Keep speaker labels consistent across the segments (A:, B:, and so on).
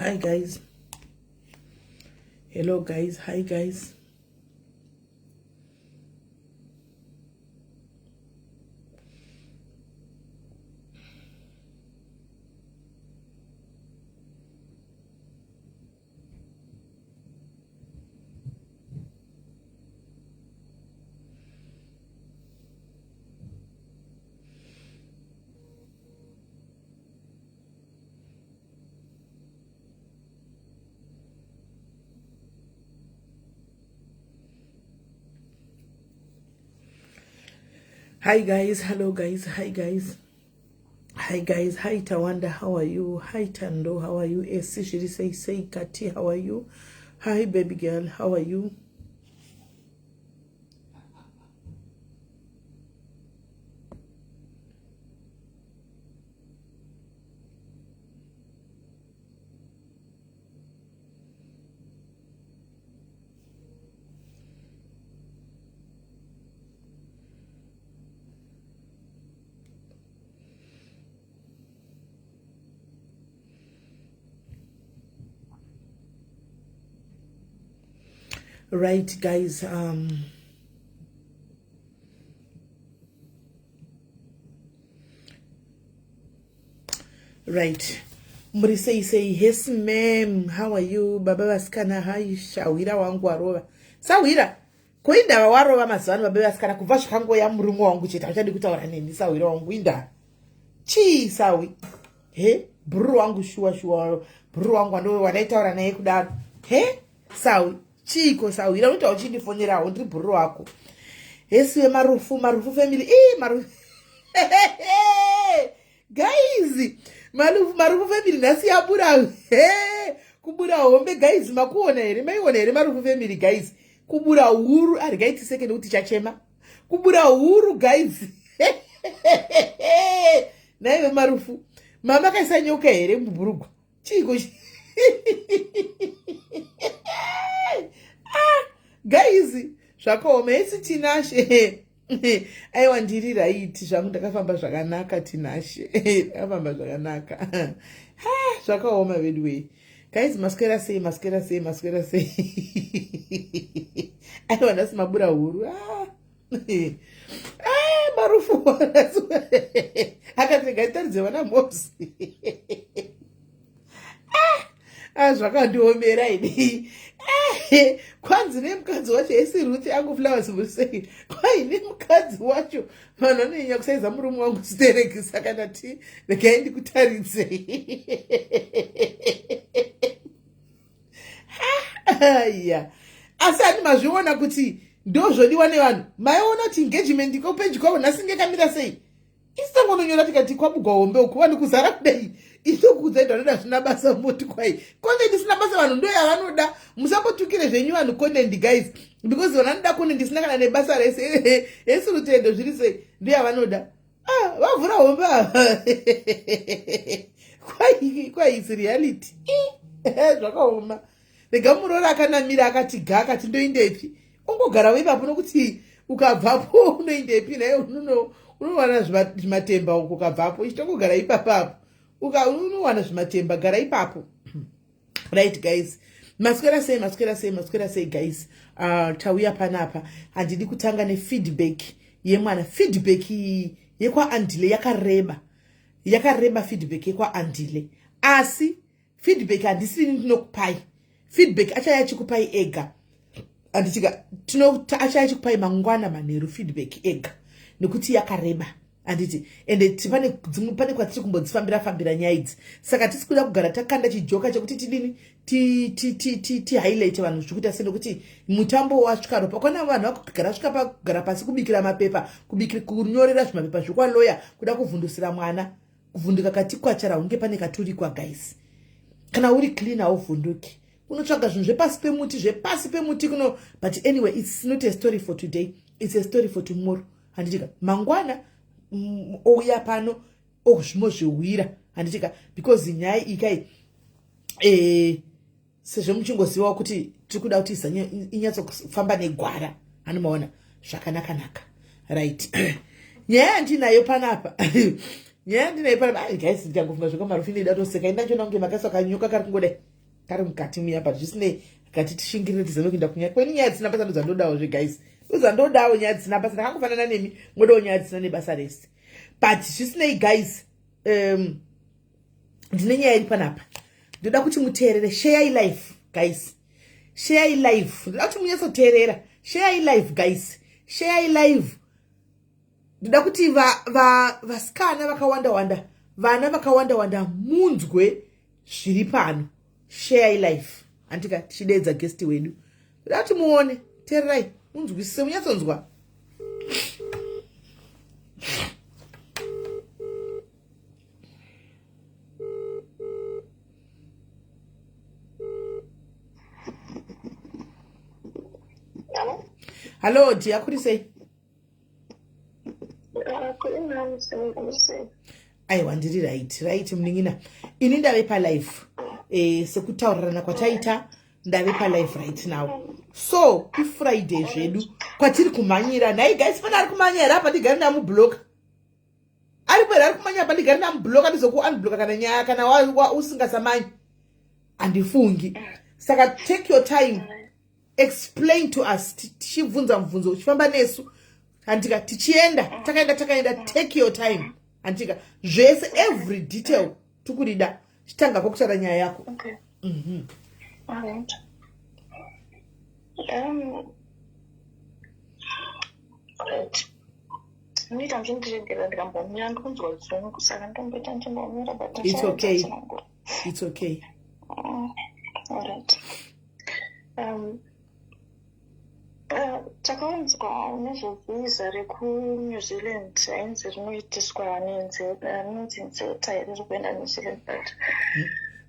A: Hi guys. Hello guys. Hi guys. Hi guys, hello guys, hi guys. Hi guys, hi Tawanda, how are you? Hi Tando, how are you? Esi shiri say say Kati, how are you? Hi baby girl, how are you? Right guys, right, muri sei sei? Yes ma'am, how are you? Baba vasikana, hi shawira wangu warova sawira ko indava warova mazuva ano baba vasikana kubva zvakangoya murume wangu chete hauchadi kutaura neni sawira wangu indava chii sawi he bhururu wangu shuwa shuwa bhururu wangu wandaitaura naye kudaro he sawi chiiko sawira unoita uchindifonerawo ndiri bhururu wako hesiwe marufu marufu family ii marufu guys marufu marufu family nhasi yabura he kubura hombe guys makuona here maiona here marufu family guys kubura huru arigai tiseke nekuti chachema kubura huru guys naive marufu mama kaisa nyoka here mubhurugwa chiiko ah, guys zvakaoma isi tinashe aiwa ndiri raiti zvangu ndakafamba zvakanaka tinashe ndakafamba zvakanaka zvakaoma veduwei guys maswera sei maswera sei maswera sei aiwa nhasi mabura huru ah. ah, marufu akati ngaitaridze vana mosi ah, ah, zvakandiomera ini eh, kwanzi nemukadzi wacho esi ruth angu flowers musei kwai nemukadzi wacho vanhu vanonyanya kusaiza murume wangu stereki saka ndati regai ndikutaridzei ya asi handi mazviona kuti ndozvodiwa nevanhu maiona kuti engagement iko peji kwavo nhasi inge kamira sei isi tangononyora tikati kwabugwa hombe uku vanhu kuzara kudai itokuudza ito vanoda zvina basa moti kwai content isina basa vanhu ndo yavanoda musambotukire zvenyu vanhu content guys because vanhu vanoda content isina kana nebasa rese esi rutendo zviri sei ndo yavanoda ah, vavhura hombe ava kwai kwai is reality zvakaoma rega muroora akanamira akati ga akati ndoindepi ungogara ipapo nokuti ukabvapo unoindepi naye unowana zvimatemba uko ukabvapo ichitongogara ipapapo unowana zvimatemba gara ipapo right guys maswera sei maswera sei maswera sei guys tauya panapa handidi kutanga nefeedback yemwana feedback yekwaandile yakareba yakareba feedback yekwaandile asi feedback handisini ndinokupai feedback achaya achikupai ega handitika achaya achikupai mangwana manheru feedback ega nekuti yakareba handiti ende pane dzimwe pane kwatiri kumbodzifambira fambira nyaya idzi saka tisi kuda kugara takanda chijoka chekuti tidini tihighlight vanhu zviri kuita se nekuti mutambo wasvika ropa kwana vanhu vakugara svika pakugara pasi kubikira mapepa kubikira kunyorera zvimapepa zvekwaloya kuda kuvhundusira mwana kuvhunduka kati kwachara hunge pane katurikwa guys kana uri clean hauvhunduki unotsvaga zvinhu zvepasi pemuti zvepasi pemuti kuno but anyway it's not a story for today it's a story for tomorrow handitika mangwana ouya pano ozvimozviwira handitika because nyaya ikai eh, sezvo muchingozivawo kuti tiri kuda kuti inyatsokufamba negwara anomaona zvakanakanaka right nyaya yandinayo panapa nyaya yandinayo panapa ai guys ndikangofunga zvekamarufi ndida toseka indachiona kunge makaiswa kanyoka kari kungodai. Kari mukati muya but zvisinei kati tishingirire tizame kuenda kunyaya kweni. Nyaya dzisina basa ndodzandodawo zve guys, ndodzandodawo nyaya dzisina basa. Ndakangofanana nemi, modawo nyaya dzisina nebasa rese, but zvisinei guys, ndine nyaya iri panapa, ndoda kuti muteerere. Share live guys, share live. Ndoda kuti munyatsoteerera. Share live guys, share live. Ndoda kuti vasikana vakawanda wanda, vana vakawanda wanda munzwe zviri pano. Share live handika tichideedza guest wedu. Ndoda kuti muone, teererai, munzwisise, munyatsonzwa. Hallo dear, kuri sei? Aiwa, ndiri right, munin'ina. Ini ndave palive sekutaurirana kwataita, ndave palive right now. So iFriday zvedu kwatiri kumhanyira. Nhai guys, pane ari kumhanya here apa? Ndigari ndamubloka. Aripo here ari kumhanya apa? Ndigari ndamubloka, ndizokuunbloka kana nyaya kana usingasamanyi. Handifungi saka. Take your time, explain to us, tichibvunza mubvunzo uchifamba nesu handika, tichienda takaenda takaenda. Take your time handika, zvese, every detail tikurida. Chitanga kwokutaura nyaya yako.
B: Okay. All right. Right. Ndinoita muchindiregera ndikambomira, ndikunzwa dzungu, saka ndomboita ndichimbomira, but
A: It's okay. It's okay.
B: All right. Takaunzwa nezvevhisa rekuNew Zealand, ainzi rinoitiswa rinonzi Nzeta, riri kuenda New Zealand, but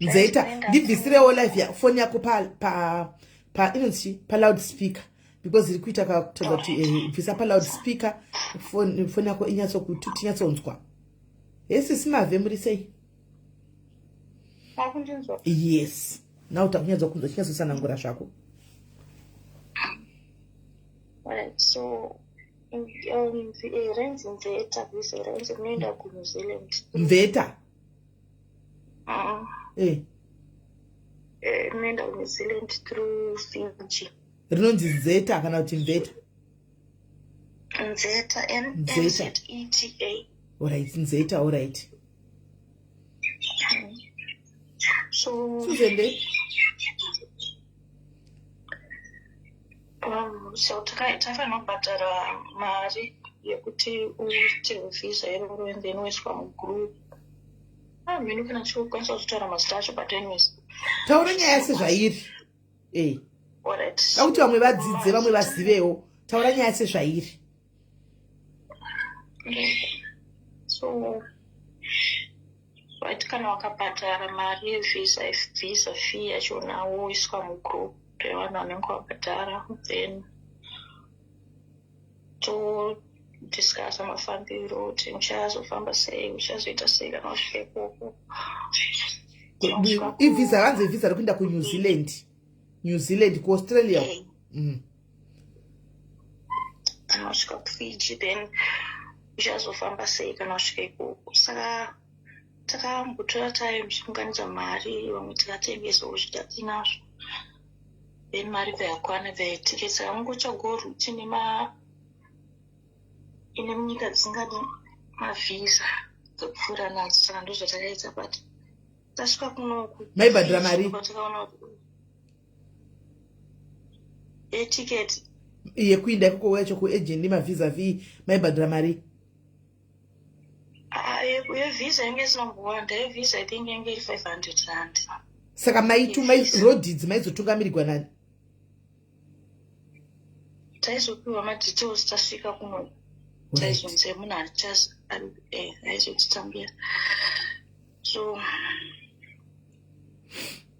A: Nzeta, ndibvisirewo live ya foni yako pa inonzi chi, pa loud speaker, because iri kuita kakutaridza kuti bvisa pa loud speaker, foni yako inyatsokuti tinyatsonzwa. Hesi simavhe, muri sei?
B: Makundinzwa?
A: Yes, now takunyatsa kunzwa. Chinyatsotsanangura zvako.
B: Right, so rinzi Nzeta visa, rinzi rinoenda kuNew Zealand.
A: Mveta?
B: Rinoenda kuNew Zealand through Fiji.
A: Rinonzi Nzeta kana kuti Mveta?
B: Nzeta.
A: Nzeta.
B: Nzeta.
A: Alright, Nzeta, alright.
B: So
A: Susan.
B: So taifanira kubhadhara mari yekuti uitirwe visa iroro and then woiswa mugroup. Ah, mhino kana chikukwanisa kuzvitaura mazita acho, but anyways.
A: Taura nyaya sezvairi.
B: Alright.
A: Da kuti vamwe vadzidze, vamwe vazivewo. Taura nyaya sezvairi.
B: Okay. So right, kana wakabhadhara mari yevisa, visa fee yachona, woiswa mugroup revanhu vanenge vabhadhara, then todiscussa mafambiro kuti muchazofamba sei, uchazoita sei kana wasvika ikoko.
A: Ivhisa ranzi vhisa rekuenda kuNew Zealand, New Zealand kuAustralia.
B: Kana wasvika kuFiji, then uchazofamba sei kana wasvika ikoko. Saka takambotora time tichiunganidza mari, vamwe tikatengesawo zvitatinazvo, then mari bva yakwana, bva yatiketi. Saka ungotsvagawo route nema ine munyika dzisingadi mavhisa dzekupfuura nadzo. Saka ndo zvatakaita, but tasvika kunoku
A: Maibhadhara mari?
B: Takaona kuti yetiketi
A: Yekuinda ikoko yacho kuagent nemavhisa fee, maibhadhara mari?
B: Yevhisa yange isina kuwanda. Yevhisa I think yange iri R500.
A: Saka maitu road idzi maizotungamirirwa nani?
B: Taizopiwa madetails tasvika kuno. Taizonzi munhu aizotitambira. So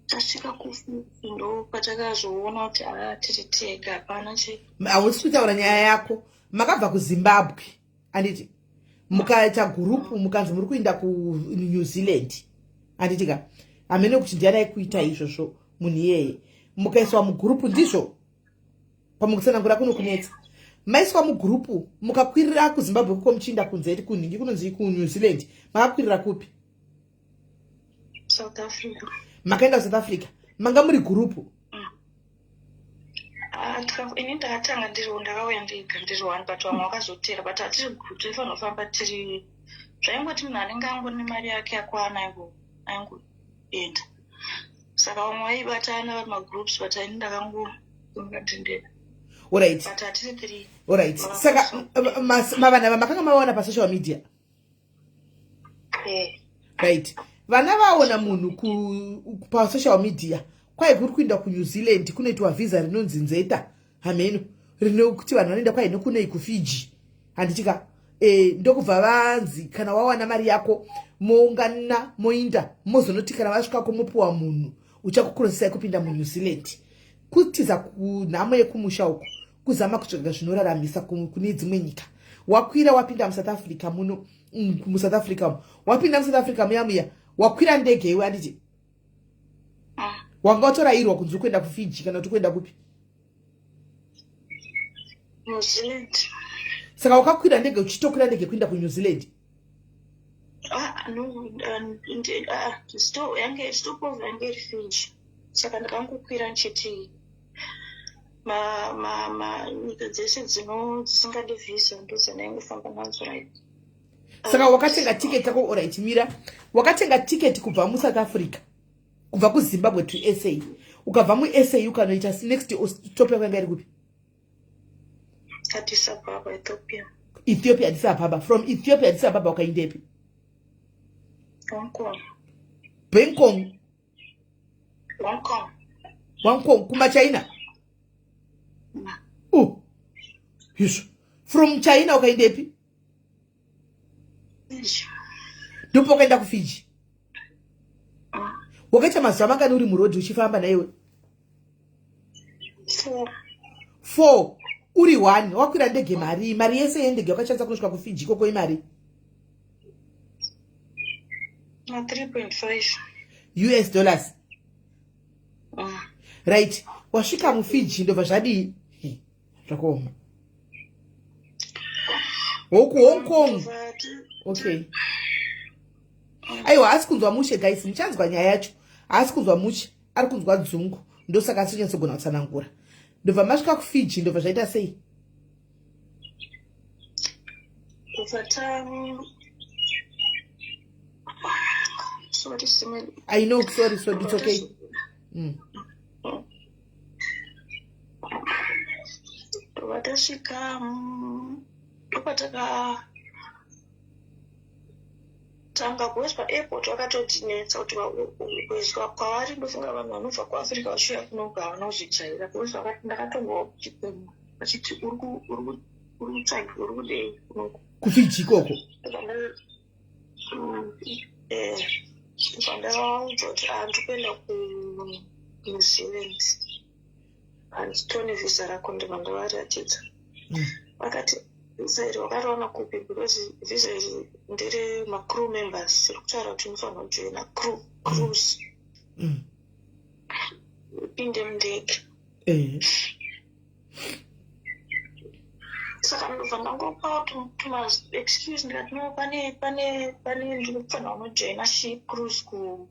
B: tasvika kuFiji ndo patakazoona kuti aa, tiri tega, hapana chi
A: Hausi kutaura nyaya yako. Makabva kuZimbabwe handiti, mukaita gurupu, mukanzi muri kuinda kuNew Zealand handiti ka? Hamene kuti ndiani aikuita izvozvo munhu iyeye. Mukaiswa mugurupu, ndizvo? Pamukutsanangura kuno kunetsa. Maiswa mugurupu, mukakwirira kuZimbabwe kuko muchiinda kunze kunhingi kunonzi kuNew Zealand, makakwirira kupi?
B: South Africa.
A: Makaenda kuSouth Africa. Manga muri gurupu?
B: Ah, ini ndakatanga ndiri ndakauya ndega ndiri one, but vamwe vakazotera, but hatiri group, taifanira kufamba tiri, zvaingoti munhu anenge angori nemari yake yakwana aingoenda. Saka vamwe vaibatana vari magroups, but ini ndakangofunga ndiri ndega.
A: Alright.
B: But hatiri three.
A: Alright, saka mavana vamakanga mavaona pasocial media?
B: Eh.
A: Right, vana vaona munhu pasocial media, kwai kuri kuinda kuNew Zealand, kunoitwa vhisa rinonzi nzeta hameno rinokuti vanhu vanoenda kwai nokunei kuFiji, handitika? Ndokubva vanzi kana wawana mari yako moungana moinda, mozonoti kana vasvikako mopiwa munhu uchakukurosesai kupinda muNew Zealand. Kutiza kunhamo yekumusha uku, kuzama kutsvaga zvinoraramisa kune dzimwe nyika. Wakwira, wapinda muSouth Africa muno, muSouth Africa umu, wapinda muSouth Africa muya muya, wakwira ndege iwe, handiti? Wanga watorayirwa kunzi uri kuenda kuFiji kana kuti kuenda kupi?
B: New Zealand.
A: Saka wakakwira ndege, uchitokwira ndege kuenda kuNew Zealand?
B: Ah, no, yange stopover yange iri Fiji, saka ndakangokwira ndichiti ma nyika dzese dzino dzisingadi visa ndodzandaingofamba nadzo, right.
A: Saka wakatenga tiketi yako, alright, mira, wakatenga tiketi kubva muSouth Africa, kubva kuZimbabwe to SA, ukabva muSA ukanoita next stop yako yanga iri kupi?
B: Addis Ababa, Ethiopia.
A: Ethiopia, Addis Ababa. From Ethiopia, Addis Ababa, ukaindepi?
B: Hong Kong.
A: Bangkok?
B: Hong Kong.
A: Hong Kong, kumaChina? Oh, izvo. From China ukaindepi?
B: Fiji.
A: Ndipo ukaenda kuFiji? Wakaita mazuva mangani uri murodhi uchifamba naiwe?
B: Four.
A: Four, uri one, wakwira ndege. Mari yese yendege wakashandisa kunosvika kuFiji ikoko imari?
B: Na 3.5.
A: US dollars? Right, wasvika muFiji, ndobva zvadii? Zvakaoma hoku Hong Kong. Okay, aiwa, haasi kunzwa mushe guys, muchanzwa nyaya yacho. Haasi kunzwa mushe, ari kunzwa dzungu, ndosaka asinyatsogona kutsanangura. Ndobva masvika kuFiji, ndobva zvaita sei?
B: Kubva ta, sorry, Simon.
A: I know, sorry, sorry, it's okay.
B: Ndobva tasvika, ndopataka tanga kuiswa paairport. Vakatotinetsa kuti kuiswa kwavari, ndofunga vanhu vanobva kuAfrica vachiuya kunoga havana kuzvijaira, because ndakatongowa kuchipemwa vachiti uri kutsvaga, uri kudei kunoku?
A: KuFiji ikoko?
B: Ndobva ndavaudza kuti handiri kuenda kuNew Zealand, handitone vhisa rako. Ndobva ndavaratidza. Vakati vhisa iri wakariwana kupi? Because vhisa iri ndere macrew members, riri kutaura kuti unofanira kujoina crew, cruise, upinde mundege. Saka ndobva ndangopa tuma excuse, ndikati no, pane ndiri kufanira kunojoina ship cruise ku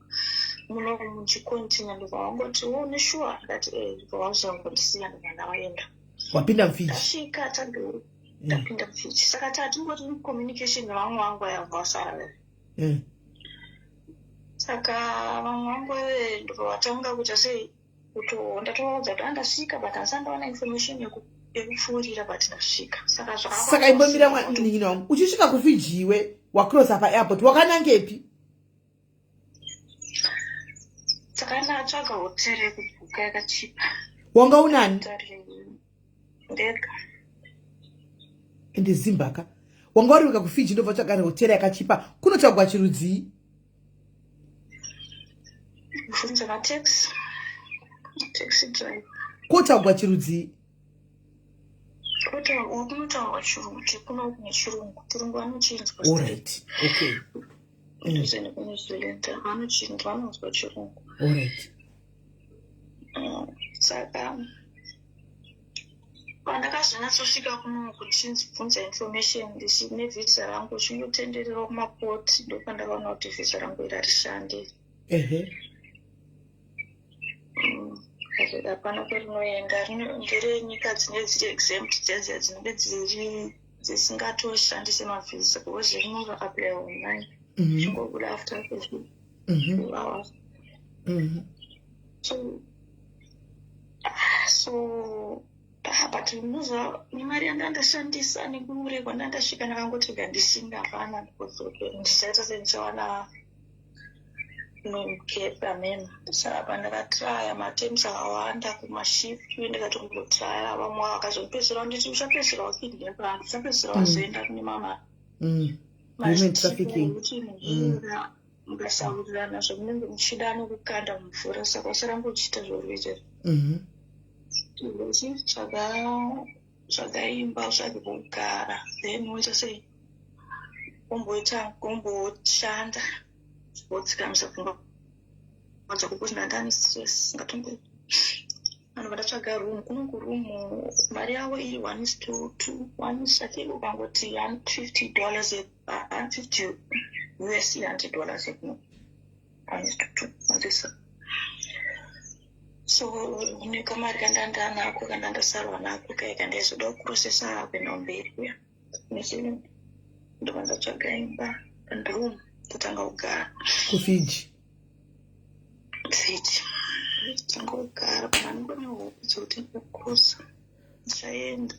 B: muno muchicontinent. Ndobva vangoti, "Oh, nesure?" Ndikati, "Eh." Ndobva vazongondisiya, ndobva ndavaenda.
A: Wapinda muFiji?
B: Tasvika, ndapinda muFiji. Saka tatingoti communication nevamwe vangu vaya vasara. Saka vamwe vangu vave ndobva vatanga kuita sei, kuto ndatovaudza kuti andasvika, but handisati ndawana information yekupfuurira, but ndasvika. Saka
A: Saka imbomira, munin'ina wangu, uchisvika kuFiji iwe, wacrossa paairport, wakanangepi?
B: Saka ndatsvaga hoteri yekubhuka yakachipa.
A: Wanga unani?
B: Ndega.
A: Ende zimbaka wanga uri wega kuFiji, ndobva tsvaga hoteri yakachipa. Kunotsvagwa chirudzii?
B: Bvunza mataxi, taxi driver.
A: Kotsvagwa chirudzii?
B: Kunotaurwa Chirungu, chekuno kune Chirungu, Chirungu vanochinzwa.
A: Alright, okay.
B: Kudhuze nekuNew Zealand vanochinzwa, vanonzwa Chirungu.
A: Alright.
B: Saka pandakazonyatsosvika kuno kuchinzibvunza information ndichine vhisa rangu, chingotenderera kumapoti, ndopandakaona kuti vhisa rangu iri harishandi. Hapana kwerinoenda. Nderenyika dzinenge dziri exempt, dziya dzinenge dziri dzisingatoshandise mavhisa, because rinova apply online, chingobuda after few hours. So but unoziva, nemari yandandashandisa nekure kwandandasvika, ndakangoti ngandishinga, hapana ndikodzokera, ndichaita sendichawana mukepe amen. Saka pandakatraya matems akawanda kumaship, ndikatombotraya vamwe vakazopedzisira nditi uchapedzisira wakidnapa, uchapedzisira wazoenda kune mama
A: Human trafficking.
B: Mukasaurirana zvamunenge muchida nokukanda mumvura, saka usaramba uchiita zvauri. Tsvaga, tsvaga imba, utsvage pokugara, then woita sei, womboita, womboshanda, wodzikamisa pfungwa dzako, kuti ndandane stress ngatombo. Vanhu vandatsvaga room kuno, kuroom mari yavo iri one is to two, one is, I think ukangoti $150, 150 US, $100 ekuno, one is to two manzisa. So nekamari kandandanako, kandandasarwa nako kai, kandaizoda kuprocessa kuenda kumberi kuya nechii, ndobva ndatsvaga imba, room, kutanga kugara.
A: KuFiji?
B: Fiji, tanga kugara. Panangone hope dzekuti ndikusa ndichaenda,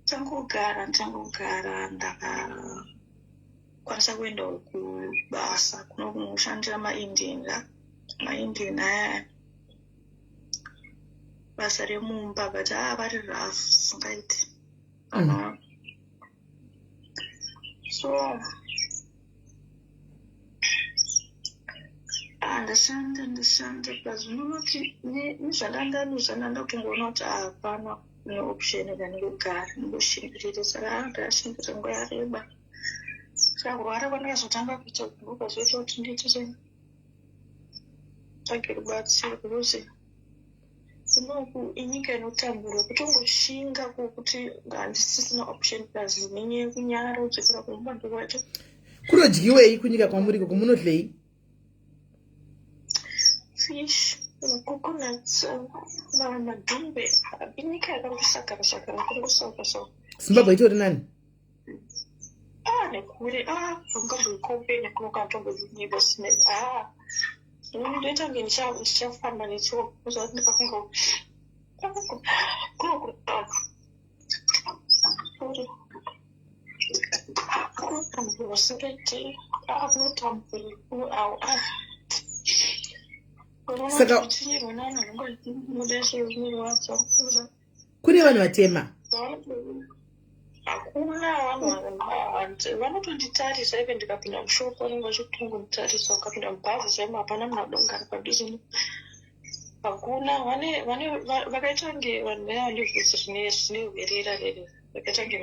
B: tangogara, ndangogara. Ndakakwanisa kuendawo kubasa kuno kunoshandira maIndian ka, maIndian aya, basa remumba, but aa vari rough singaiti. So ndashanda, ndashanda, plus unonoti nezvandandaluza, ndanda kutongoona kuti hapana neoption than kugara nekushingirira. Saka ndakashingirira nguva yareba. Saka kurwara kwandakazotanga kuita ndokwazoita kuti ndiite tsvage rubatsiro, because kunoku inyika inotambura, kutongoshinga kuti handisisina option, plus nenyaya yekunyara kudzokera kumba ndokwacho.
A: Kunodyiwei kunyika kwamuriko? Kumunodlei?
B: Fish, coconuts, madhumbe. Inyika yakangosakara sakara, kungosauka sauka.
A: Zimbabwe itori nani.
B: Ah, nekure. Ah, ungamboikombe nekunokantombozinyika sine. Ah, ndoita kunge ndichafamba netsoka, kuzati ndikafunga kuno kunotambura singaiti, kunotambura. Uchinyirwa nevanhu vanongoda zvinorwadza.
A: Kune vanhu vatema?
B: Hakuna vanhu vanotonditarisa. Even ndikapinda mushop, vanenge vachitongonditarisa. Ukapinda mubhazi chaimo, hapana munhu anoda kugara padhuze. Hakuna vane vane vakaita kunge vanhu vaya vane vhudzi rine hwerera rere, vakaita kunge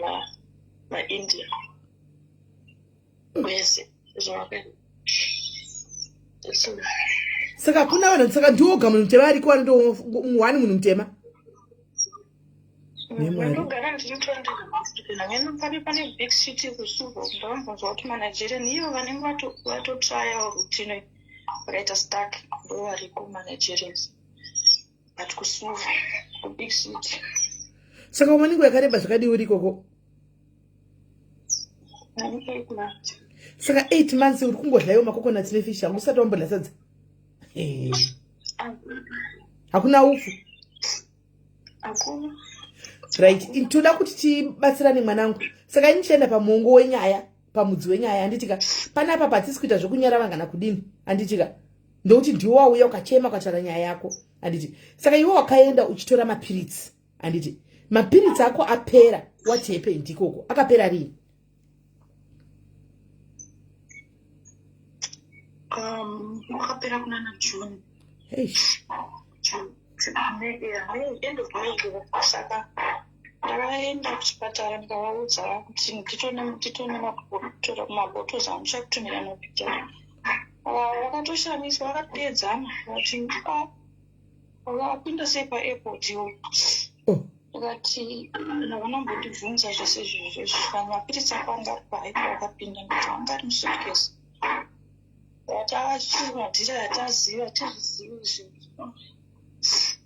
B: maIndia vese zvavakaita.
A: Saka hakuna vanhu, saka ndiwoga munhu mutema ariko? Wani one munhu mutema? Nemwari.
B: Ndogara ndiri pane big city kuSuva. Ndakambonzwa kuti maNigerian ivo vanenge vatotraya routine, vakaita stuck, ndo variko maNigerians, but kuSuva, kubig city.
A: Saka umanenguva yakareba zvakadii uri ikoko?
B: Nani 8 months.
A: Saka 8 months uri kungodlaiwo macoconuts nefish, hangu usati wambodla sadza? Hakuna upfu?
B: Hakuna.
A: Right, toda kuti tibatsirane, mwanangu. Saka ini chienda pamuongo wenyaya, pamudzi wenyaya, handitika? Panapa patisi kuita zvokunyara vangana kudini, handitika? Ndokuti ndiwo wauya ukachema, ukataura nyaya yako, handiti? Saka iwe wakaenda uchitora mapiritsi, handiti? Mapiritsi ako apera. What happened ikoko? Akapera rini?
B: Wakapera kunana June.
A: Eish.
B: June, May, yeah, May, end of May. Saka ndakaenda kuchipatara, ndikavaudza kuti nditone mabhotos amuchakutumira mapicture. Vakatoshamiswa, vakadedzana vati, "Ah, wakapinda sei paairport iwo?" Vakati havanombondibvunza zvese izvozvo. Kana mapiritsi ako anga ari paairport, wakapinda? Nditi anga ari musuitcase. Vati achimadhira, yataziva tizvizivi izvi.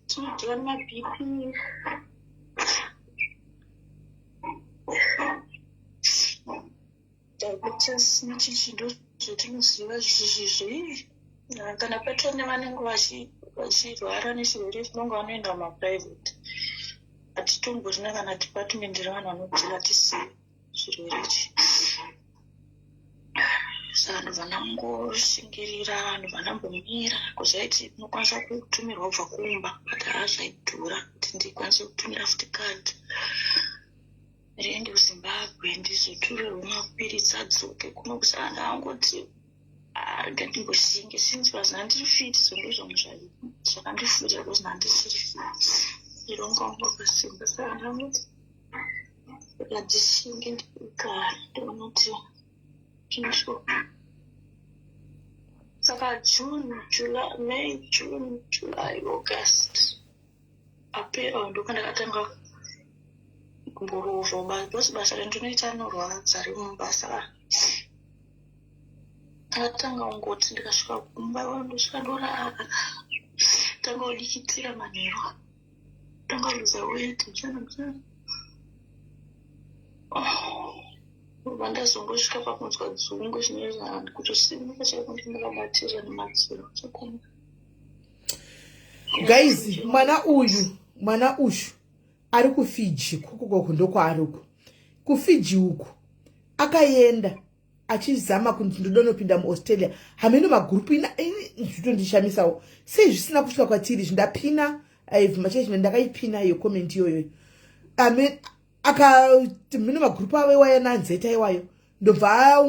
B: Tinodhira nemaBP. Diabetes nechichi ndozvatinoziva zvizvizvi. Kana patova nevanenge vachirwara nechirwere chinonga vanoenda kumaprivate. Hatitomborina kana department revanhu vanodhira tisiyo chirwere ichi. Saka ndobva ndangoshingirira ndobva ndambomira bcause vaiti unokwanisa kutumirwa kubva kumba but haa zvaidhura kuti ndikwanise kutumira futi card riende kuzimbabwe ndizoturerwa mapiritsi adzoke kuno kusaka ndangoti ah, rega ndimboshinge since was ndandiri fit so ndozvamwe zvakandifurira because ndandisiri fit ironga wangu wakasimba saka ndangoti rega ndishinge ndigare ndoona kuti chinosvika saka june july may june july august apera ndopandakatanga kumborovha because basa randinoita rinorwadza remubasa ndakatanga kungoti ndikasvika kumba ndosvika ndorara tanga kudikitira manheru tanga luza weight mchana mchana Kubva ndazongosvika pakunzwa dzungu zvinoita kutosimuka chaiko ndakabatirira nemadziro chakona.
A: Guys, mwana uyu, mwana ushu ari kuFiji kukoko ndokwaari uku. KuFiji uku akaenda achizama kunzi ndodonopinda muaustralia hameno magurupu ina zvitondishamisawo sei zvisina kusvika kwatiri izvi ndapina machechi ndakaipina iyo comment iyoyo amen akati mhino magrupu avo iwayo nanzeta iwayo ndobva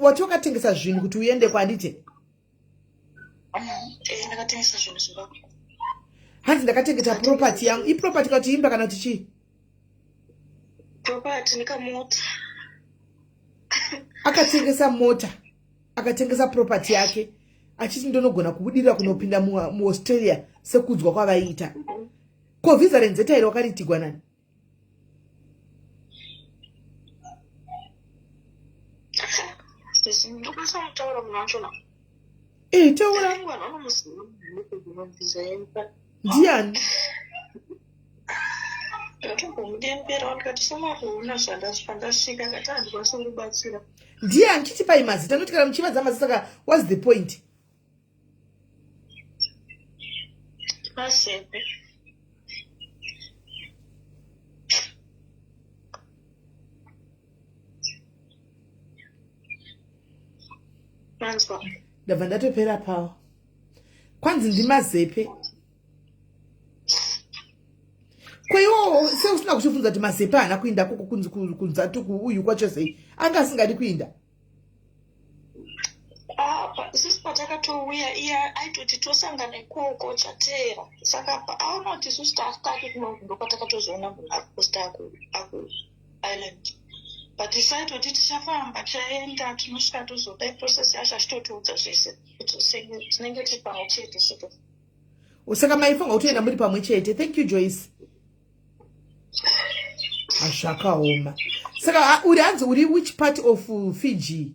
A: wati wakatengesa zvinhu kuti uende kwandite
B: eh, ndakatengesa zvinhu zimbabwe
A: hanzi ndakatengeta property yangu iproperty kana kuti imba kana kuti chii
B: property nekamota
A: akatengesa mota akatengesa property yake achiti ndonogona kubudirira kunopinda muaustralia sekuudzwa kwavaiita ko visa renzeta iri wakariitigwa nani
B: Eh,
A: taura ndiani
B: ndatombomudembera ndikati samakuona zvandasvika akati handikwanisa kubatsira
A: ndiani chitipai mazita noti kana muchivadza mazita saka whats the point
B: Mazepe. Manzwa.
A: Ndabva ndatopera pawo. Kwanzi ndimazepe. Ko iwo seusina kuchibvunza kuti mazepe haana kuinda koko kunzi kunzatuku uyu kwacho sei anga asingadi kuinda.
B: Ah, isusu patakatouya iye aitoti tosangana ikoko chateera saka aona kuti isusu taake kuno ndopatakatozoona munhu akuposta akuisland but isu aitoti tichafamba tichaenda tinosvika tozodai process yacho achitotiudza zvese kuti tinenge tiri pamwe chete seke
A: saka maifunga kutoenda muri pamwe chete thank you joyce Zvakaoma. Saka uri hanzi uri which part of Fiji?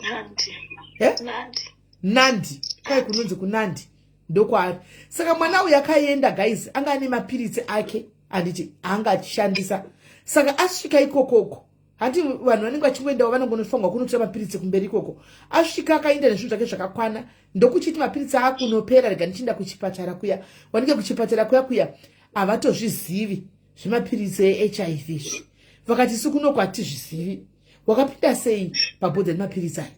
B: Nandi.
A: Eh?
B: Nandi.
A: Nandi. Kwai kunonzi kuNandi. Ndokwaari. Saka mwana uyu akaenda guys, anga ane mapiritsi ake anditi anga achishandisa. Saka asvika ikokoko. Hanti vanhu vanenge vachingoendawo vanongonofanirwa kunotora mapiritsi kumberi ikoko. Asvika akaenda nezvinhu zvake zvakakwana ndokuchiti mapiritsi akunopera rega ndichienda kuchipatara kuya. Wanike kuchipatara kuya kuya havatozvizivi zvemapiritsi eHIV izvi. Vakati isu kunoku hatizvizivi. Wakapinda sei pabhodha nemapiritsi aya?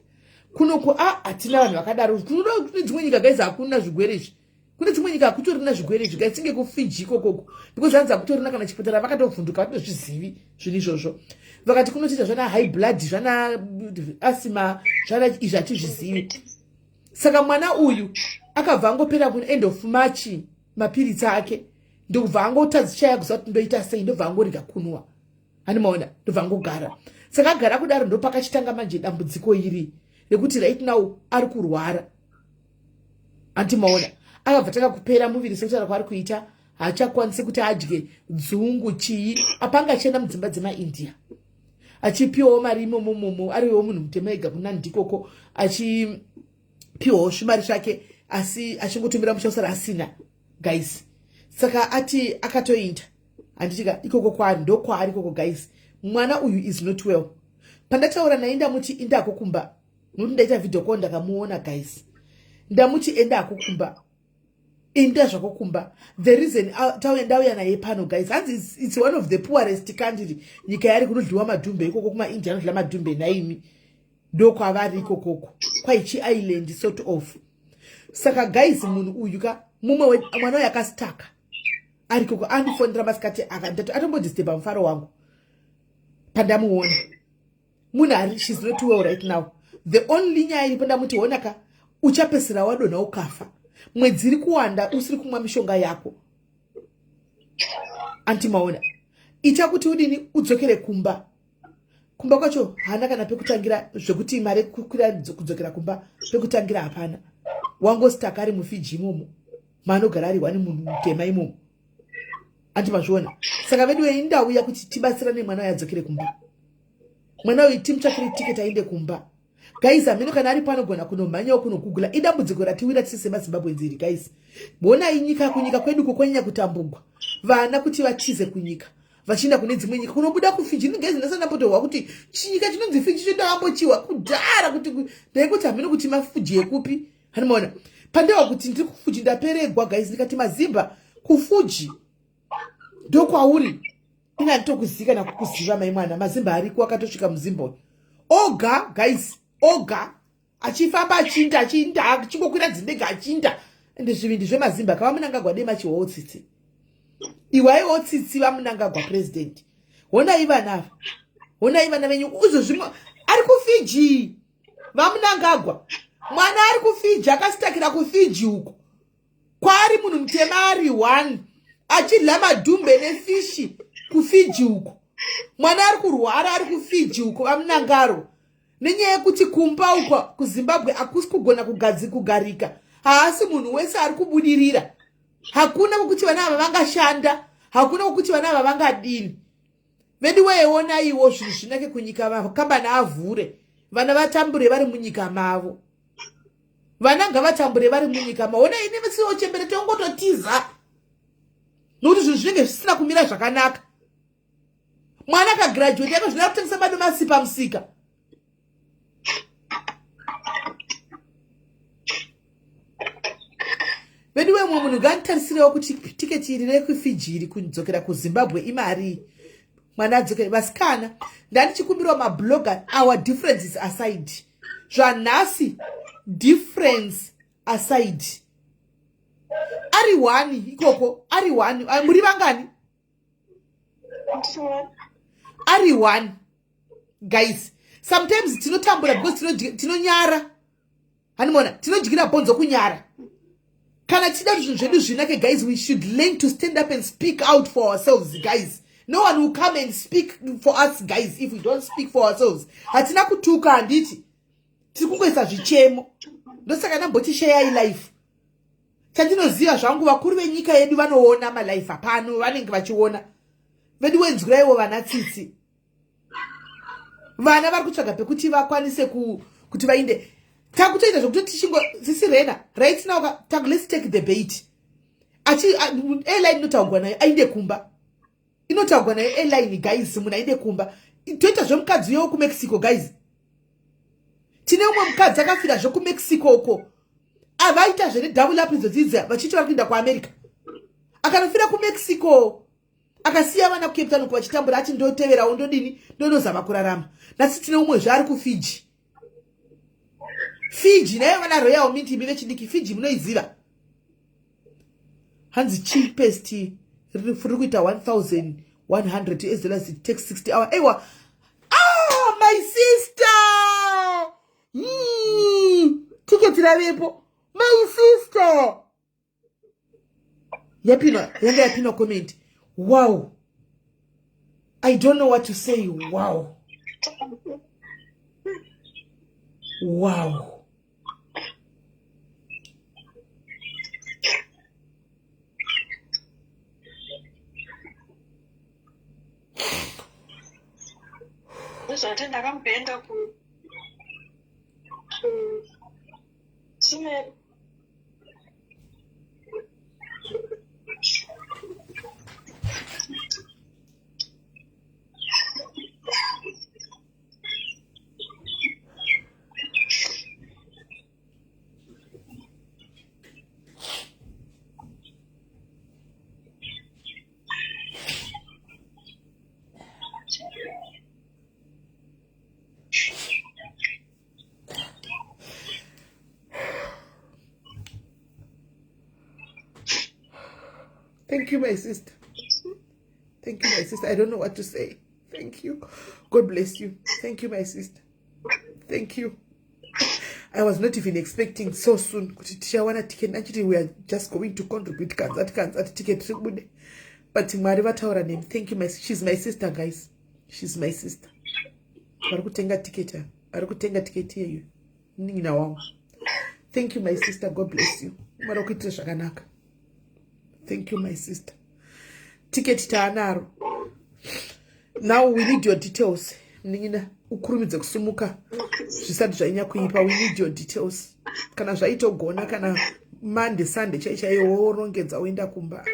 A: Kunoku a hatina vanhu vakadaro. Kune dzimwe nyika guys hakuna zvigwere izvi. Kune dzimwe nyika hakutorina zvigwere izvi guys, tinge kuFiji ikokoko because hanzi hakutorina kana chipatara, vakatovhunduka vatozvizivi zvinhu izvozvo. Vakati kunotoita zvana high blood, zvana asthma, zvana izvi hatizvizivi. Saka mwana uyu akabva angopera kuna end of March mapiritsi ake, ndokubva angotadza chaya kuziva kuti ndoita sei, ndobva angorega kunwa. Hani maona, ndobva angogara. Saka agara kudaro ndopakachitanga manje dambudziko iri rekuti right now ari kurwara. Anti maona akabva tanga kupera muviri sekutaura kwaari kuita, haachakwanisi kuti adye dzungu chii. Apanga achienda mudzimba dzemaindia achipiwawo mari imomomomo, ariwo munhu mutema ega kuna ndikoko, achipiwawo zvimari zvake, asi achingotumira musha usara asina. Guys, saka ati akatoinda handitika ikoko kwaari, ndokwaari ikoko guys. Mwana uyu is not well. Pandataura naye ndamuti indako kumba, nokuti ndaita video call ndakamuona guys. Ndamuti endako kumba, enda zvako kumba. The reason tauya ndauya naye pano guys, hanzi it's one of the poorest country, nyika yari kunodliwa madhumbe ikoko, kumaindia anodla madhumbe naimi, ndokwavari ikokoko kwaichi island sort of. Saka guys, munhu uyu ka, mumwe mwana uyu akastaka ari koko, andifonera masikati akandati atombodisturba mufaro wangu pandamuona. Munhu ari, she's not well right now. The only nyaya iripo, ndamuti honaka, uchapesera wadonha ukafa, mwedzi iri kuwanda usiri kumwa mishonga yako. Antimaona ita kuti udini, udzokere kumba. Kumba kwacho haana kana pekutangira, zvekuti mari kukwira kudzokera kumba pekutangira hapana. Wangostaka ari muFiji imomo maanogara ari wani munhu mutema imomo. Anti mazviona? Saka vedu indauya kuti tibatsirane, mwana uyo adzokere kumba. Mwana uyu timutsvakire tiketi aende kumba guys. Hameno kana ari panogona kunomhanyawo kunogugula. Idambudziko ratiwira tisi semaZimbabwe nziri guys. Bonai nyika, kunyika kwedu kukwanyanya kutambugwa, vana kuti vatize kunyika vachienda kune dzimwe nyika, kunobuda kuFiji. Guys, ndasandambotohwa kuti chinyika chinonzi Fiji chendawambochiwa kudhara, kuti ndaikuti hameno kuti maFuji ekupi. Hanimaona pandewa kuti ndiri kuFuji, ndaperegwa guys. Ndikati mazimba kuFuji ndokwauri, ina nditokuzika nakukuziva mai mwana. Mazimba ariko akatosvika muZimbabwe oga guys, oga achifamba achinda achinda achingokwira dzindege achinda. Ende zvivindi zvemazimba kava Munangagwa dema chiwawo tsitsi, iwaiwo tsitsi vaMunangagwa president. Honai vana ava, honai vana venyu izvo zvimwe ari kuFiji. VaMunangagwa, mwana ari kuFiji, akasitakira kuFiji uko kwaari, munhu mutema ari one achidla madhumbe nefishi kuFiji uko. Mwana ari kurwara ari kuFiji uko, vaMunangaro, nenyaya yekuti kumba uko kuZimbabwe hakusi kugona kugarika. Haasi munhu wese ari kubudirira. Hakuna kwekuti vana ava vangashanda, hakuna kwekuti vana ava vangadini. Vedu weonaiwo zvinhu zvinake kunyika, makambani avhure, vana vatambure vari munyika mavo. Vana ngavatambure vari munyika mavo. Ona ini misiwo chembere tongototiza nokuti zvinhu zvinenge zvisina kumira zvakanaka. Mwana akagraduate yako zvina kutengesa madomasi pamusika. Vedu wemwe munhu nganditarisirirewo kuti tiketi iri rekuFiji iri kudzokera kuZimbabwe imarii, mwana adzokere. Vasikana, ndandichikumbirawo mablogger, our differences aside zvanhasi, difference aside, ari one ikoko, ari one. Muri vangani? Ari one guys. Sometimes tinotambura because tinonyara. Hanimona tinodyira bhonzo kunyara. Kana tichida kuti zvinhu zvedu zvinake guys, we should learn to stand up and speak out for ourselves guys. No one will come and speak for us guys if we don't speak for ourselves. Hatina kutuka, handiti? Tiri kungoisa zvichemo. Ndosaka ndamboti sheyai life. Chandinoziva zvangu, vakuru venyika yedu vanoona malife apano, vanenge vachiona. Vedu wenzwiraiwo vana tsitsi. Vana vari kutsvaga pekuti vakwanise kuti vainde. Takutoita zvokuti tichingo sisi Rena right now ka, let's take the bait. Achi airline inotaugwa nayo, ainde kumba. Inotaugwa nayo airline guys, munhu ainde kumba. Toita zvemukadzi uyo kuMexico guys. Tine umwe mukadzi akafira zvekuMexico uko, avaita zvene double up idzo dzidzi, vachiti vari kuenda kuAmerica. Akanofira kuMexico, akasiya vana kuCape Town uko vachitambura. Ati ndoteverawo, ndodini, ndonozama kurarama. Nhasi tine umwe zvaari kuFiji. Fiji nayo vana Royal Mint, imi vechidiki, Fiji munoiziva. Hanzi cheapest riri kuita 1100 US dollars, it takes 60 hour. Aiwa, ah, my sister, tiketi ravepo my sister. Yapinwa, yanga yapinwa comment. Wow, I don't know what to say. Wow.
B: Zvati ndakamboenda ku tine
A: Thank you, my sister. Thank you, my sister. I don't know what to say. Thank you. God bless you. Thank you, my sister. Thank you. I was not even expecting so soon kuti tichawana ticket. Achiti we are just going to contribute kanzati kanzati ticket ribude. But Mwari vataura nemi. Thank you, my she's my sister, guys. She's my sister. Vari kutenga ticket. Vari kutenga ticket iyeyo. Munin'ina wangu. Thank you, my sister. God bless you. Mwari akuitire zvakanaka. Thank you, my sister. Ticket taanaro. Now we need your details. Munin'ina, ukurumidze kusumuka zvisati zvainya kuipa. We need your details. Kana zvaitogona kana Monday, Sunday chai chaiyo worongedza woenda kumba.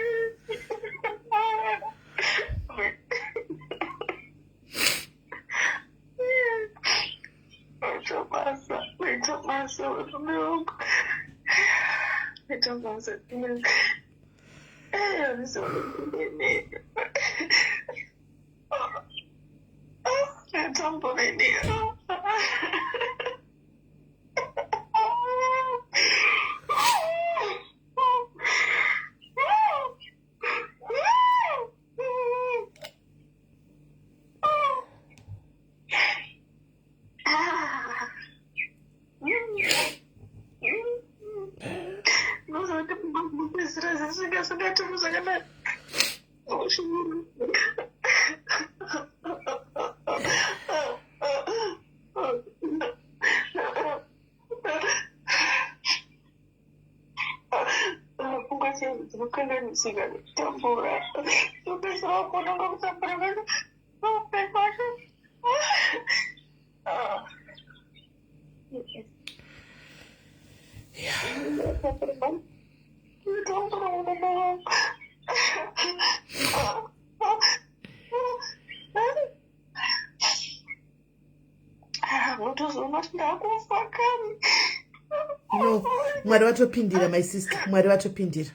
A: No, Mwari vatopindira, my sister. Mwari vatopindira.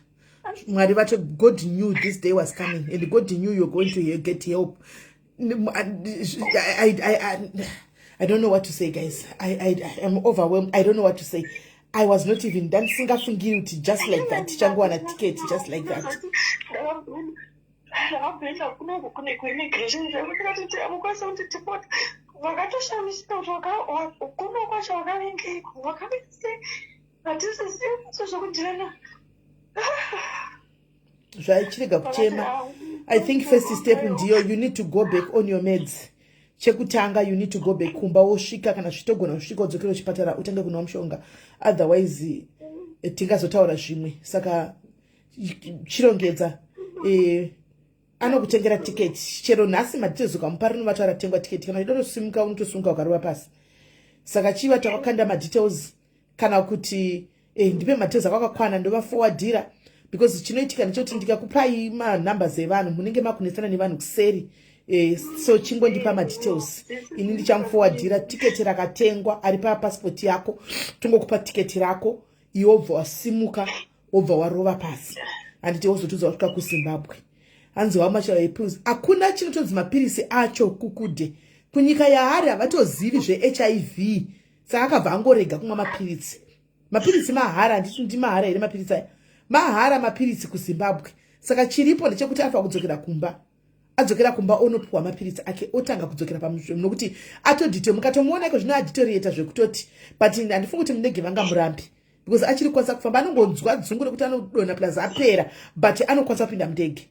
A: Mwari vato, God knew this day was coming and God knew you're going to get help. I don't know what to say, guys. I am overwhelmed. I don't know what to say. I was not even ndandisingafungiri kuti just like that tichangowana ticket just like that.
B: Ndakabvenda kunoku kune kuimmigration zvekutati amukwanisa kuti tipota vakatoshamisika kuti kuno kwacho wakavengeiko wakavengesei hatisizivi zvekudirana.
A: Zvaichirega kuchema. I think first step ndiyo you need to go back on your meds. Chekutanga you need to go back kumba wosvika kana zvichitogona kusvika udzokere kuchipatara utange kunwa mushonga, otherwise tingazotaura zvimwe. Saka chirongedza, anokutengera ticket chero nhasi. Madetails ukamupa rinovataura tengwa ticket. Kana uchida kutosimuka unotosimuka ukarova pasi. Saka chiva takakanda madetails kana kuti ndipe madetails akakakwana ndovaforwardira, because chinoitika ndechekuti ndikakupai manumbers evanhu munenge makunetsana nevanhu kuseri. So chingondipa madetails, ini ndichamuforwardira. Tiketi rakatengwa ari papasipoti yako, tongokupa tiketi rako iwe wobva wasimuka wobva warova pasi, handiti? Wozotudza wasvika kuZimbabwe. Hanzi wamachava epills. Hakuna chinotonzi mapirisi acho kukude kunyika yaari, havatozivi zveHIV, saka akabva angorega kumwa mapiritsi. Mapiritsi mahara, handiti? Ndi mahara here mapiritsi aya? Mahara mapiritsi kuZimbabwe. Saka chiripo ndechekuti anofanira kudzokera kumba. Adzokera kumba onopiwa mapiritsi ake, otanga kudzokera pamusvemo, nokuti atodhite mukatomuona iko zvino adeteriorata zvekutoti. But handifungi kuti munege vangamurambi because achiri kukwanisa kufamba. Anongonzwa dzungu rekuti anodonha plus apera, but anokwanisa kupinda mundege,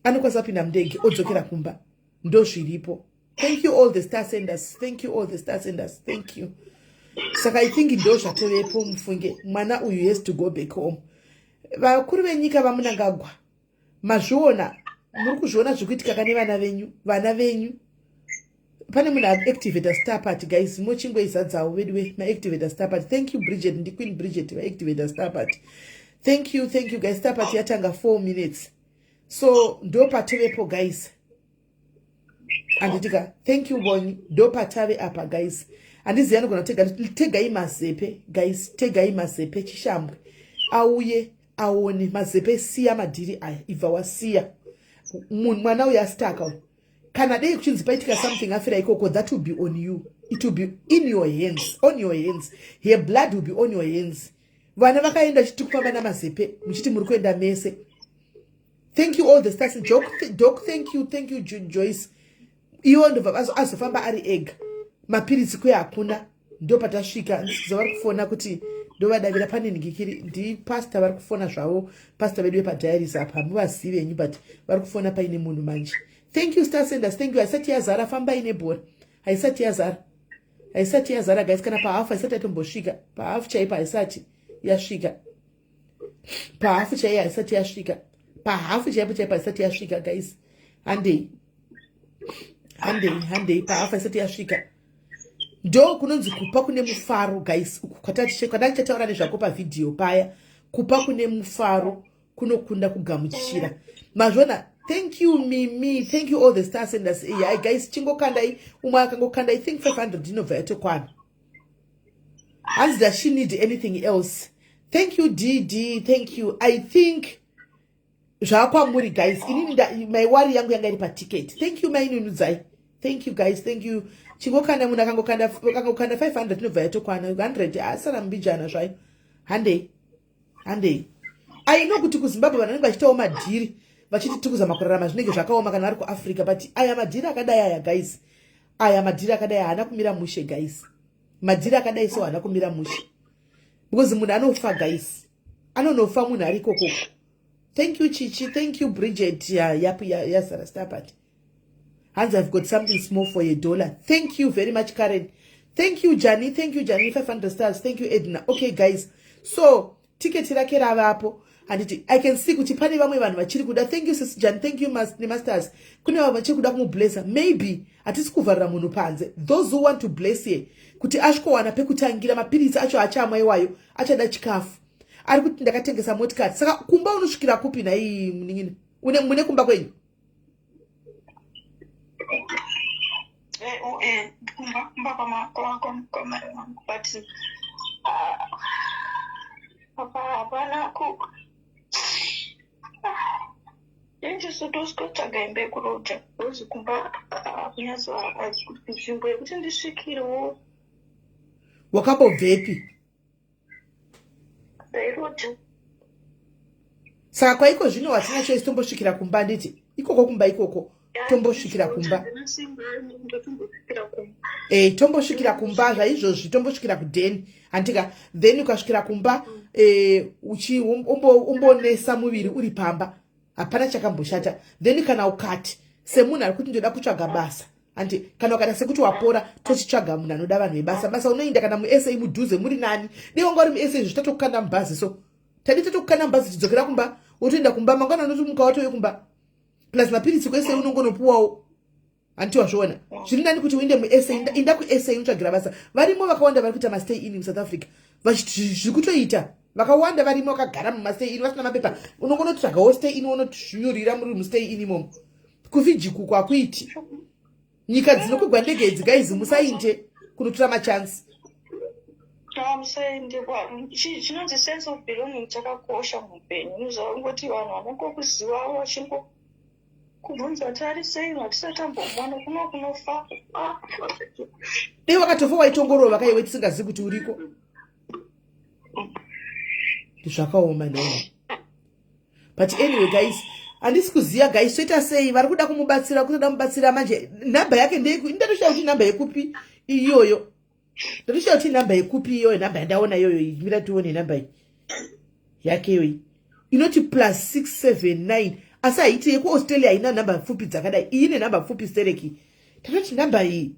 A: anokwanisa kupinda mundege odzokera kumba. Ndo zviripo. Thank you, all the star senders. Thank you, all the star senders. Thank you. Saka I think ndo zvatovepo, mufunge. Mwana uyu has to go back home. Vakuru venyika, vaMunangagwa, mazviona, muri kuzviona zviri kuitika kane vana venyu, vana venyu. Pane munhu aactivata star party, guys, mochingoizadzawo veduwe maactivata star party. Thank you, Bridget. NdiQueen Bridget vaactivata star party. Thank you, thank you, guys. Star party yatanga 4 minutes, so ndo patovepo, guys, handitika? Thank you, Boni. Ndo patave apa, guys. Handizivi anogona kutega. Tegai Mazepe, guys, tegai Mazepe chishambwe auye aone. Mazepe, siya madhiri aya, ibva wasiya. Mwana uyu astaka uyu. Kana dei kuchinzi paitika something afira ikoko, that will be on you. It will be in your hands, on your hands. Her blood will be on your hands. Vana vakaenda chiti kufamba naMazepe muchiti muri kuenda mese. Thank you all the stars. Doc, Doc, thank you, thank you Joyce. Iwo ndobva azofamba ari ega. Mapiritsi kuya hakuna. Ndopatasvika ndisikiza vari kufona kuti ndovadavira pane nhingikiri ndipastor vari kufona zvavo pastor vedu vepadiaries apa hamuvazivi henyu but vari kufona paine munhu manje. Thank you star senders, thank you. Haisati yazara, fambai nebhora. Haisati yazara. Haisati yazara guys, kana pahafu haisati yatombosvika. Pahafu chaipo haisati yasvika. Pahafu chaiyo haisati yasvika. Pahafu chaipo chaipo haisati yasvika guys. Handei. Handei, handei pahafu haisati yasvika. Ndo kunonzi kupa kune mufaro guys. Uku kwatatichataura nezvako pavhidhiyo paya. Kupa kune mufaro kunokunda kugamuchira. Mazvona. Thank you Mimi, thank you all the star senders. Yeah, guys, chingokandai umwe akangokanda I think 500 inobva yatokwana. Hanzi does she need anything else? Thank you DD, thank you. I think zvakwamuri guys. Inini my worry yangu yanga iri paticket. Thank you mainunudzai. Thank you guys, thank you. Chingokanda munhu akangokanda 500 inobva yatokwana. 100 asara mbijana zvayo. Handei. Handei. I know kuti kuZimbabwe vanhu vanenge vachitawo madhiri vachiti tikuzama kurarama zvinenge zvakaoma kana vari kuAfrica, but aya madhiri akadai aya guys, aya madhiri akadai haana kumira mushe guys. Madhiri akadai so haana kumira mushe because munhu anofa guys, anonofa munhu ari ikoko. Thank you Chichi, thank you Bridget yazara star party. Hans, I've got something small for $1. Thank you very much Karen. Thank you Jani, thank you Jani, 500 stars. Thank you Edna. Okay guys, so ticket rake ravapo. Handiti I can see kuti pane vamwe vanhu vachiri kuda. Thank you Sis Jan, thank you Masters. Kune vamwe vachiri kuda kumublessa. Maybe hatisi kuvharira munhu panze. Those who want to bless here kuti asvikowana pekutangira mapiritsi acho achamwa iwayo achada chikafu. Ari kuti ndakatengesa motikari. Saka kumba unosvikira kupi nhai munin'ina? Mune kumba kwenyu?
B: Kumba kwamai vangu, but hapana ku injisotosikotsvaga imba yekuroja because kumba hakunyatso nzvimbo yekuti ndisvikirewo.
A: Wakambobvepi?
B: Ndairoja.
A: Saka kwaiko zvino wasina choice tombosvikira kumba nditi ikoko kumba ikoko tombosvikira kumba. Tombosvikira kumba zvaizvozvi tombosvikira kudheni handika. Then ukasvikira kumba umbonesa muviri uri pamba hapana chakamboshata. Then kana ukati semunhu ari kuti ndoda kutsvaga basa handi kana ukaita sekuti wapora tochitsvaga munhu anoda vanhu vebasa. Basa unoinda kana muSA mudhuze muri nani. Dei wanga uri muSA zvitotokukanda mubhazi so. Tadi totokukanda mubhazi tidzokera kumba wotoenda kumba mangwana unotomuka watouya kumba. Plus mapiritsi kuSA unongonopuwawo. Hanti wazviona. Zviri nani kuti uinde muSA, inda kuSA unotsvagira basa. Varimo vakawanda vari kuita mastay in muSouth Africa. Zviri kutoita. Vakawanda varimo vakagara mumastay in vasina mapepa. Unongonotsvagawo stay in wonozvinyurira muri mustay in imomo. KuFiji kuko hakuiti. Nyika dzinokwigwa ndege idzi guys musainde kunotora machansi.
B: Musainde chinonzi sense of belonging chakakosha muupenyu. Unoziva kungoti vanhu vanongokuziva vachingo kubvunza kuti ari sei hatisati tambomwana kuno kunofa.
A: Dei wakatofa waitongorova kaiwe tisingazivi kuti uriko. Zvakaoma nei. But anyway guys, handisi kuziva guys toita sei vari kuda kumubatsira kutoda mubatsira manje nhamba yake ndeiku ndatoshaya kuti nhamba yekupi iyoyo. Ndatoshaya kuti nhamba yekupi iyoyo nhamba yandaona iyoyo mira tione nhamba iyi yake iyoyi inoti plus 679 asi haiti yekuAustralia haina nhamba pfupi dzakadai iyi ine nhamba pfupi stereki. Tatoti nhamba iyi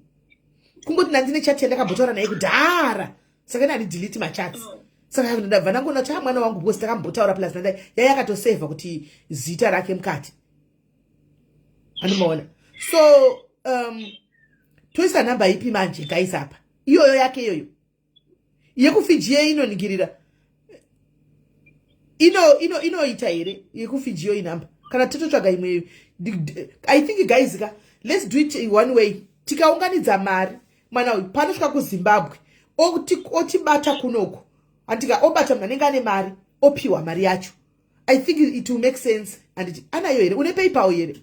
A: kungoti nandine chat yandakambotaura naye kudhara saka ini handidelete machats. Saka ndabva ndangoona kuti mwana wangu because takambotaura plus nandai yai yakatosevha kuti zita rake mukati. Andimaona. So toisa nhamba ipi manje guys apa? Iyoyo yake iyoyo. YekuFiji ye inoningirira. Inoita here yekuFiji iyo inhamba? Kana tototsvaga imwe. I think guys ka let's do it one way. Tikaunganidza mari mwana uyu panosvika kuZimbabwe otibata kunoko. Andika obata munhu anenge ane mari opiwa mari yacho. I think it will make sense. Anditi anayo here? Une PayPal here?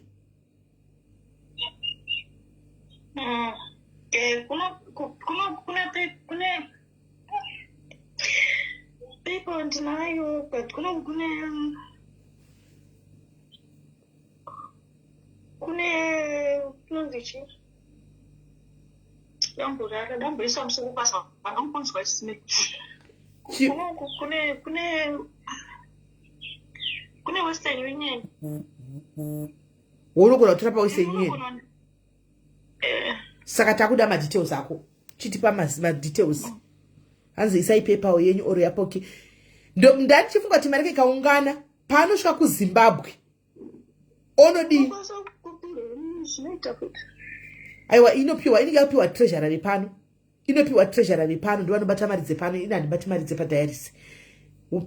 B: Kune PayPal ndinayo, but kune Kune kunonzi chii? Damborara, damboisa musoro pasi panongonzwa chisime. Kune kune kune Western Union.
A: Unogona kutora paWestern Union. Eh. Saka takuda madetails ako. Chitipa madetails. Hanzi isai PayPal yenyu or yapoki. Ndandichifunga kuti mari yake ikaungana paanosvika kuZimbabwe onodii aiwa inopiwa inenge yapiwa treasurer vepano inopiwa treasurer vepano ndovanobata mari dzepano ini handibati mari dzepadiaris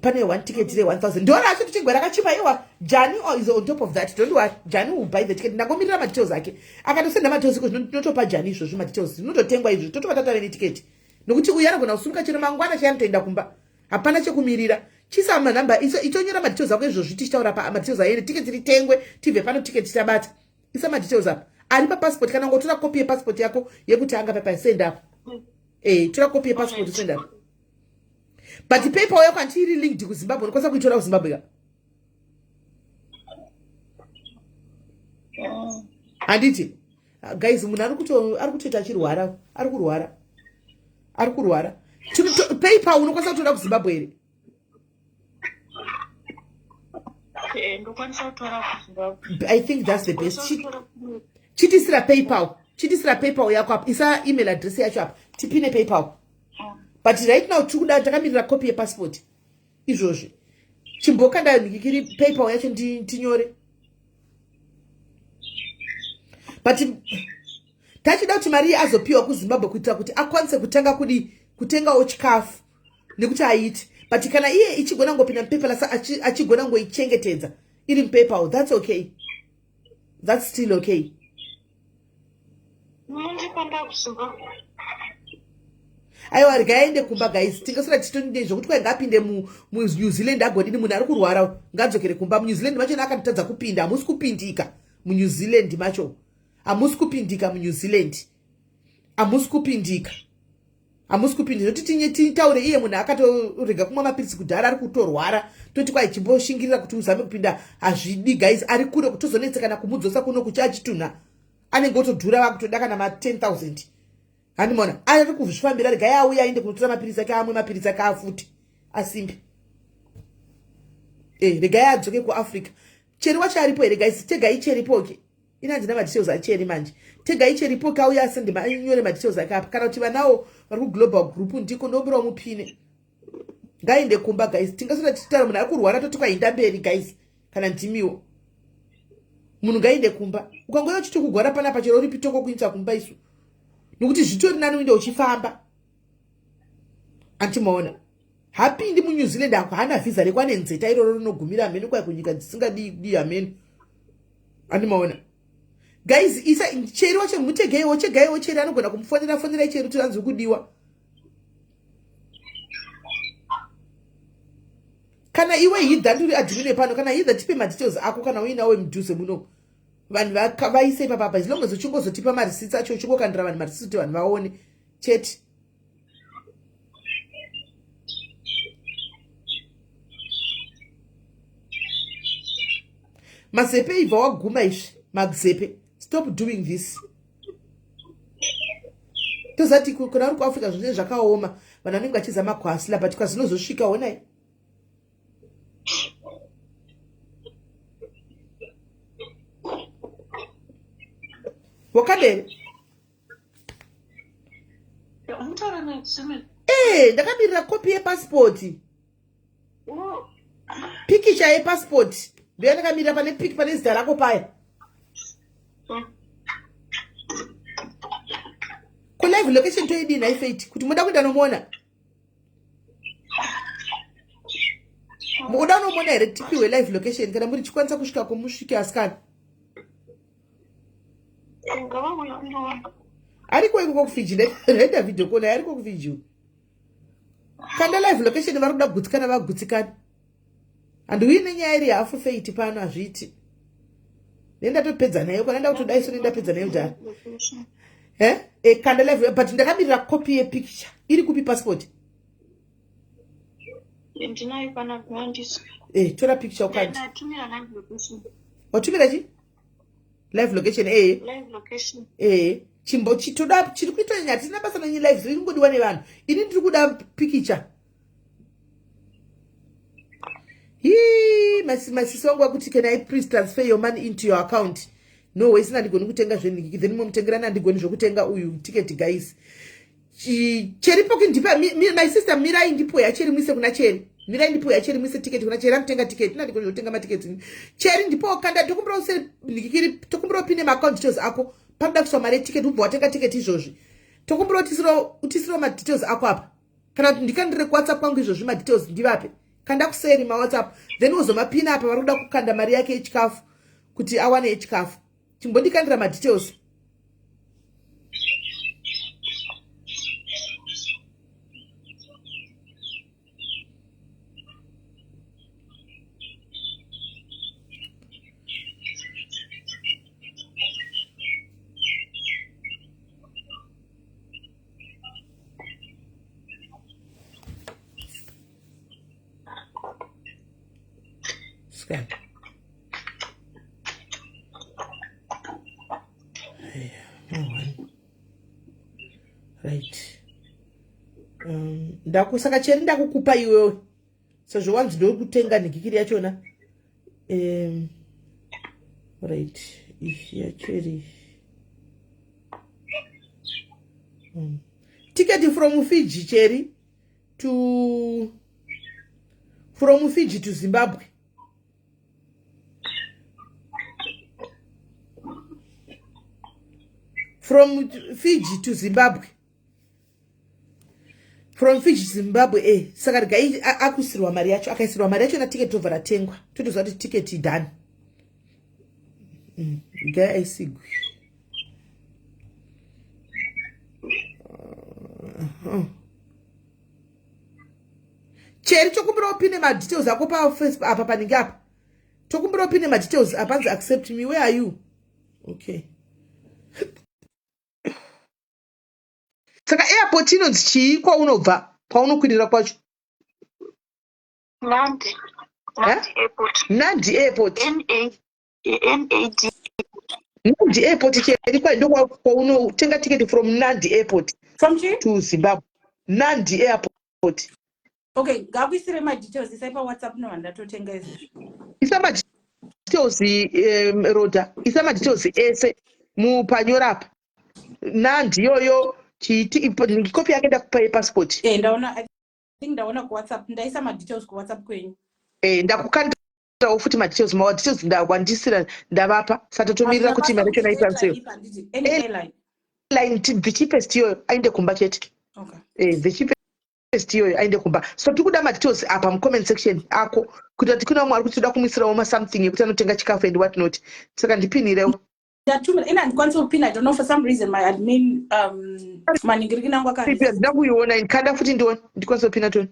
A: pane one ticket re 1000 ndora acho tichigwa rakachipa iwa jani oh, is on top of that don't worry jani will buy the ticket ndangomirira madetails ake akatosenda madetails iko zvinotopa jani izvozvo madetails zvinototengwa izvo totova tatave neticket nokuti uyu anogona kusimuka chero mangwana chayanotoenda kumba hapana chekumirira chisa manhamba isa itonyora madetails ako izvozvi tichitaura pa madetails aende ticket ritengwe tibve pano ticket tabata isa madetails apa ari papassport kana ungotora kopi yepassport yako yekutanga papa send up eh tora kopi yepassport send up but paper yako anti iri linked kuzimbabwe unokwanisa kuitora kuzimbabwe ka handiti guys munhu ari kutoita achirwara ari kurwara ari kurwara paypal unokwanisa kutora kuzimbabwe here
B: eh,
A: i think that's the best chitisira paypal chitisira paypal yako apa isa email address yacho apa tipine paypal mm. but right now tiri kuda takamirira copy yepassport izvozvi chimbokanda nhikikiri paypal yacho tinyore but tachida kuti mari iye azopiwa kuzimbabwe kuitira kuti akwanise kutanga kudii kutengawo chikafu nekuti aiti but kana iye ichigona ngopinda mupepalasa achigona ngoichengetedza iri mupaypal that's okay that's still okay aiwa rega aende kumba guys tingasara tichitonidei zvekuti kwai ngaapinde munew zealand agodini munhu ari kurwara ngadzokere kumba munew zealand macho akatotadza kupinda hamusi kupindika munew zealand macho hamusi kupindika munew zealand hamusi kupindika hamusi kupindika toti tinye titaure iye munhu akatorega kumwa mapiritsi kudhara ari kutorwara toti kwai chimboshingirira kuti uzame kupinda hazvidi guys ari kure kutozonetsekana kumudzosa kuno kuchi achitunha anenge otodhura vakutoda kana ma 10 000 handimona ari kuzvifambira regai auye aende kunotora mapiritsi ake amwe mapiritsi ake afuti asimbe e regai adzoke kuafrica cheri wacho aripo here guys tegai cheripoke ini handina madetails acheri manje tegai cheripo kauya asende anyore madetails ake apa kana kuti vanawo vari kuglobal group ndiko ndombirawo mupine ngaende kumba guys tingasota tichitaura munhu ari kurwara toti kwainda mberi guys kana ndimiwo munhu ngaende kumba ukangouya uchiti kugwara panapa chero uripi toko kuinza kumba isu nokuti zvitori nani uinde uchifamba antimaona hapindi munew zealand ako haana vhisa reko ane nzeta iroro rinogumira hameno kwai kunyika dzisingadii kudii hameno andimaona guys isa cheri wacho mutegeiwo chegaiwo cheri anogona kumufonera fonera cheri kuti anzi kudiwa kana iwe hidha ndiri admine pano kana hidha tipe madetails ako kana uinawo mudhuze muno vanhu vaise ipapapa as long as uchingozotipa marisits acho uchingokandira vanhu marisits kuti vanhu vaone chete mazepe ibva waguma izvi mazepe stop doing this tozati kuna uri kuafrica zvinenge zvakaoma vanhu vanenge vachizama kuhasila but kwazinozosvika honai wakadere Eh, ndakamirira kopi yepasipoti oh. pikicha yepasipoti ndoyandakamirira pane piki pane zita rako paya mm. ko live location toidii nhai fate kuti moda kuenda nomuona mukuda unomuona here tipiwe live location kana muri chikwanisa kusvika kumusvike asikana ariko ikoko kufiji renda video kona ariko kufiji kanda live location vari kuda kugutsikana vagutsikana handiuyi nenyaya iri hafu feiti pano hazviiti nendatopedza nayo kana ndakutodai so nendapedza nayo dhara eh? E, kanda live but ndakamirira copy yepicture iri kupi passport
B: ndinayo pana
A: eh, tora picture ukandi watumira chi Live location ee.
B: Live location.
A: Ee. Chimbo chitoda chiri kuitwa nyaya hatina basa nenyi live zviri kungodiwa nevanhu. Ini ndiri kuda pikicha. Hii masisi wangu akuti can I please transfer your money into your account? No way sina ndigoni kutenga zvenhiki then momutengerana ndigoni zvokutenga uyu ticket guys. Cheri poki ndipa my sister mirai ndipo yacheri muise kuna cheri. Mirai ndipo yacheri muise ticket kuna cheri anotenga ticket ina ndigoni zvokutenga matickets. Cheri ndipo kanda tokumbira use ndikiri tokumbira upine ma account details ako. Panoda kuiswa mari ticket ubva watenga ticket izvozvi. Tokumbira utisiro utisiro ma details ako apa. Kana kuti ndikandire kuWhatsApp kwangu izvozvi ma details ndivape. Kanda kuseri ma WhatsApp then wozomapina apa vari kuda kukanda mari yake yechikafu kuti awane yechikafu. Chimbondikandira ma details. Scan. Right. Um, ndaku saka cheri ndakukupa iwewe sezvo wanzi ndokutenga nhikikiri yachona. Right, ishi yacheri. Ticket from Fiji cheri to from Fiji to Zimbabwe. From Fiji to Zimbabwe. From Fiji to Zimbabwe eh saka regai akusirwa mari yacho akaisirwa mari yacho na ticket tobva ratengwa totoziva kuti ticket done. Regai aisigwe. Cheri tokumbira upine madetails ako pa Facebook apa panenge apa. Tokumbira upine madetails apa anzi accept me where are you? Okay. Saka airport inonzi chii kwaunobva kwaunokwirira kwacho?
B: Nandi. Nandi Airport.
A: Nandi Airport.
B: N A N A D.
A: Nandi Airport cheri kwa ndo kwaunotenga ticket from Nandi Airport.
C: From chii?
A: To Zimbabwe. Nandi Airport.
C: Okay, ngakuisire ma details isai pa WhatsApp no handatotenga izvozvo.
A: Isa ma details Roda, isa ma details ese mupanyora apa. Nandi yoyo chiiti kopi yake ndakupa yepassport.
C: Ndaona, I think ndaona ku WhatsApp, ndaisa ma details ku WhatsApp kwenyu.
A: Ndakukandirawo futi ma details, ma details ndawandisira ndavapa, saka totomirira kuti mari yacho naitransfer.
C: Any airline.
A: Airline the cheapest iyoyo aende kumba chete.
C: Okay.
A: The cheapest iyoyo aende kumba. So tikuda ma details apa mu comment section ako kuita kuti kuna umwe ari kuti toda kumuisirawo ma something yekuti anotenga chikafu and what not. Saka ndipinirewo.
C: Ndatumira, ina handikwanisi kupina, I don't know, for some reason my admin, maningiriki angu aka
A: Ndina ndina kuiona, ndikanda futi ndione, ndikwanise kupina toni.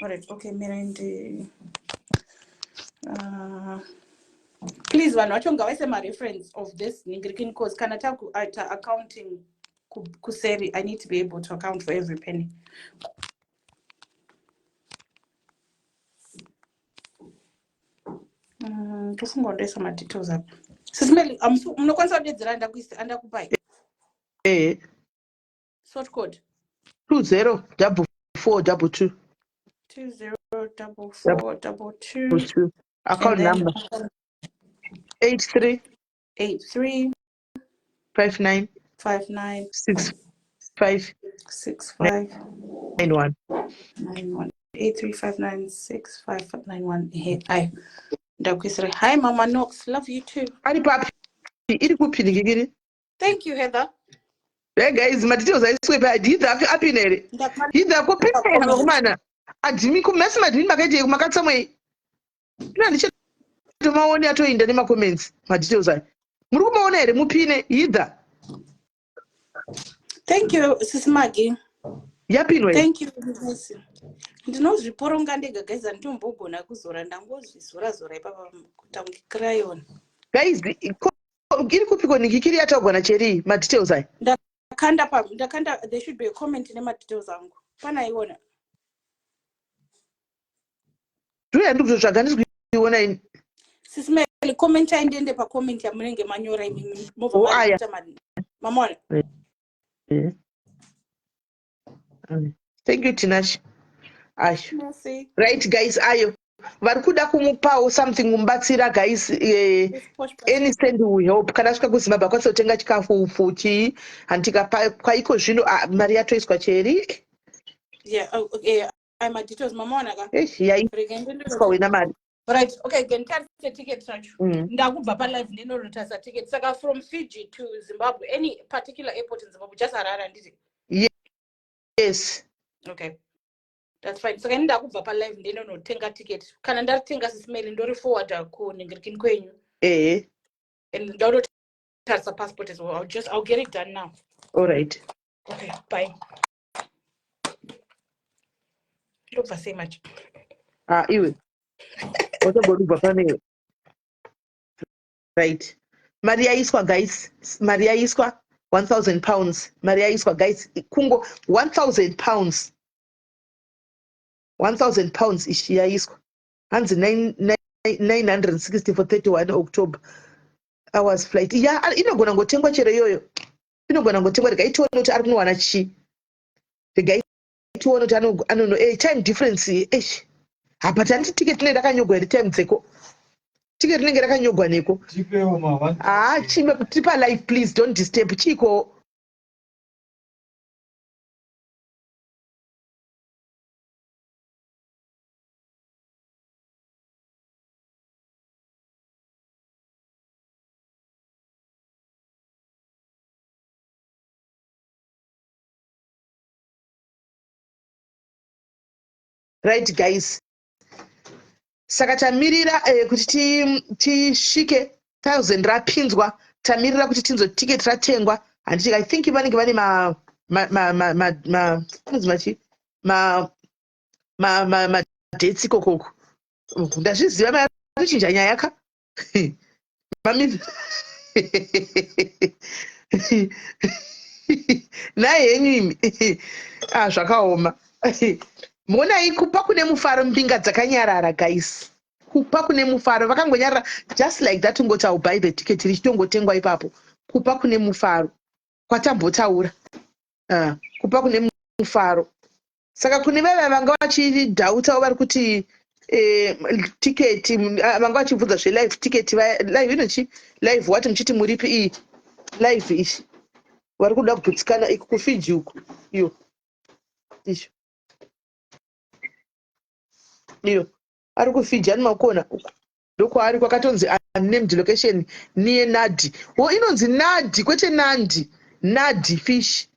C: Alright, okay, mira ndi please vanhu vacho ngavaise ma reference of this ningirikini cause kana takuita accounting kuseri, I need to be able to account for every penny. Tofunga ndoisa ma details apa. Sisimeli, munokwanisa kudedzera andakupai? Sort code.
A: 20 double four double two.
C: 20 double four double two.
A: Double two. Account
C: And then
A: number. 83.
C: 83.
A: 59.
C: 59.
A: 65.
C: 65.
A: 91.
C: 91. 83596591. Hey, I. Ndakuisira. Hi Mama Knox, love you too.
A: Ari papi? Iri kupi ndikikiri?
C: Thank you Heather.
A: Hey guys, ma details aiswe pa Heather apina here? Heather kupina here vakomana? Adimi kumesi madini makaite makatsamwei? Ina ndichatomaone atoinda nema comments ma details ayo. Muri kumaona here mupine Heather?
C: Thank you Sis Maggie.
A: Yapinwa here?
C: Thank you Sis. Ndinozviporonga ndega guys, handitombogona kuzora, ndangozvizora zora ipapa kuita kunge crayon.
A: Guys, iri kupiko nikikiri yataugwa naCheri ma details ayo?
C: Ndakanda pa, ndakanda, there should be a comment nema details angu. Panaiona.
A: Ndiyo yandiri kutotsvaga, handisi kuiona ini.
C: Sis Melly, comment ndiende pacomment yamunenge manyora imimi mobva
A: Oh, aya.
C: maita mamona.
A: Thank you, Tinashe. Ayo.
C: Merci.
A: Right guys, ayo. Vari kuda kumupawo something kumubatsira guys.
C: This posh button.
A: Any send will help. Kana asvika kuZimbabwe akwanisa kutenga chikafu upfu chii handitika kwaiko zvino mari yatoiswa cheri.
C: Yeah, oh, okay. I'm a details mamaona ka.
A: Eish, yaiswa
C: Rega ndinotora.
A: wena mari.
C: Right, okay, ngenditarise ticket racho. Ndakubva palive ndinonotarisa ticket. Saka from Fiji to Zimbabwe, any particular airport in Zimbabwe, just Harare handiti?
A: Yes.
C: Okay. That's fine. Saka ini ndakubva palive ndinonotenga ticket. Kana ndaritenga Sis Melly ndoriforwarda kunhingirikini kwenyu. And ndototarisa passport as well. I'll get it done now.
A: All right.
C: Okay, bye. Ndobva sei manje?
A: Ah, iwe. Watogorubva pane. Right. Mari yaiswa guys. Mari yaiswa 1000 pounds. Mari yaiswa guys. Kungo 1000 pounds. 1000 pounds ishi yaiswa. Hanzi 960 for 31 October. Hours flight. Ya, inogona ngotengwa chero iyoyo. Inogona ngotengwa regai tione kuti ari kunowana chii. Regai tione kuti anono time difference eish. Hapa tanditi ticket rinenge rakanyogwa here time dzeko? Ticket rinenge rakanyogwa neko.
D: Tipewo ma one
A: Ah, chime tipa live please don't disturb. Chiko. Right guys. Saka tamirira kuti tisvike 1000 rapinzwa, tamirira kuti tinzwe ticket ratengwa. Handiti I think vanenge vane ma ma ma ma ma ma anonzi machi ma ma ma ma dates ikokoko. Ndazviziva mai atochinja nyaya ka. Mami Nhai henyu imi. Ah, zvakaoma. Monai kupa kune mufaro mbinga dzakanyarara guys. Kupa kune mufaro vakangonyarara just like that ungoti I'll buy the ticket richitongotengwa ipapo. Kupa kune mufaro kwatambotaura. Kupa kune mufaro. Saka kune vaya vanga vachidhautawo vari kuti ticket vanga vachibvunza zvelive ticket vaya live inochi live what muchiti muripi iyi live ichi vari kuda kugutsikana iko kuFiji uko iyo icho iyo ari kuFiji ani makona uko ndokwaari kwakatonzi unnamed location near Nadi. Wo inonzi Nadi kwete Nandi. Nadi fish.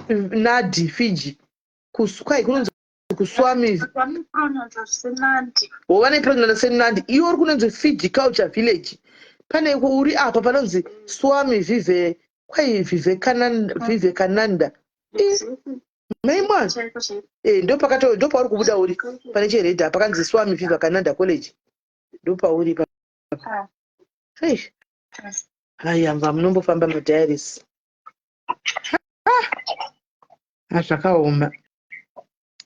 A: Nadi Fiji. Kwai kunonzi kuswami.
B: Vanopronounce senandi.
A: Wo vanoipronounce senandi. Iwe uri kunonzi Fiji Culture Village. Pane uri apa panonzi Swami Vive kwai Vivekananda Vivekananda. Mai mwana.
B: Chaiko chaiko.
A: Ndo pauri kubuda uri pane cheredha pakanzi Swami Vivekananda College. Ndo pauri pa. Hey. Haya mva munombofamba madiaries. Ah, zvakaoma.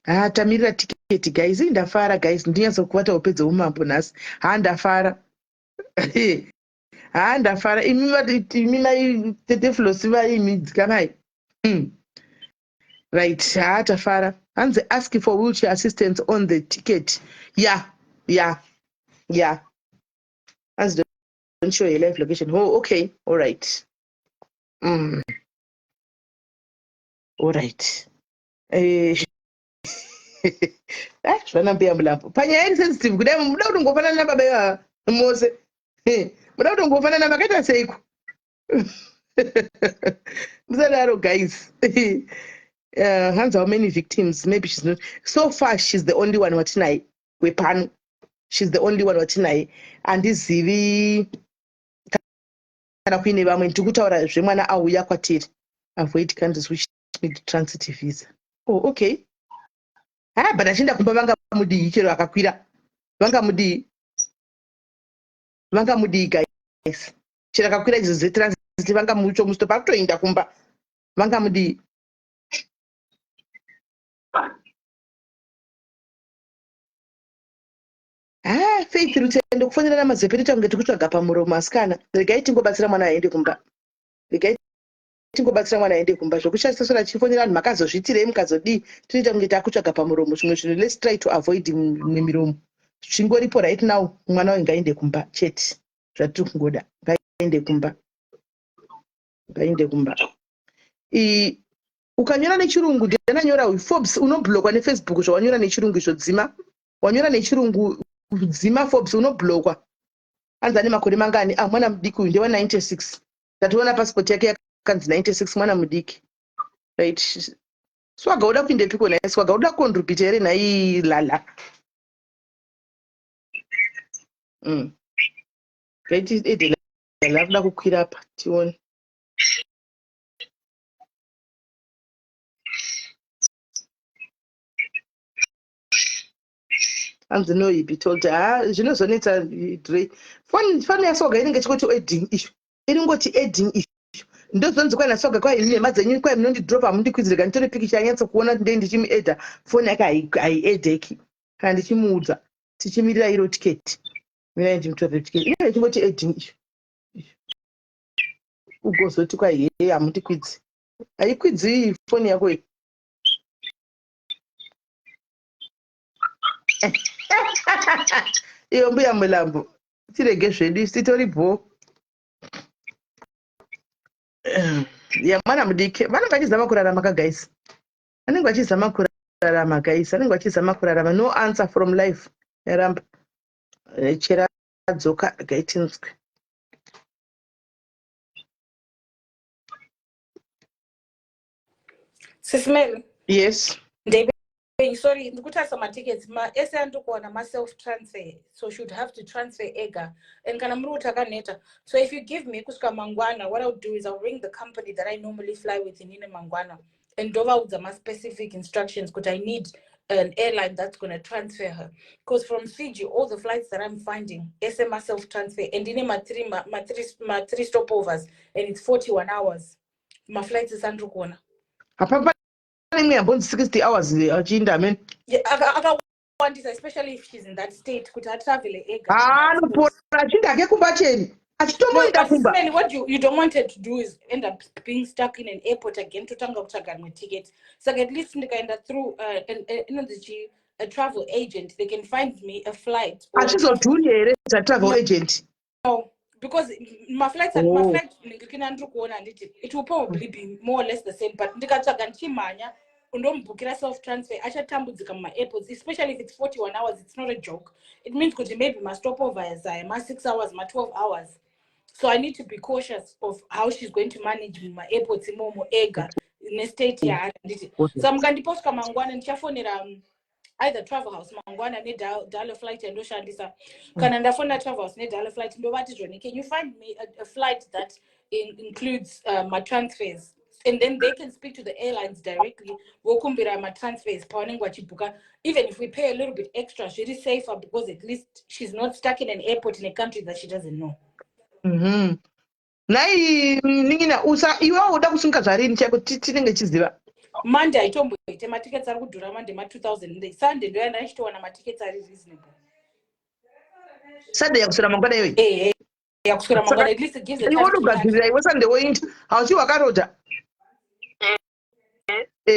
A: Ah, tamirira tiketi guys. Ndafara guys. Ndinyatso kubata hope dzeumambo nhasi. Ha ndafara. Ha ndafara. Imi mai Tete Flosi vaimi dzikamai. Right. Ha tafara. Hanzi ask for wheelchair assistance on the ticket. Yeah. Yeah. Yeah. Hanzi don't show your live location. Oh, okay. All right. All right. Zvana mbuya Mulambo. Panyaya iri sensitive kudai muda kuti ngofanana nababa ivava mose. Muda kuti ngofanana makaita seiko? Musadaro guys. Hanzi how many victims? Maybe she's not. So far she's the only one watinaye wepano. She's the only one watinaye. Andizivi kana kuine vamwe ndiri kutaura zvemwana auya kwatiri. Avoid countries which need transit visa. Oh, okay. Ah, but achienda kumba vangamudii chero akakwira. Vangamudii. Vangamudii guys. Chero akakwira idzo dzetransit vangamuchomusto pakutoenda kumba. Vangamudii. Ah, Faith Rutendo kufonera naMazepe toita kunge tikutsvaga pamuromo asikana. Regai tingobatsira mwana aende kumba. Regai tingobatsira mwana aende kumba. Zvokushandisa sora tichifonera vanhu makazozviitirei mukazodii tinoita kunge takutsvaga pamuromo zvimwe zvinhu let's try to avoid mimwe miromo. Zvingoripo right now mwana uyu ngaende kumba chete. Zvatiri kungoda ngaende kumba. Ngaende kumba. I ukanyora nechirungu ndiananyora uyu Forbes unoblokwa neFacebook zvawanyora nechirungu izvo dzima. Wanyora nechirungu dzima Forbes unoblokwa. Anzi ane makore mangani? Ah, mwana mudiki uyu ndewa 96. Ndatoona passport yake yakanzi 96 mwana mudiki. Right. Swaga uda kuindepiko nhai Swaga uda kucontribute here nhai Lala? Right, Ede Lala kuda kukwira apa tione. Hanzi no he be told ha zvinozonetsa Dre. Foni foni yaSwaga inenge ichingoti adding ishu. Iringoti adding ishu. Ndozonzi kwai naSwaga kwai ini nhema dzenyu kwai munondidropa hamundikwidzi rega nditore pikicha anyatso kuona kuti ndei ndichimuedha foni yake haiedheki kana ndichimuudza tichimirira iro ticket. Mirai ndimutorere ticket. Inenge ichingoti adding ishu. Ugozoti kwai hee hamundikwidzi. Haikwidzi foni yako iyi. Iyo mbuya Mulambo tirege zvedu isu titori bho. Ya mwana mudiki vanenge vachizama kurarama ka guys. Vanenge vachizama kurarama guys. Vanenge vachizama kurarama. No answer from life. Yaramba. Chera adzoka regai tinzwe.
C: Sis Mary.
A: Yes.
C: Ndebe, sorry, ndikutarisa matickets ma ese andikuona ma self transfer. So should have to transfer ega. And kana muri kuti akaneta. So if you give me kusvika mangwana, what I'll do is I'll ring the company that I normally fly with inini mangwana and ndovaudza ma specific instructions kuti I need an airline that's going to transfer her. Because from Fiji, all the flights that I'm finding, ese ma self transfer and ine ma three stopovers and it's 41 hours. Maflights ese andiri kuona.
A: Hapa pane imwe yambonzi 60 hours achiinda amen.
C: Yeah, akawandisa especially if she's in that state kuti atravele ega.
A: Anopora achiinda hake kumba cheri. Achitomboenda kumba.
C: But what you don't want her to do is end up being stuck in an airport again totanga kutsvaga rimwe ticket. Saka at least ndikaenda through inonzi chi a travel agent, they can find me a flight.
A: Achizodhuri here travel agent?
C: No, because maflights oh. Maflight ndikina ndiri kuona handiti it will probably be more or less the same, but ndikatsvaga ndichimhanya undomubhukira self transfer achatambudzika mumaairports, especially if it's 41 hours. It's not a joke. It means kuti maybe mastopovers aya ma6 hours, ma12 hours, so I need to be cautious of how she's going to manage mumaairports imomo ega nestate yaari handiti. So mukandipa kusvika mangwana ndichafonera either Travel House mangwana nedalo flight yandoshandisa. Kana ndafonera Travel House nedalo flight ndovati zvoni, can you find me a flight that includes matransfers? And then they can speak to the airlines directly vokumbira matransfers pavanenge vachibhuka. Even if we pay a little bit extra, zviri safer because at least she's not stuck in an airport in a country that she doesn't know.
A: Nhai nin'ina usa iwe uda kusunga zvarini chaiko tinenge chiziva.
C: Monday haitomboite, matickets ari kudhura Monday ma2000. Sunday ndoyanda ndichitowana matickets ari reasonable.
A: Sunday yakuswera mangwana iyoyi?
C: Ehe, yakuswera mangwana. At least it gives
A: a iwe wotogadzirira iwe Sunday woinda hauchi wakaroja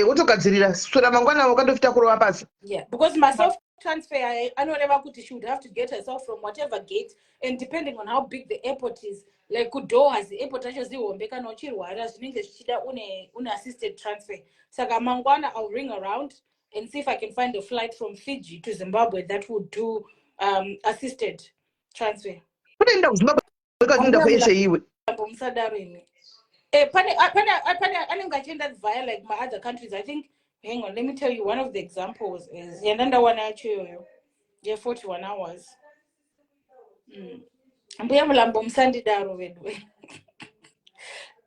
A: wotogadzirira swera mangwana wakandofita kurova pasi.
C: Yeah, because maself transfer anoreva kuti she would have to get herself from whatever gate, and depending on how big the airport is, like kuDoha ziairport racho zihombe, kana uchirwara zvinenge zvichida une assisted transfer. Saka mangwana I'll ring around and see if I can find a flight from Fiji to Zimbabwe that would do assisted transfer.
A: Kunoenda kuZimbabwe katoenda kwese iwe.
C: Musadaro imi. Pane anenge achienda via like my other countries, I think. Hang on, let me tell you, one of the examples is yandandawana yacho iyoyo ye41 hours. Mbuya Mulambo musandidaro vedu.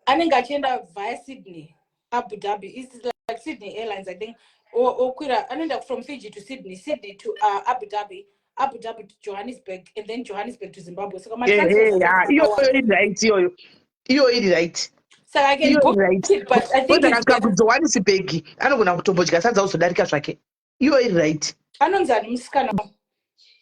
C: Anenge achienda via Sydney, Abu Dhabi. It's like Sydney Airlines, I think. Okwira anoenda from Fiji to Sydney, Sydney to Abu Dhabi, Abu Dhabi to Johannesburg, and then Johannesburg to Zimbabwe. Saka
A: iyoyo iri right, iyoyo iyo iri right.
C: Saka I can book it, but I think
A: it's better.KuJohannesburg anogona kutombodya sadza uzodarika zvake. Iyo iri right.
C: Anonzi ani musikana?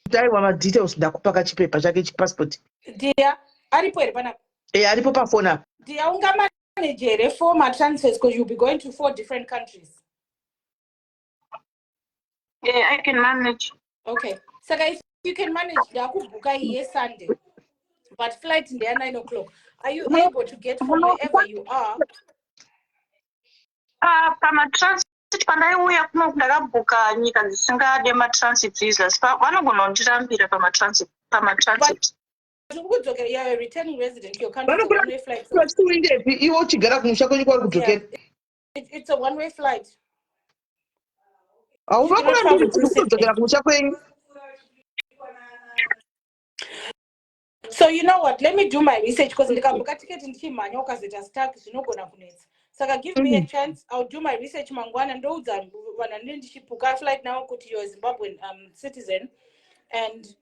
A: Kuti aiwa, madetails ndakupa kachipepa chake, chipassport.
C: Dia aripo here panapa?
A: E, aripo pafoni apa.
C: Dia, ungamanage here four matransfers, because you'll be going to four different countries?
B: Yeah, I can manage.
C: Okay, saka if you can manage, ndakubhuka iye Sunday, but flight ndeya 9 o'clock. Are you able to get from wherever you are?
B: Pamatransit pandaiuya kuno, ndakabhuka nyika dzisingade matransit visas. Vanogona kundirambira pamatransit pamatransit.
C: Uri kudzokera, you are a returning resident. Your country is a
A: Vanokura-
C: one way flight, so
A: Vachikuindepi iwe uchigara kumusha kwenyu kwauri kudzokera?
C: It's a one way flight.
A: Hauvakurambiri kuti kudzokera kumusha kwenyu.
C: So you know what, let me do my research, because ndikabhuka tiketi ndichimhanya, ukazoita stuck, zvinogona kunetsa. Saka give me a chance, I'll do my research mangwana, ndoudza vanhu vandinenge ndichibhuka flight now kuti you're a Zimbabwean citizen and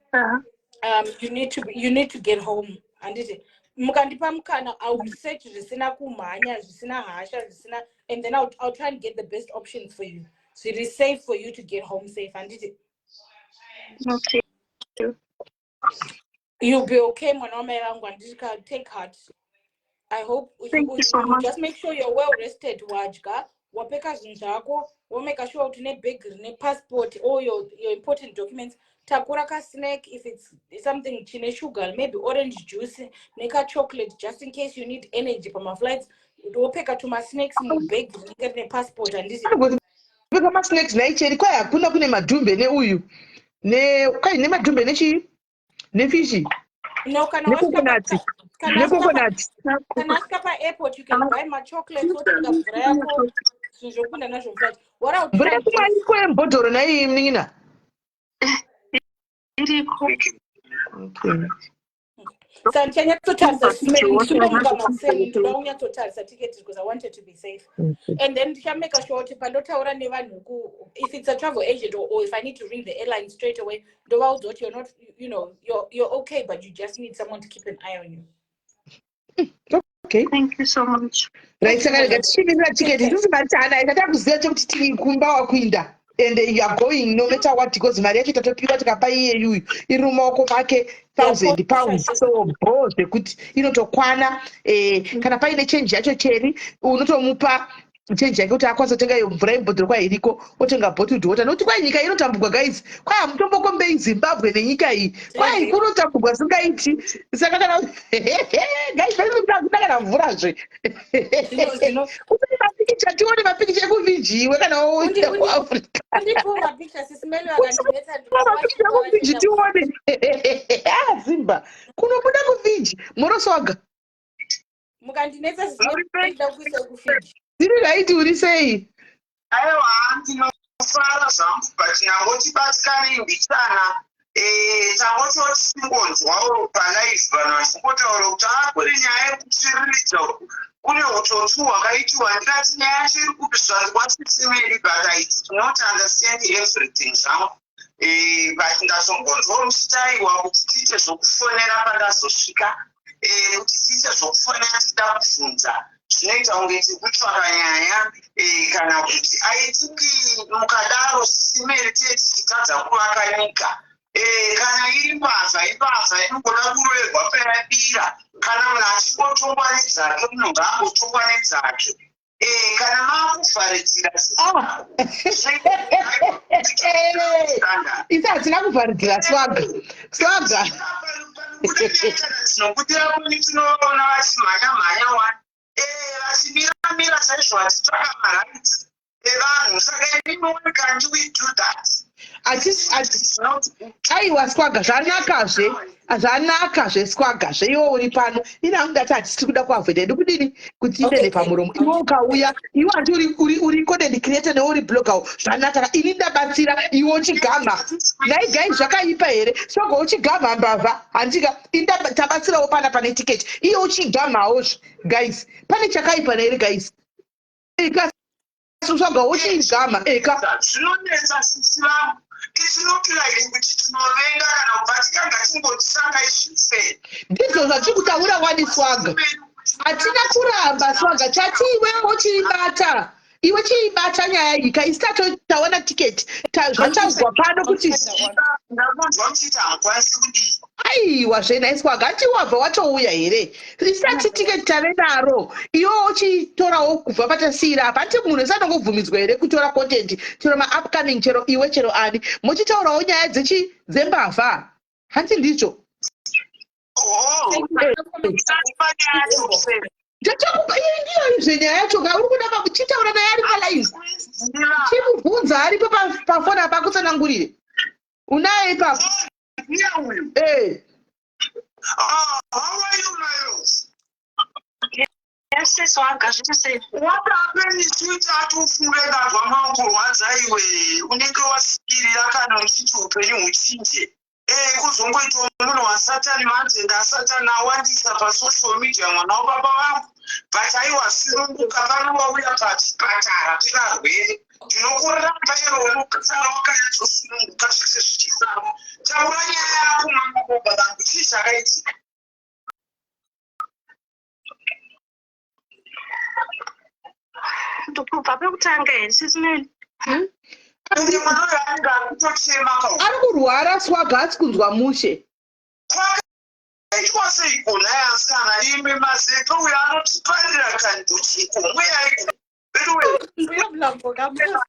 C: you need to get home, handiti? Mukandipa mukana, I will search zvisina kumhanya, zvisina hasha, zvisina, and then I'll try and get the best options for you, so it is safe for you to get home safe, handiti?
B: Okay.
C: You'll be okay, mwana wamai vangu, handiti? Take heart. I hope
B: Thank you so
C: you
B: much.
C: just make sure you're well rested, wadya, wapeka zvinhu zvako, womake sure kuti une bag rine passport, all your important documents. Takura kasnack, if it's something chine sugar, maybe orange juice nekachocolate, just in case you need energy pamaflights. Wopeka tumasnacks mubag rinenge rine passport, handiti?
A: Peka masnacks naicheri. Kwai hakuna, kune madhumbe neuyu ne, kwai nemadhumbe nechii, nefishi.
C: No, kana wasvika
A: Necoconut.
C: Kana wasvika
A: Necoconut.
C: Kana wasvika paairport, you can buy machocolates, wotenga mvura yako, zvinhu zvokupinda nazvo muflight. What I'll
A: Mvura
C: try and do
A: yekumwa iriko yemubhodhoro naiyi, munin'ina?
B: Iriko.
A: Okay.
C: Saka ndichanyatsotarisa ndichimbomuka makuseni, ndoda kunyatsotarisa tiketi because I wanted to be safe. And then ndichamake sure kuti pandotaura nevanhu if it's a travel agent or if I need to ring the airline straight away, ndovaudza kuti you're not you know you're okay, but you just need someone to keep an eye on you.
A: Okay.
B: Thank you so much.
A: Right, saka rega tichimirira tiketi. Isusu mari taanayo, tatakuziva chekuti tiri kumba wakuinda and you are going no matter what, because mari yacho tatopiwa, tikapa iyeyuyu, iri mumaoko make, £1,000. So bho zvekuti inotokwana. Kana paine change yacho, cheri unotomupa change yake kuti akwanisa kutenga iyo mvura yemubhodhoro. Kwai iriko, otenga bottled water, nokuti kwai nyika inotambugwa, guys. Kwai hamutombokombei Zimbabwe nenyika iyi. Kwai kunotambugwa singaiti. Saka kana, guys, hakuna kana mvurazve. Usai mapikicha, tione mapikicha ekuFiji iwe, kana wauenda kuAfrica.
C: Undipo mapicha, sisimeli vakandinetsa.
A: Mapikicha ekuFiji tione. Ah, Zimba kunobuda kuFiji moroswaga.
C: Mukandinetsa, sisimeli, kuisa kuFiji.
A: Dziri right, uri sei?
D: Aiwa, ndinofara zvangu, but nangoti batikane mbichana. Tangoti tichingonzwawo palive vanhu vachingotaura kuti a kune nyaya yekutsviriridza uku, kune utsotsi hwakaitiwa. Ndikati nyaya yacho iri kupi? Zvanzwa sisimeri, but I did not understand everything zvangu. But ndazongonzwa muchitaiwa kuti tiite zvokufonera pandazosvika, kuti tiite zvokufonera tichida kubvunza, zvinoita kunge tiri kutsvaka nyaya, kana kuti aitiki mukadaro sisimeri, tiye tichitadza kuvaka nyika. Kana iri mbavha, imbavha, inongoda kuroverwa payabira. Kana munhu achingotongwa nedzake, munhu ngaangotongwa nedzake. Kana maakuvharidzira
A: Ah. Isi hatina kuvharidzira, Swaga, Swaga.
D: Tinobudira kuni, tinoona vachimhanya mhanya wani, vachimiramira chaizvo, vachitsvaka marights evanhu. Saka inini, why can't we do that?
A: Aiwa Swaga, zvanakazve, zvanakazve, Swaga, zveiwo uri pano. Ini hangu ndati hatisi kuda kuavoida edu kudini kuti tiite nepamuromo. Iwe ukauya, iwe handi uri content creator newe uri blogger, zvanaka. Ini ndabatsira, iwe uchigamha. Nhai gai, zvakaipa here, Swaga, uchigamha mbavha, handika? Ini tabatsirawo pana pane tiketi, iye uchigamhawozve. Guys, pane chakaipa here, guys? Eka, Swaga, uchigamha eka.
D: Zvinonetsa, sisi vangu. It's not like kuti tinovenga kana kubva tikanga tingotanga izvife.
A: Ndizvo zvatiri kutaura wani, Swaga. Hatina kuramba, Swaga. Chati iwewe uchiibata. Iwe chiibata nyaya iyi ka, isi tawana tiketi, zvataugwa pano kuti
D: Ndakunzwa muchiti hamukwanisi kudii.
A: Aiwa, zvenaiswa gati wabva watouya here? Isati tiketi tave naro, iwe uchitorawo kubva patasiyira apa. Hanti munhu ese anongobvumidzwa here kutora content, chero maupcoming, chero iwe, chero ani, muchitaurawo nyaya dzechi dzembavha? Hanti ndizvo?
D: Oh, panyaya.
A: Ndatakupa iye, ndiyo izve nyaya yacho ka. Uri kuda chitaura naye ari palive, chimubvunza aripo pafoni apa, akutsanangurire. Unaye ipapo?
D: Ndiye uyu.
A: Eh.
D: Ah, how are you, my rose?
B: Yes, sis wanga, zviri sei?
D: What happened, sweetheart? Ufunge ndanzwa makurwadza iwe. Unenge wasikirira kana uchiti upenyu huchinje. Kuzongoitawo munhu wasatani manje, ndasatani awandisa pasocial media, mwana wababa vangu. But aiwa, sununguka pano, wauya pachipatara pevarwere. Tinokuramba chero unokasara wakanyatsosununguka, zvese zvichifamba. Taura nyaya yako, mwana wababa vangu. Chii chakaitika?
B: Ndokubva pekutanga here, sis Meli?
D: Ende mwana uyo anenge ari kutochema ka.
A: Ari kurwara, Swaga, asi kunzwa mushe.
D: Kwakaitwa seiko nhai asikana imi? Mazepe uyo anotiparira kani, kuchiko mweyaiko anyway.
C: Mbuya Mulambo kamusa.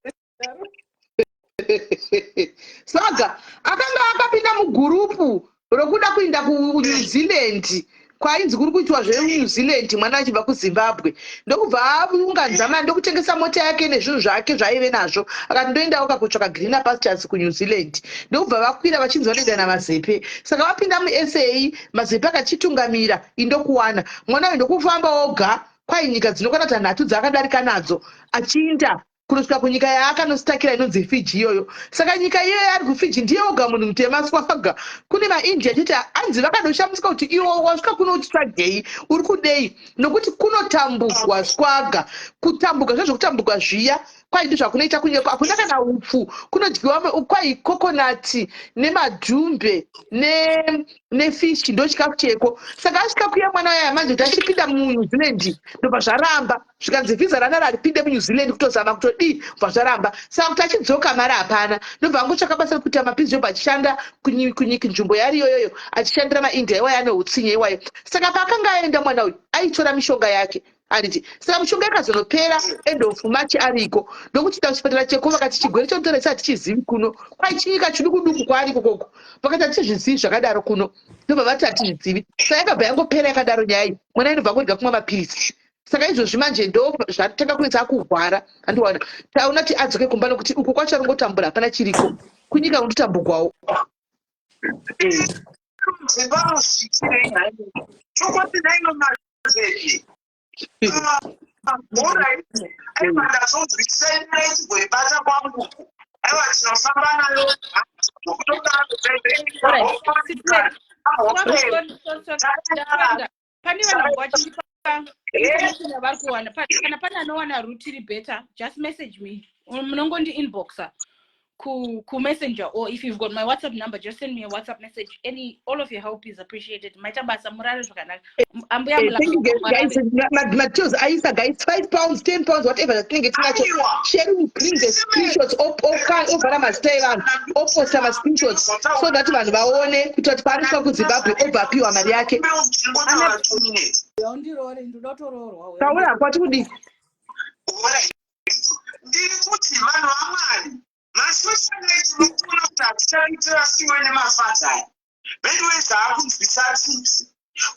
A: Swaga akanga akapinda mugurupu rokuda kuenda kuNew Zealand, kwainzi kuri kuitwa zveNew Zealand, mwana achibva kuZimbabwe, ndokubva aunganidza mari, ndokutengesa mota yake nezvinhu zvake zvaaive nazvo. Akati ndoendawo kakutsvaka greener pastures kuNew Zealand. Ndokubva vakwira vachinzi vanoenda naMazepe. Saka vapinda muSA, Mazepe akachitungamira indokuwana mwana uyu, ndokufamba oga kwai nyika dzinokwana tanhatu dzaakadarika nadzo, achiinda kunosvika kunyika yaakanostakira inonzi Fiji iyoyo. Saka nyika iyoyo ari kuFiji ndiye oga munhu mutema, Swaga. Kune maIndia chete. Anzi vakadoshamisa kuti iwo wasvika kuno uchitsvagei, uri kudei, nokuti kunotambugwa, Swaga. Kutambuka zvezvokutambugwa zviya, kwai ndozvakunoita kunyeko. Hakuna kana upfu, kunodyiwa kwai coconut nemadhumbe nefishi, ndo chikafu cheko. Saka asvika kuya mwana waya manje kuti achipinda muNew Zealand, ndobva zvaramba, zvikanzi vhisa rana raripinde muNew Zealand, kutozama kutodii, bva zvaramba. Saka kuti achidzoka mari hapana, ndobva angotsvaka basa rekuita mapiece job, achishanda kunyika nzvimbo yari iyoyoyo, achishandira maIndia iwayo ane utsinye iwayo. Saka paakanga aenda, mwana uyu aitora mishonga yake, handiti? Saka mishonga yakazonopera end of March ariko, ndokuchiita kuchipatara cheko, vakati chigwere chomutora isi hatichizivi kuno. Kwaichinyika chiduku duku kwaariko koko, vakati hatizvizivi zvakadaro kuno. Ndobva vati hatizvizivi. Saka yakabva yangopera yakadaro nyaya iyi. Mwana inobva angorega kumwa mapirisi. Saka izvozvi manje ndo zvatanga kunetsa, akurwara. Andiwana taona kuti adzoke kumba, nokuti uku kwacho arongotambura, hapana chiriko. Kunyika undotambugwawo.
D: Dzimba musvikirei nhai? Chokwadi naino Mazepe. Alright, aiwa, ndazonzwisisa nyaya ichigoibata kwangu. Aiwa, tinofamba nayo.
C: Alright. Ndaenda. Pane vanhu vachindipa information yavari kuwana. Kana pane anowana route iri better, just message me. Munongondi inboxa ku messenger, or if you've got my WhatsApp number, just send me a WhatsApp message. Any all of your help is appreciated. Maita basa, murare zvakanaka, ambuya.
A: Thank you guys. Matios aisa, guys, £5, £10, whatever zvatinenge tinacho. Sherry will bring the screenshots, ovhara mazita evanhu, oposta mascreenshots so that vanhu vaone, kuitira kuti paanosvika kuZimbabwe obva apiwa mari yake.
C: Undirore, ndoda kutoroorwa.
A: Taura kwati kudii?
D: Ndiri kuti vanhu vaMwari, masocialite, mukuona kuti hatichaitira nemafadza veduwe. Zvaakunzwisa tsitsi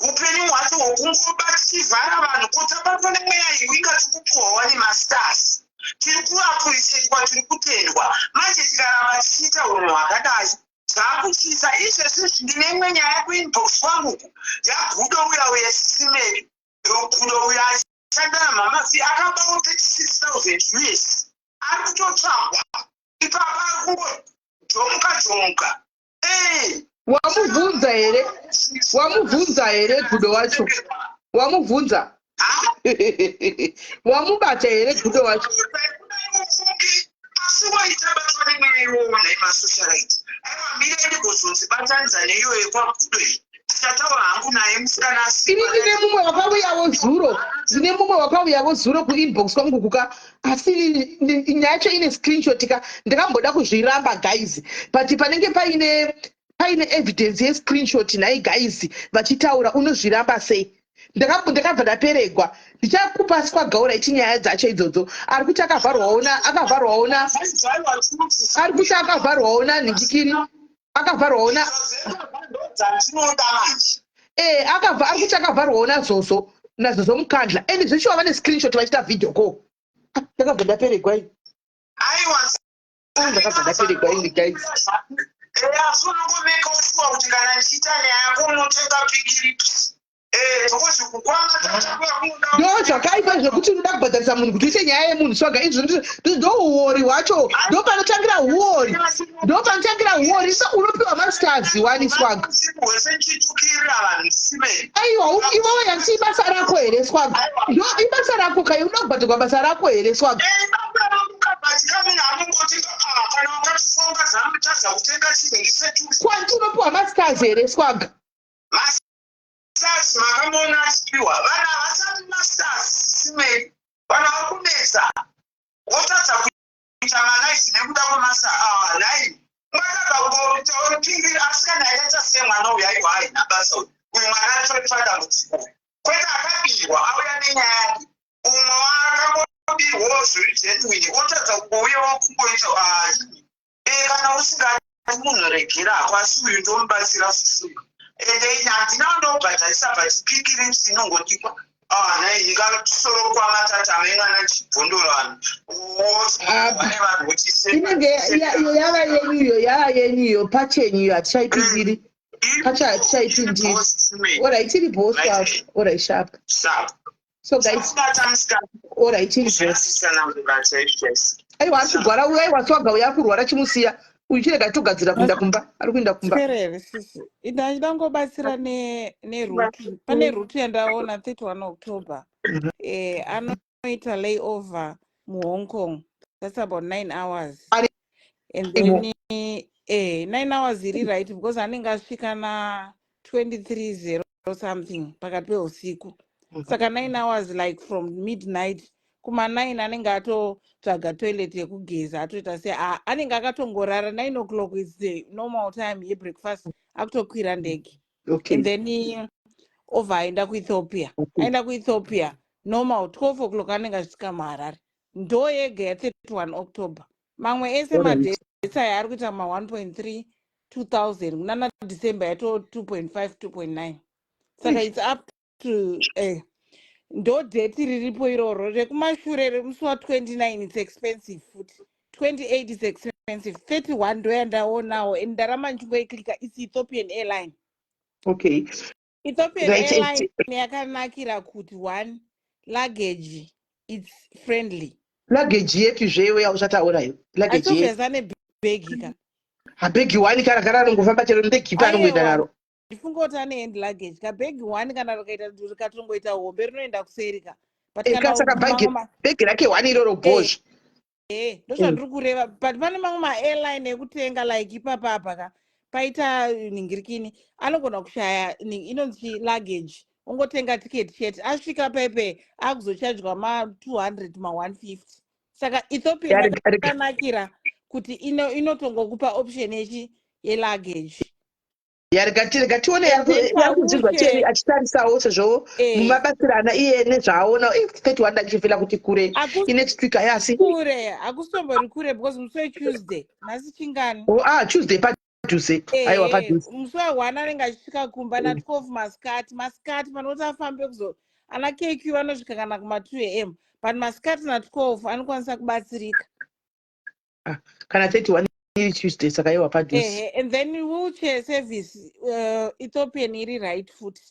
D: upenyu hwacho hwokungobativhara vanhu kotabatwa nemweya iyi. Ingati kupuhwa wani mastars, tiri kuappreciatwa, tiri kutendwa. Manje tikaramba tichiita unhu hwakadai, zvaakutyisa. Izvezvi ndine imwe nyaya kuinbox kwanguku yaGudo uya uya, sis Meli. Gudo uya achishanda namama V akabawo 36,000 US, ari kutotsvagwa ipapa, ari kungojomuka jomuka.
A: Wamubvunza here? Wamubvunza here Gudo wacho? Wamubvunza? Wamubata here Gudo wacho?
D: Asi waitabatwa nemweya iwowo nhai masocialite? Aiwa, mire ndigozonzi batanidza neiyo yekwaGudo iyi. Tichataura hangu naye musikana.
A: Ini ndine mumwe wakauyawo zuro. Ndine mumwe wakauyavo zuro kuinbox kwangu kuka, asi nyaya yacho ine screenshot ka. Ndakamboda kuzviramba, guys, but panenge paine evidence yescreenshot. Nhai guys, vachitaura, unozviramba sei? Ndakabva ndaperegwa. Ndichakupa Swagaura ichi nyaya dzacho idzodzo. Ari kuti akavharwawo na ari kuti akavharwawo nanhingikiri, akavharwawo na
D: Dzandinoda manje.
A: Akabva, ari kuti akavharwawo naZozo Mukandla, and zvechiwa vane screenshot vachiita video call. Ah, ndakabva ndaperegwa ini.
D: Aiwa.
A: Ah, ndakabva ndaperegwa ini, guys.
D: Asi unongomeka sure kuti kana ndichiita nyaya yako unotenga Pinky Lips, because kukwana tatakuya kunoda.
A: Ndo zvakaipa zvekuti unoda kubhadharisa munhu kuti uite nyaya yemunhu. Swaga, izvo ndo uori hwacho, ndo panotangira uori, ndo panotangira uori. So unopiwa masters wani, Swaga.
D: Usiku hwese ndichitukirira vanhu simeni.
A: Aiwa, iwewe yasi ibasa rako here, Swaga? Ndo ibasa rako kai, unoda kubhadharwa basa rako here, Swaga?
D: Basa rangu kabhatika munhu anongoti, "Ah, kana wakatifonga zamutadza kutenga chinhu ndisetusi."
A: Kwanti unopiwa masters here, Swaga?
D: Masters makamboona achipiwa vanhu havasati masters simeni. Vanhu vari kunetsa, wotadza kuita malife nekuda kwemasa. Ah, nai ungatadza kungoitawo pingiri, asi kana yakaita semwana uyu, aiwa, haina basa uyu. Uyu mwana atori padambudziko uyu, kwete akabirwa, auya nenyaya yake. Umwe waakangobirwawo zviri genuine, otadza kungouyawo kungoita aini. Kana usingadi munhu, regera hako, asi uyu ndomubatsira fufuyo, ende ini handina ndobhadharisa, but Pinky Lips inongodikwa. Ah, nai ndingasoro kwamatata maimwana chibhondoro vanhu
A: Ah,
D: vane vanhu vochise.
A: Inenge iyo yava yenyuyo, yava yenyuyo pachenyu, hatichaipindiri pacho, hatichaipindiri. Alright, iri boss wavo. Alright, sharp.
D: Sharp.
A: So guys,
D: Kubata musikana.
A: Alright, iri boss.
D: Zvasitsanangura chaizvo.
A: Aiwa, ari kugwara uyu. Aiwa, Swaga uyu ari kurwara, chimusiya uyu, chirega togadzira kuenda kumba, ari kuenda kumba.
E: Perere sisi, ndachida kungobatsira neroute. Pane route yandaona, 31 October, anoita layover muHong Kong, that's about 9 hours. And then 9 hours iri right, because anenge asvika na 23 0 something pakati peusiku. Saka 9 hours, like from midnight kuma9 anenge atotsvaga toilet yekugeza, atoita se anenge akatongorara. 9 o'clock is the normal time yebreakfast, akutokwira ndege. And then obva aenda kuEthiopia. Aenda kuEthiopia, normal 12 o'clock anenge achisvika muHarare. Ndo yega ya31 October. Mamwe ese madates aya ari kuita ma1.3 2000, kunana December yato 2.5, 2.9. Saka it's up to ndo date riripo iroro. Rekumashure remusi wa29, it's expensive futi. 28 is expensive. 31 ndo yandaonawo, and ndaramba ndichingoiclicka. It's Ethiopian Airline. Ethiopian Airline yakanakira kuti one, luggage, it's friendly.
A: Luggage yepi zvewe yauchataurayo? Luggage yepi?
E: Atobvesa nebhegi ka.
A: Habhegi one kana kana anongofamba chero nebhegi anongoenda
E: Aiwa.
A: naro.
E: Ndifunga kuti ane hand luggage, kabhegi one, kana rikaita rikatongoita hombe rinoenda kuseri ka, but kana
A: Saka bhagi
E: mamwe
A: bhegi rake one iroro bhozvo.
E: Ndozvandiri kureva, but pane mamwe maairline ekutenga, like ipapapa ka paita ningirikini, anogona kushaya inonzi luggage, ongotenga ticket chete, asvika pepe akuzochajwa ma200, ma150. Saka Ethiopia yakanakira kuti inotongokupa option yechi yeluggage.
A: Ya, rega tione.
E: And then
A: Yakudzirwa
E: paushe
A: achitarisawo sezvo mumabatsirana iye nezvaaona. 31 ndachifila kuti kure. Inext week ayasi.
E: Kure, hakusitombori kure, because musi weTuesday, nhasi chingani?
A: Oh, ah, Tuesday padhuze, aiwa, padhuze.
E: Musi we1 anenge achisvika kumba na12 masikati. Masikati panoti afambe kuzo ana KQ anosvika kana kuma2 am, but masikati na12 anokwanisa kubatsirika.
A: Kana 31 iri Tuesday, saka iwa padhuze.
E: Ehe, and then wheelchair service, Ethiopian iri right futi.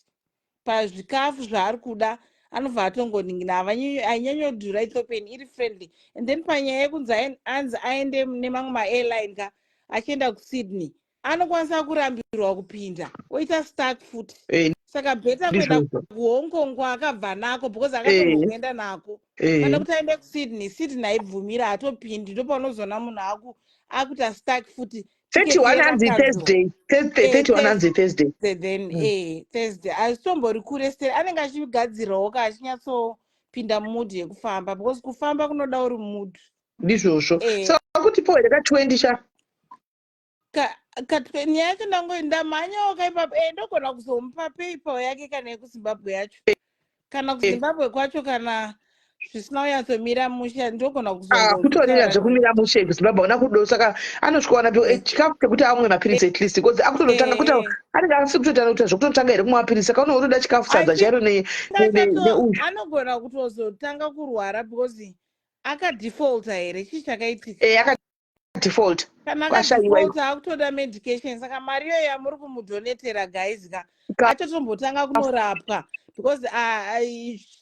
E: Pazvikafu zvaari kuda anobva atongoningina, hainyanyodhura. Ethiopian iri friendly. And then panyaya yekunzi anzi aende nemamwe maairline ka, achienda kuSydney, anokwanisa kurambirwa kupinda, oita stuck futi. Saka better kuenda
A: Ndizvozvo.
E: kuHong Kong kwaakabva nako, because akatombokuenda nako. Kana kuti aende kuSydney, Sydney haibvumira, hatopindi. Ndopaunozoona munhu akuita stuck futi, ticket
A: 31 hanzi
E: yakakanzurwa.
A: Thursday. Thursday. 31 hanzi Thursday.
E: Thursday then. Thursday hazvitombori kure, still anenge achigadzirawo ka, achinyatso kupinda mumood yekufamba, because kufamba kunoda uri mood.
A: Ndizvozvo. Saka kutipo here ka20 sha?
E: Nyaya yacho ndamhanyawo kaipapo. Ndogona kuzomupa PayPal yake kana yekuZimbabwe yacho, kana kuZimbabwe kwacho, kana zvisina kunyatsomira mushe, ndogona
A: Kutorira zvekumira mushe kuZimbabwe hauna kudo. Saka anosvika wana chikafu chekuti amwe mapiritsi at least, because akutonotanga kuti anenge asiri kutoita kuita zvekutotanga here kumwa mapiritsi. Saka unotoda chikafu, sadza chairo neuyu.
E: Anogona kutozotanga kurwara because akadefaulta here? Chii chakaitika?
A: Akadefault.
E: Kana
A: Kwashayiwa.
E: Akadefaulta, akutoda medication. Saka mari iyoyo yamuri kumudonetera, guys ka, atotombotanga kunorapwa, because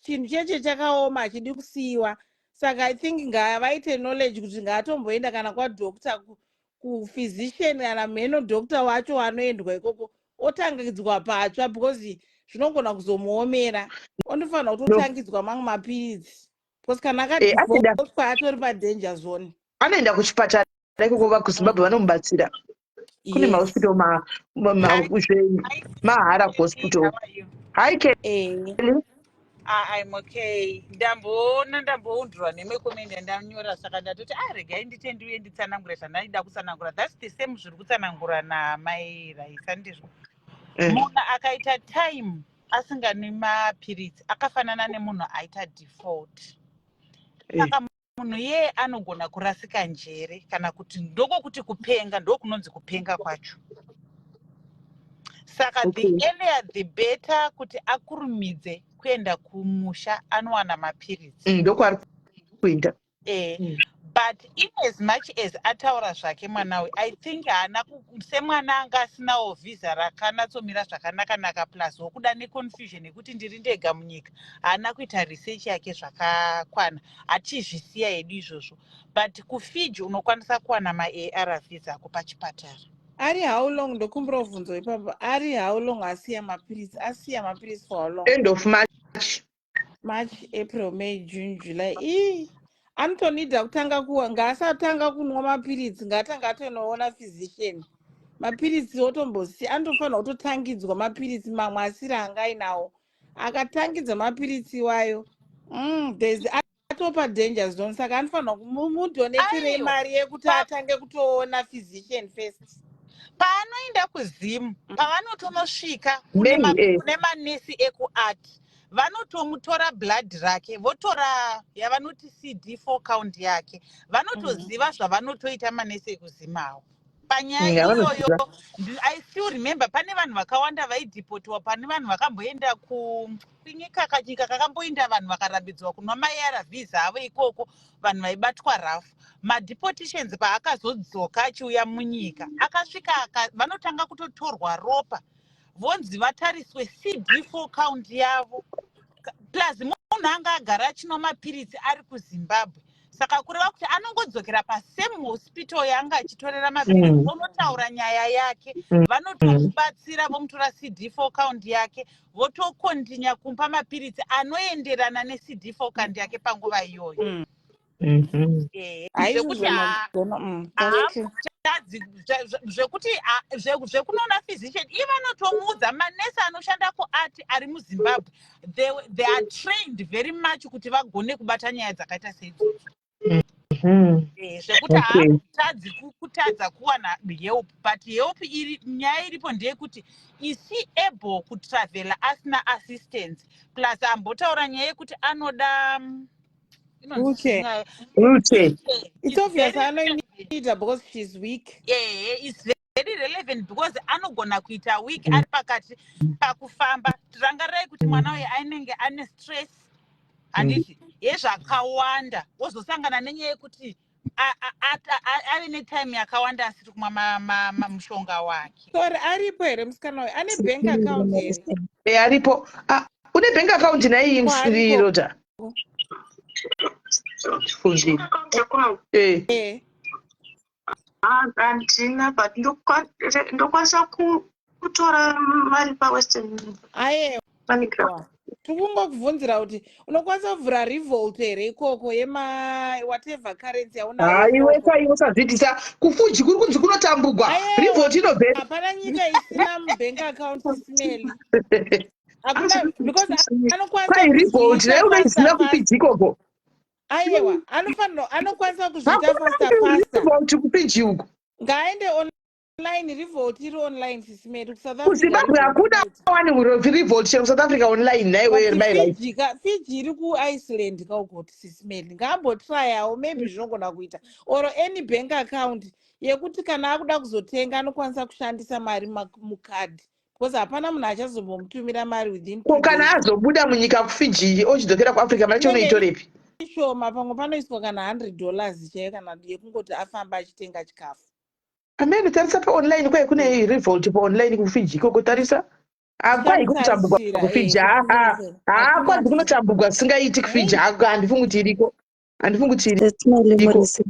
E: chinhu cheche chakaoma, hachidi kusiyiwa. Saka I think ngavaite knowledge kuti ngaatomboenda kana kwadoctor, kuphysician, kana mheno doctor wacho anoendwa ikoko, otangidzwa patsva, because zvinogona kuzomuomera. Ondofanira kutotangidzwa mamwe mapiritsi, because kana akadefaultwa, atori padanger zone.
A: Anoenda kuchipatara ikoko, vakuZimbabwe vanomubatsira. Kune mahospital mahara hospital. Hi, Kelly.
F: Ah, I'm okay. Ndamboona, ndamboundurwa nemwe comment yandanyora, saka ndatoti a regai ndite ndiuye nditsanangure zvandaida kutsanangura. That's the same zviri kutsanangura namai Raisa, ndizvo. Munhu akaita time asinganwi mapiritsi akafanana nemunhu aita default. Saka munhu iyeye anogona kurasika njere, kana kuti ndokokuti kupenga, ndokunonzi kupenga kwacho. Saka the earlier the better kuti akurumidze kuenda kumusha anowana mapiritsi.
A: Ndokwaari kuenda.
F: But in as much as ataura zvake mwana uyu, I think haana semwana anga asinawo vhisa rakanatsomira zvakanaka-naka, plus wokuda neconfusion yekuti ndiri ndega munyika, haana kuita research yake zvakakwana. Hatizvisiya hedu izvozvo, but kuFiji unokwanisa kuwana maARVs ako pachipatara.
E: Ari how long? Ndokumbira kubvunzo ipapo. Ari how long asiya mapiritsi? Asiya mapiritsi for how long?
A: End of March.
E: March, April, May, June, July. Ii, anotonida kutanga kuwa. Ngaasatanga kunwa mapiritsi, ngaatanga atonoona physician. Mapiritsi otombosi, anotofanira kutotangidzwa mapiritsi mamwe asiri anga ainawo. Akatangidza mapiritsi iwayo, there's atopa danger zone. Saka anofanira mudhoneterei
F: Aiwa.
E: mari yekuti atange kutoona physician first.
F: Paanoenda kuZimu, pavanotonosvika
A: May,
F: kune manesi ekuArt, vanotomutora blood rake, votora yavanoti CD4 count yake. Vanotoziva zvavanotoita manesi ekuZimawo panyaya
A: Vanoziva.
F: iyoyo. I still remember pane vanhu vakawanda vaideportiwa, pane vanhu vakamboenda kunyika, kanyika kakamboenda vanhu vakarambidzwa kunwa maARVs avo ikoko, vanhu vaibatwa rafu. Madeportations paakazodzoka achiuya munyika, akasvika vanotanga kutotorwa ropa, vonzi vatariswe CD4 count yavo. Plus munhu anga agara achinwa mapiritsi ari kuZimbabwe, saka kureva kuti anongodzokera pasame hospital yaanga achitorera mapiritsi, onotaura nyaya yake, vanotomubatsira, vomutora CD4 count yake, votocontinue kumupa mapiritsi anoenderana neCD4 count yake panguva iyoyo.
E: Haizvozvo
F: Zvekuti
E: magona. That's true.
F: Haamutadzi zvekuti zvekunoona physician, ivanotomuudza. Manesi anoshanda kuArt ari muZimbabwe, they are trained very much kuti vagone kubata nyaya dzakaita seidzodzo. Zvekuti haamutadzi kutadza kuwana help, but help iri, nyaya iripo ndeyekuti is he able kutravela asina assistance? Plus ambotaura nyaya yekuti anoda inonzi
E: Wheelchair.
F: nyaya-
A: Wheelchair.
E: It's
F: It's
E: obvious
F: very
E: anoida because she's weak.
F: Ehe, it's very relevant because anogona kuita weak ari pakati pakufamba. Rangarirai kuti mwana uyu anenge ane stress, handiti, yezvakawanda, wozosangana nenyaya yekuti ave netime yakawanda asiri kumwa mushonga wake.
E: Sorry, aripo here musikana uyu? Ane bank account here?
A: Aripo. Ah, une bank account naiyi?
E: Ko, ariko.
A: Rota funziri.
B: Yekuno? Handina, but ndokwanisa kutora mari paWestern Union.
E: Aiwa.
B: MoneyGram.
E: Tikungokubvunzira kuti unokwanisa kuvhura Revolut here ikoko, yema whatever currency yaunayo
A: Haiwe.
E: ikoko.
A: Saiwe, usazviitisa. KuFiji kuri kunzi kunotambugwa.
E: Aiwa.
A: Revolut inobve.
E: Hapana nyika isina mubank account, Smeli. Hakuna, because anokwanisa
G: Kwai revolt
E: kuzviita
G: naye unoiziva
E: faster
G: kuFiji ikoko?
E: Aiwa, anofanira, anokwanisa kuzviita
G: Hakuna
E: faster faster.
G: revolt kuFiji uko.
E: Ngaende online, revolt iri online, Sis Melly, kuSouth Africa.
G: KuZimbabwe hakuna wani revolt, chero kuSouth Africa online naiwe
E: But
G: my life.
E: Fiji ka, Fiji iri kuIceland kaukoti. Sis Melly ngaambotryawo, maybe zvinogona kuita, or any bank account yekuti kana akuda kuzotenga anokwanisa kushandisa mari mukadhi, because hapana munhu achazombomutumira mari within
G: Ko
E: 2
G: kana
E: days.
G: azobuda munyika kuFiji ochidzokera kuAfrica, mari yacho
E: Inenge
G: unoitorepi?
E: Shoma, pamwe panoiswa kana $100 chaiyo, kana yekungoti afamba achitenga chikafu.
G: Amene, tarisa paonline, kwai kune revolt paonline kuFiji ikoko, tarisa. Hakwai kutambugwa
E: Tichamusarisira,
G: kuFiji. Haa, kwanzi kunotambugwa singaiti kuFiji. Handifungi kuti iriko, handifungi kuti
H: Sis Melly,
G: iriko.
H: muri sei?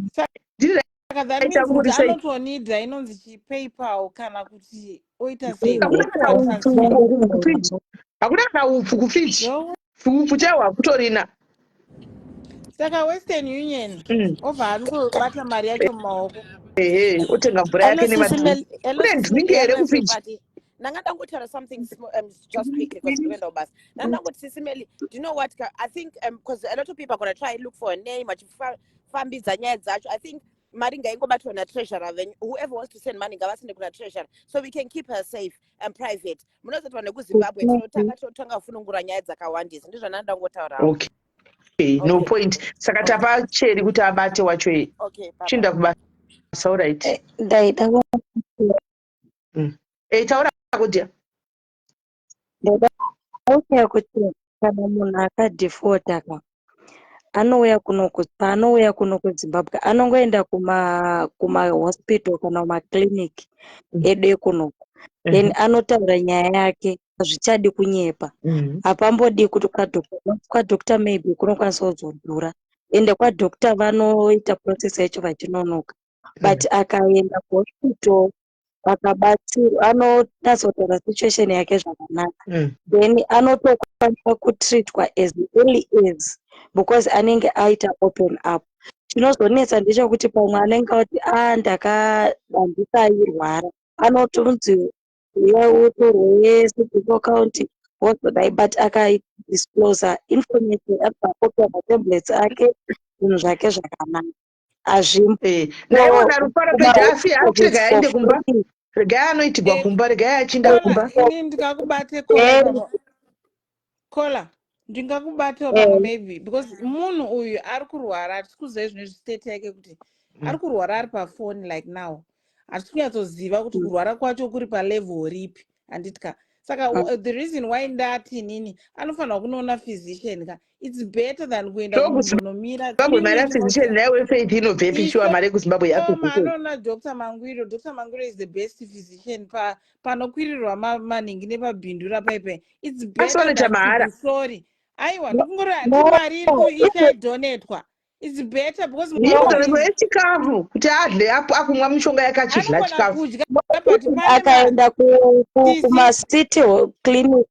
G: Ndiri
E: Saka that
G: Aita
E: means kuti
G: kuti sei?
E: anotonida inonzi chiPayPal kana kuti oita sei?
G: Hakuna kana upfu uko kuFiji, hakuna kana upfu kuFiji. Upfu chaiwo hakutorina.
E: Saka Western Union, obva anongobata mari yacho mumaoko.
G: Ehe, otenga mvura yake nemadrink. Kune drink here kuFiji?
I: Ndanga ndangotaura something small, just quickly, because ndikuenda kubasa. Ndanga ndangoti, Sis Melly, do you know what? I think because a lot of people are gonna try and look for a name vachifambidza nyaya dzacho, I think mari ngaingobatwa natreasurer. Then whoever wants to send money ngavasende kuna treasurer, so we can keep her safe and private. Munozoti vanhu vekuZimbabwe tinotanga kufunungura nyaya dzakawandisa. Ndizvo ndandangotaurawo.
G: Okay, no point. Saka tapa Cheri kuti abate wacho.
I: Okay, bye.
G: Chinda kubasa, alright.
H: Ndaida
G: Taura kudya.
H: Ndaida kuuya kuti kana munhu akadefaulta ka, anouya kuno, paanouya kuno kuZimbabwe anongoenda kumahospital kana kumaclinic edu ekunoku, then anotaura nyaya yake. Hazvichadi kunyepa, hapambodi kuti kwadoctor maybe kunokwanisa kuzodhura, ende kwadoctor vanoita process yacho vachinonoka, but akaenda kuhospital akabatsirwa, anonyatsotaura situation yake zvakanaka, then anotokwanisa kutreatwa as early as, because anenge aita open up. Chinozonetsa ndechekuti pamwe anenge ati a handisairwara, anotonzi uya utorwe CD4 count, wozodai, but akadisclosa information, abva matablets ake, zvinhu zvake zvakanaka, hazvimbo.
G: Naiona Rufaro Peji afi ati regai aende kumba, regai anoitigwa kumba, regai achinda kumba.
E: Ini ndingakubate, kola, kola, ndingakubatewo pamwe maybe, because munhu uyu ari kurwara, hatisi kuziva zvino state yake kuti ari kurwara, ari pafoni like now, hatisi kunyatsoziva kuti kurwara kwacho kuri palevel ripi, handiti ka? Saka the reason why ndati inini anofanirwa kunoona physician ka, it's better than kuenda kunomira.
G: Zimbabwe mari yaphysician naiwe Faith inobvepi? Shuwa, mari yekuZimbabwe
E: yaphysician? Anoona Dr Mangwiro. Dr Mangwiro is the best physician panokwirirwa maningi nepabhindura paipai. It's
G: better. Mahara.
E: Sorry, aiwa, ndikungori mari ichadonetwa. It's better because
G: Yechikafu kuti adle, akumwa mishonga yake achidla chikafu.
H: Akaenda kumacity clinic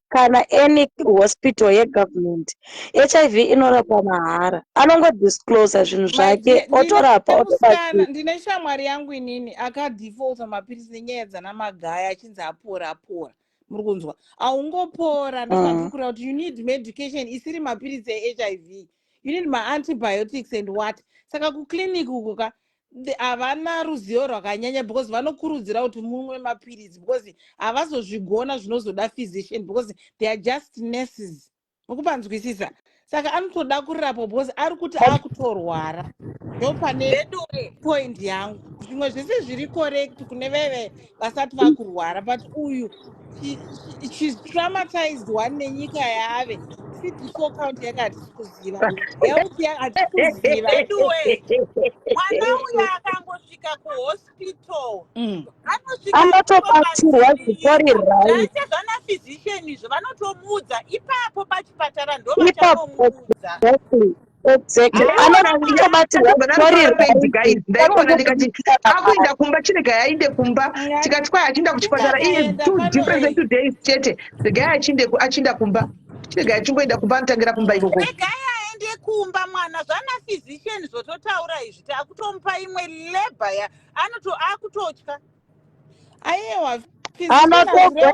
H: kana any hospital yegovernment, HIV inorapwa mahara. Anongodisclosa zvinhu zvake, otorapa, otobatsira.
E: Ndine shamwari yangu inini akadefaulta mapirisi nenyaya dzanamagaya, achinzi apora, apora. Muri kunzwa? Haungopora. Ndozvandiri kureva kuti you need medication isiri mapirisi eHIV. You need maantibiotics and what. Saka kuclinic uko ka, havana ruzivo rwakanyanya, because vanokurudzira kuti mumwe mapirisi, because havazozvigona, zvinozoda physician, because they are just nurses. Mukupanzwisisa? Saka anotoda kurapwa because ari kuti akutorwara. Ndo pane point yangu. Zvimwe zvese zviri correct kune veve vasati vakurwara, but uyu she's traumatized one nenyika yaave. CD4 count yake hatisi kuziva, health hatisi kuziva.
F: Anyway, mwana uyu akangosvika kuhospital, anosvika
H: Anotobatsirwa zvitori right.
F: Zvaita zvana physician izvo, vanotomuudza ipapo pachipatara, ndo
H: Ipapo.
F: vachamuudza.
H: Exactly, anotobatsirwa zvitori right.
G: Guys, ndaiona ndikati akuenda kumba, chiregai ainde kumba. Tikati kwai achienda kuchipatara iye, two difference, 2 days chete. Regai achinda kumba, chiregai achingoenda kumba, anotangira kumba ikoko.
F: Regai aende kumba mwana, zvana physician zvototaura izvi, taakutomupa imwe labor ya anoto akutotya.
E: Aiwa.
H: Anotoenda.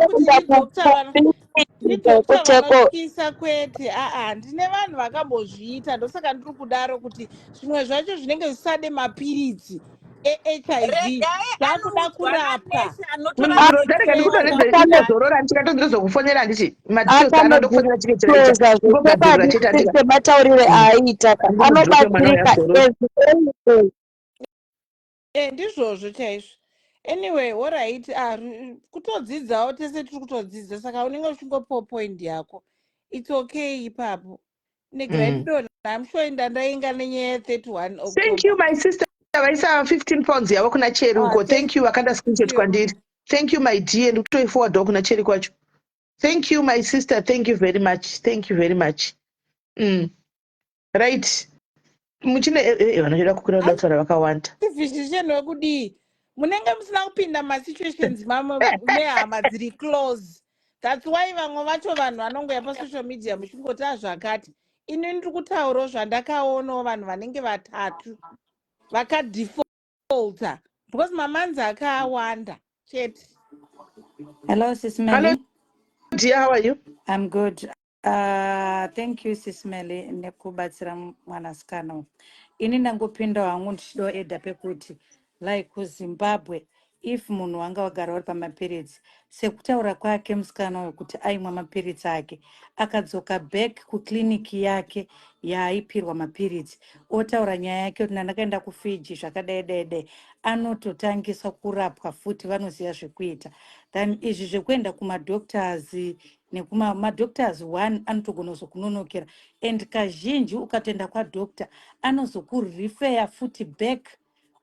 E: Ndidoctor
H: Kuteko
E: vanotyisa kwete aa ndine vanhu vakambozviita ndosaka ndiri kudaro kuti zvimwe zvacho zvinenge zvisade mapiritsi eHIV
F: Regai
E: zvakuda
F: anoudzwa
E: kurapwa
F: nanesi anotora
G: Rosa rega ndikutoredze
H: Akano-
G: ichazorora ndikatondinozokufonera handiti madetails anoda kufonera chete chete
H: akanodisclosa
G: ngogadzirira
H: zvechokwadi
G: chete handika
H: semataurire aaita ka
G: ndimudrope mwana uyo
H: anobatsirika
G: azorora
H: as anything.
E: Eh, ndizvozvo chaizvo anyway alright ah, kutodzidzawo tese tiri kutodzidza saka unenge uchingopiwa point yako its okay ipapo negira ndidonha I'm sure ndandainga nenyaya ye31
G: Thank you
E: October.
G: my sister vaisa 15 pounds yavo kuna Cherry
E: Ah,
G: uko
E: thank
G: thank you vakanda screenshot
E: you.
G: kwandiri thank you my dear ndikutoiforwardawo kuna Cherry kwacho thank you my sister thank you very much thank you very much Right muchine vanoda kukwira kuda kutaura vakawanda.
E: Physician wekudii munenge musina kupinda masituations mamwe mehama dziri close thats why vamwe vacho vanhu vanongoya pasocial media muchingoti azvakati ini ndiri kutaurawo zvandakaonawo vanhu vanenge vatatu vakadefaulta because mamanzi akawanda chete.
J: Hello, Sis
G: Hello
J: Melly.
G: dear, how are you?
J: I'm good. Thank you, Sis Melly, nekubatsira mwanasikana uyu. Ini ndangopinda hangu ndichidawo eda pekuti like kuZimbabwe if munhu wanga wagara uri pamapiritsi sekutaura kwake musikana uyu kuti aimwa mapiritsi ake akadzoka back kukliniki yake yaaipirwa mapiritsi otaura nyaya yake kuti ndandakaenda kuFiji zvakadai dai dai anototangisa kurapwa futi vanoziva zvekuita than izvi zvekuenda kumadoctors nekuma madoctors one anotogona kuzokunonokera and kazhinji ukatoenda kwadoctor anozokurifeya futi back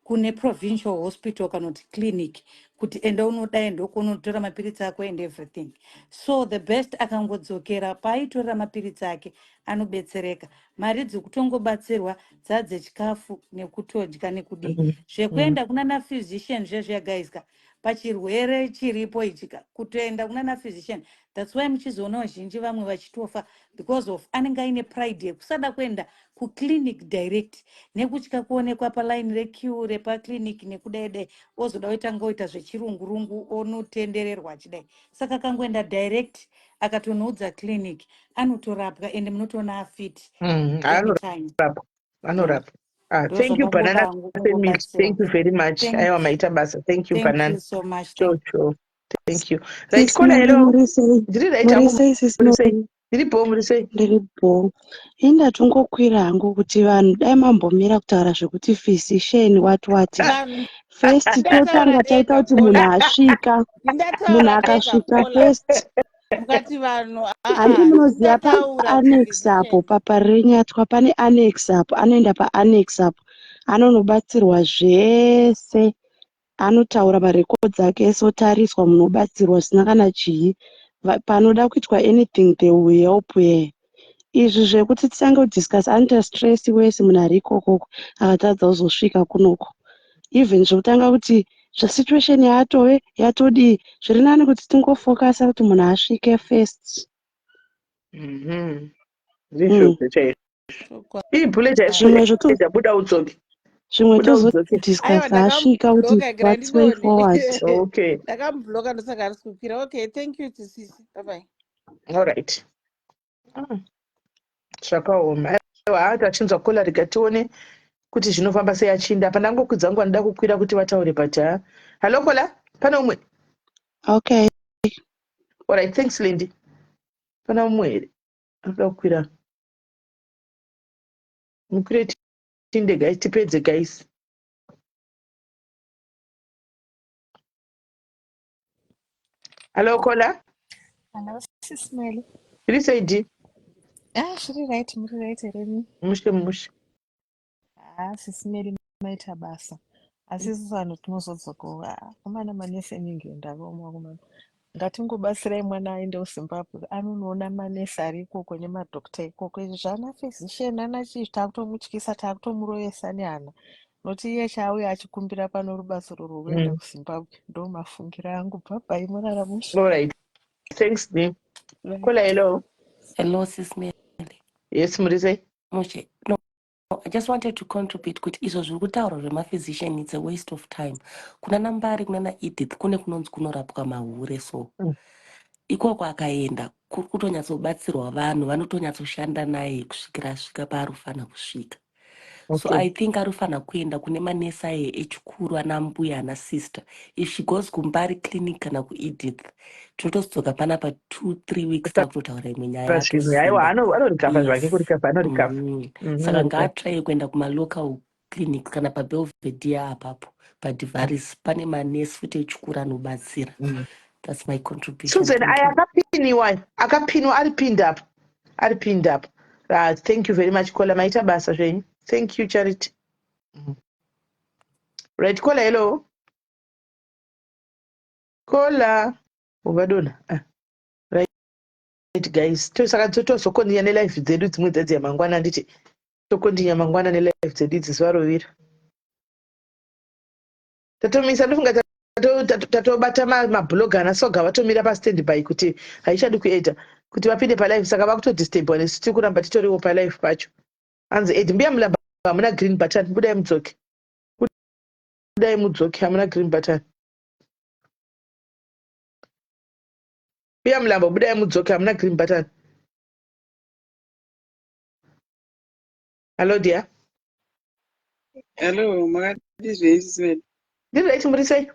J: kune provincial hospital kana kuti clinic kuti enda unodai ndokunotora mapiritsi ako and everything so the best akangodzokera paaitorera mapiritsi ake anobetsereka mari dzekutongobatsirwa dzadzechikafu nekutodya nekudii zvekuenda kunana physician zvezviya guys ka pachirwere chiripo ichika kutoenda kunana physician that's why muchizoona vazhinji vamwe vachitofa because of anenge aine pride yekusada kuenda kuclinic direct nekutya kuonekwa palaini requeue repaclinic nekudai dai ozoda kuita ngoita zvechirungurungu onotendererwa achidai saka akangoenda direct akatonoudza clinic anotorapwa ende munotoona afit anytime.
G: Anorapwa anorapwa. Ah, thank you
J: Ndozvandangoda
G: banana
J: hangu
G: family
J: kungobatsira.
G: thank you very much.
J: Thank
G: Aiwa maita basa thank you
J: thank
G: banana
J: you so much
G: sure
J: thank
G: sure thank you. Right
K: Sis
G: caller
K: Melly
G: hello.
K: muri sei?
G: Ndiri right
K: Muri
G: hangu
K: sei Sis
G: muri sei?
K: Melly?
G: Ndiri bho muri sei?
K: Ndiri bho. Indatongokwira hangu kuti vanhu dai mambomira kutaura zvekuti physician what what.
E: Vanhu
K: First
E: ndataura
K: totanga taita
E: ndega
K: kuti munhu
E: kola
K: asvika. Munhu
E: ndataura ndega
K: akasvika
E: kola
K: first.
E: mukati vanhu
K: Handi
E: aa
K: munoziva
E: ndataura kuti
K: paannex apo
E: physician
K: paParirenyatwa pane annex apo anoenda paannex apo anonobatsirwa zvese anotaura marekodzi ake ese otariswa munobatsirwa zvisina kana chii panoda kuitwa anything they will help her izvi zvekuti titange kudiscuss anoita stress wese munhu ari ikokoko akatadza kuzosvika kunoko even zvekutanga kuti zvasituation yaatove yatodii zviri nani kuti tingofokasa kuti munhu asvike first.
G: Ndizvozvo chaizvo. Ii bullet
K: Zvimwe zvoto
G: buda udzoke.
K: Zvimwe
G: Buda udzoke.
E: Aiwa
K: tozodiscussa asvika kuti
E: ndakamubloka gira
K: what's way
E: ndidoni
K: forward.
G: Okay.
E: Ndakamubloka ndosaka arisi kukwira. Okay, thank you to sisi, bye bye.
G: All right. Zvakaoma. Aiwa tachinzwa kola rega tione kuti zvinofamba sei achinda. Pandangokwidza nguva ndida kukwira kuti vataure but ha. Hello kola, pane umwe?
K: Okay.
G: All right, thanks Lindy. Pana umwe here? Anoda kukwira. Mukwire tinde guys, tipedze guys. Hello kola.
L: Hello, Sis Melly.
G: Zviri sei D?
L: Ah, zviri right, muri right here mi?
G: Mushe mushe.
L: Ah, Sis Melly maita basa. Asi isusu vanhu tinozodzokawo. Ah, komana manesi eNengland akaoma komana. Ngatingobatsirai mwana aende kuZimbabwe anonoona manesi ari ikoko nemadhokta ikoko. Izvi zvana physician ana chii takutomutyisa takutomurovesa nehana. Noti iye chaauya achikumbira pano rubatsiro rwokuenda kuZimbabwe. Ndo mafungiro angu. Bye bye murara mushe.
G: All right. Thanks D.
L: Bye.
G: Kola hello.
M: Hello, Sis Melly.
G: Yes, muri sei?
M: Mushe. No, I just wanted to contribute kuti izvo zviri kutaurwa zvemaphysician it's a waste of time. Kuna Nambari, kuna naEdith, kune kunonzi kunorapwa mahure so. Ikoko akaenda Kuri kutonyatsobatsirwa vanhu, vanotonyatsoshanda naye kusvikira asvika paari kufanira kusvika. So I think ari kufanira kuenda kune manesi aye echikuru, ana mbuya, ana sister. If she goes kuMbari Clinic kana kuEdith, tinotozodzoka panapa 2, 3 weeks takutotaura imwe nyaya.
G: Zvimwe aiwa.
M: Atosimba.
G: Anorecover zvake, kurecover anorecover.
M: Saka
G: Anorecover.
M: ngaatraye kuenda kumalocal clinic, kana paBelvedere apapo, paDivaris, pane manesi futi echikuru anobatsira. That's my contribution.
G: Susan,
M: Thank
G: aya
M: you.
G: akapiniwa, akapinwa, ari pinned up, ari pinned up. Thank you very much, caller. Maita basa zvenyu. Thank you, Charity. Right, caller, hello, caller. Uvadona. Ah. Right guys, to saka tozokontinya nelive dzedu dzimwe dzedziya mangwana, handiti? Tokontinya mangwana nelive dzedu idzi zuva rovira. Tatomisa, ndofunga tatobata mablog ana Soga, vatomira pastand by kuti haichadi kuedha kuti vapinde palive, saka vakutodisturbwa nesu tiri kuramba titoriwo palive pacho. Hanzi ed mbuya Mulamba, hamuna green button, budai mudzoke, budai mudzoke, hamuna green button. Mbuya Mulamba, budai mudzoke, hamuna green button. Hello dear.
N: Hello, makadii zvenyu, Sis Melly?
G: Ndiri right, muri sei?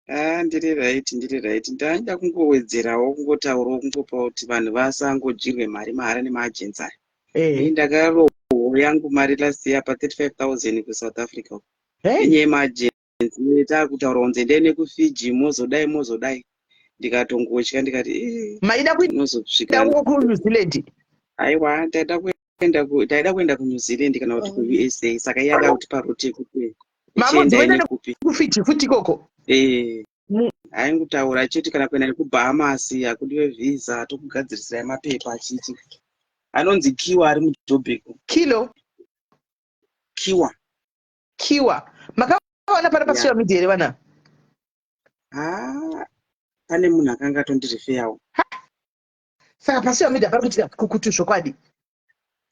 N: Ah, ndiri right, ndiri right. Ndaida kungowedzerawo, kungotaurawo, kungopa kuti vanhu vasangodyirwe mari mahara nemaagents aya. Ini ndakarohwa yangu mari last year pa35 000 kuSouth Africa uko. Nenyaya yemaagents, taakutaura kunzi endai nekuFiji, mozodai, mozodai. Ndikatongotya, ndikati "Ii,
G: Maida kuenda
N: unozosvika
G: uko kuNew Zealand?
N: Aiwa, taida kuenda kuNew Zealand kana kuti kuUSA, saka iye anga kutipa route yekuti
G: Mamunzi
N: ichiendai
G: moenda
N: nekupi.
G: nekuFiji futi ikoko?
N: Eh, aingotaura achiti kana kuenda nekuBahamas hakudiwe visa, tokugadzirisirai mapepa, achiti anonzi Kiwa, ari muJobek.
G: Kilo?
N: Kiwa.
G: Kiwa. Makavaona pana pasocial media here vana?
N: Ha, pane munhu akanga atondirefeyawo.
G: Saka pasocial media pari kuitika kukutu zvokwadi.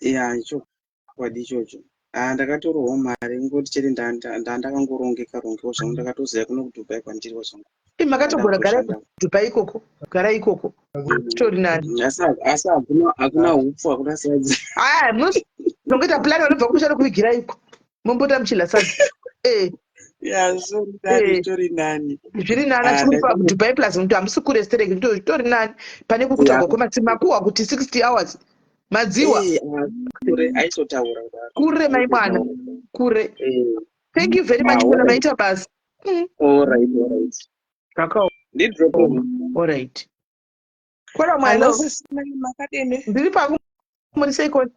N: Ya, chokwadi ichocho. Ah, ndakatorohwa mari, ngoti chete ndandakangorongeka rongewo zvangu, ndakatoziva kuno kuDubai kwandiriwo zvangu.
G: Makatogona, garai
N: Ndakutoshandawo.
G: kuDubai ikoko, garai ikoko, titori nani.
N: Asi hakuna hupfu, hakuna sadza.
G: Aya, munongoita plan, vanobva kumusha nokuvigira iko, mombota muchidya sadza.
N: Ya, zvitori nani. Zvitori nani.
G: Zviri nani.
N: Ah,
G: Achiri kuDubai, plus kuti hamusi kure stereki, zvitori nani pane kukutsvagwa kwemasi makuhwa kuti 60 hours madziwa.
N: Eh, ah, kure, aitotaura kudaro.
G: Kure, mai mwana.
N: Aitotaura.
G: Kure. Thank you very much.
N: Ah,
G: Kuna
N: alright.
G: maita basa.
N: Alright.
G: Zvakaoma.
N: Ndidrope.
G: Alright, kora
O: Hello,
G: mwana.
O: Sis Melly, makadini?
G: Ndiri pangu, muri sei koni?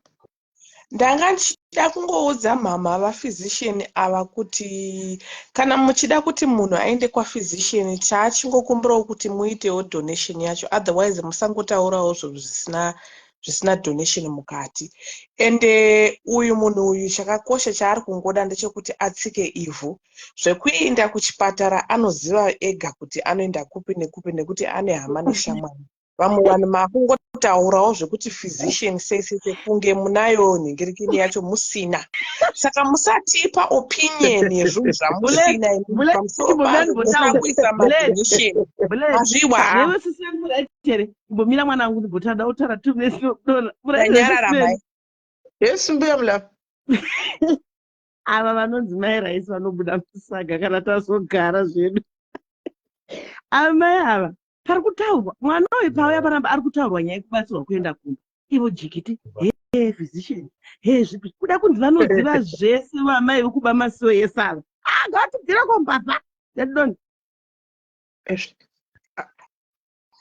O: Ndanga ndichida kungoudza mhama vaphysician ava kuti kana muchida kuti munhu aende kwaphysician, chaachingokumbirawo kuti muitewo donation yacho, otherwise musangotaurawo zvinhu zvisina donation mukati. Ende uyu munhu uyu, chakakosha chaari kungoda ndechekuti atsike ivhu. Zvekuenda kuchipatara anoziva ega kuti anoenda kupi nekupi, nekuti ane hama neshamwari. Vamwe vanhu makungotaurawo zvekuti physician sei sei sei, kunge munayo nhingirikini yacho musina. Saka musatipa opinion yezvinhu zvamusina imi. Pamusoro pazvo musa kuisa madonation mazviwa.
A: Newe sisi yangu muraitere, imbomira mwana wangu, ndimbotada kutaura 2 minutes.
O: Ndanyarara, mai.
G: Yes, mbuya Mulafu.
A: Ava vanonzi mai Raisi vanobuda musaga kana tazogara zvedu. Amai ava, pari kutaurwa mwana uyu pauya panapa, ari kutaurwa nyaya yekubatsirwa kuenda kumba, ivo jikiti, he physician, he zvipi, kuda kunzi vanoziva zvese. Vamai vekuba masiwo ese ava, ah, ngavatibvire kombavha yadidoni.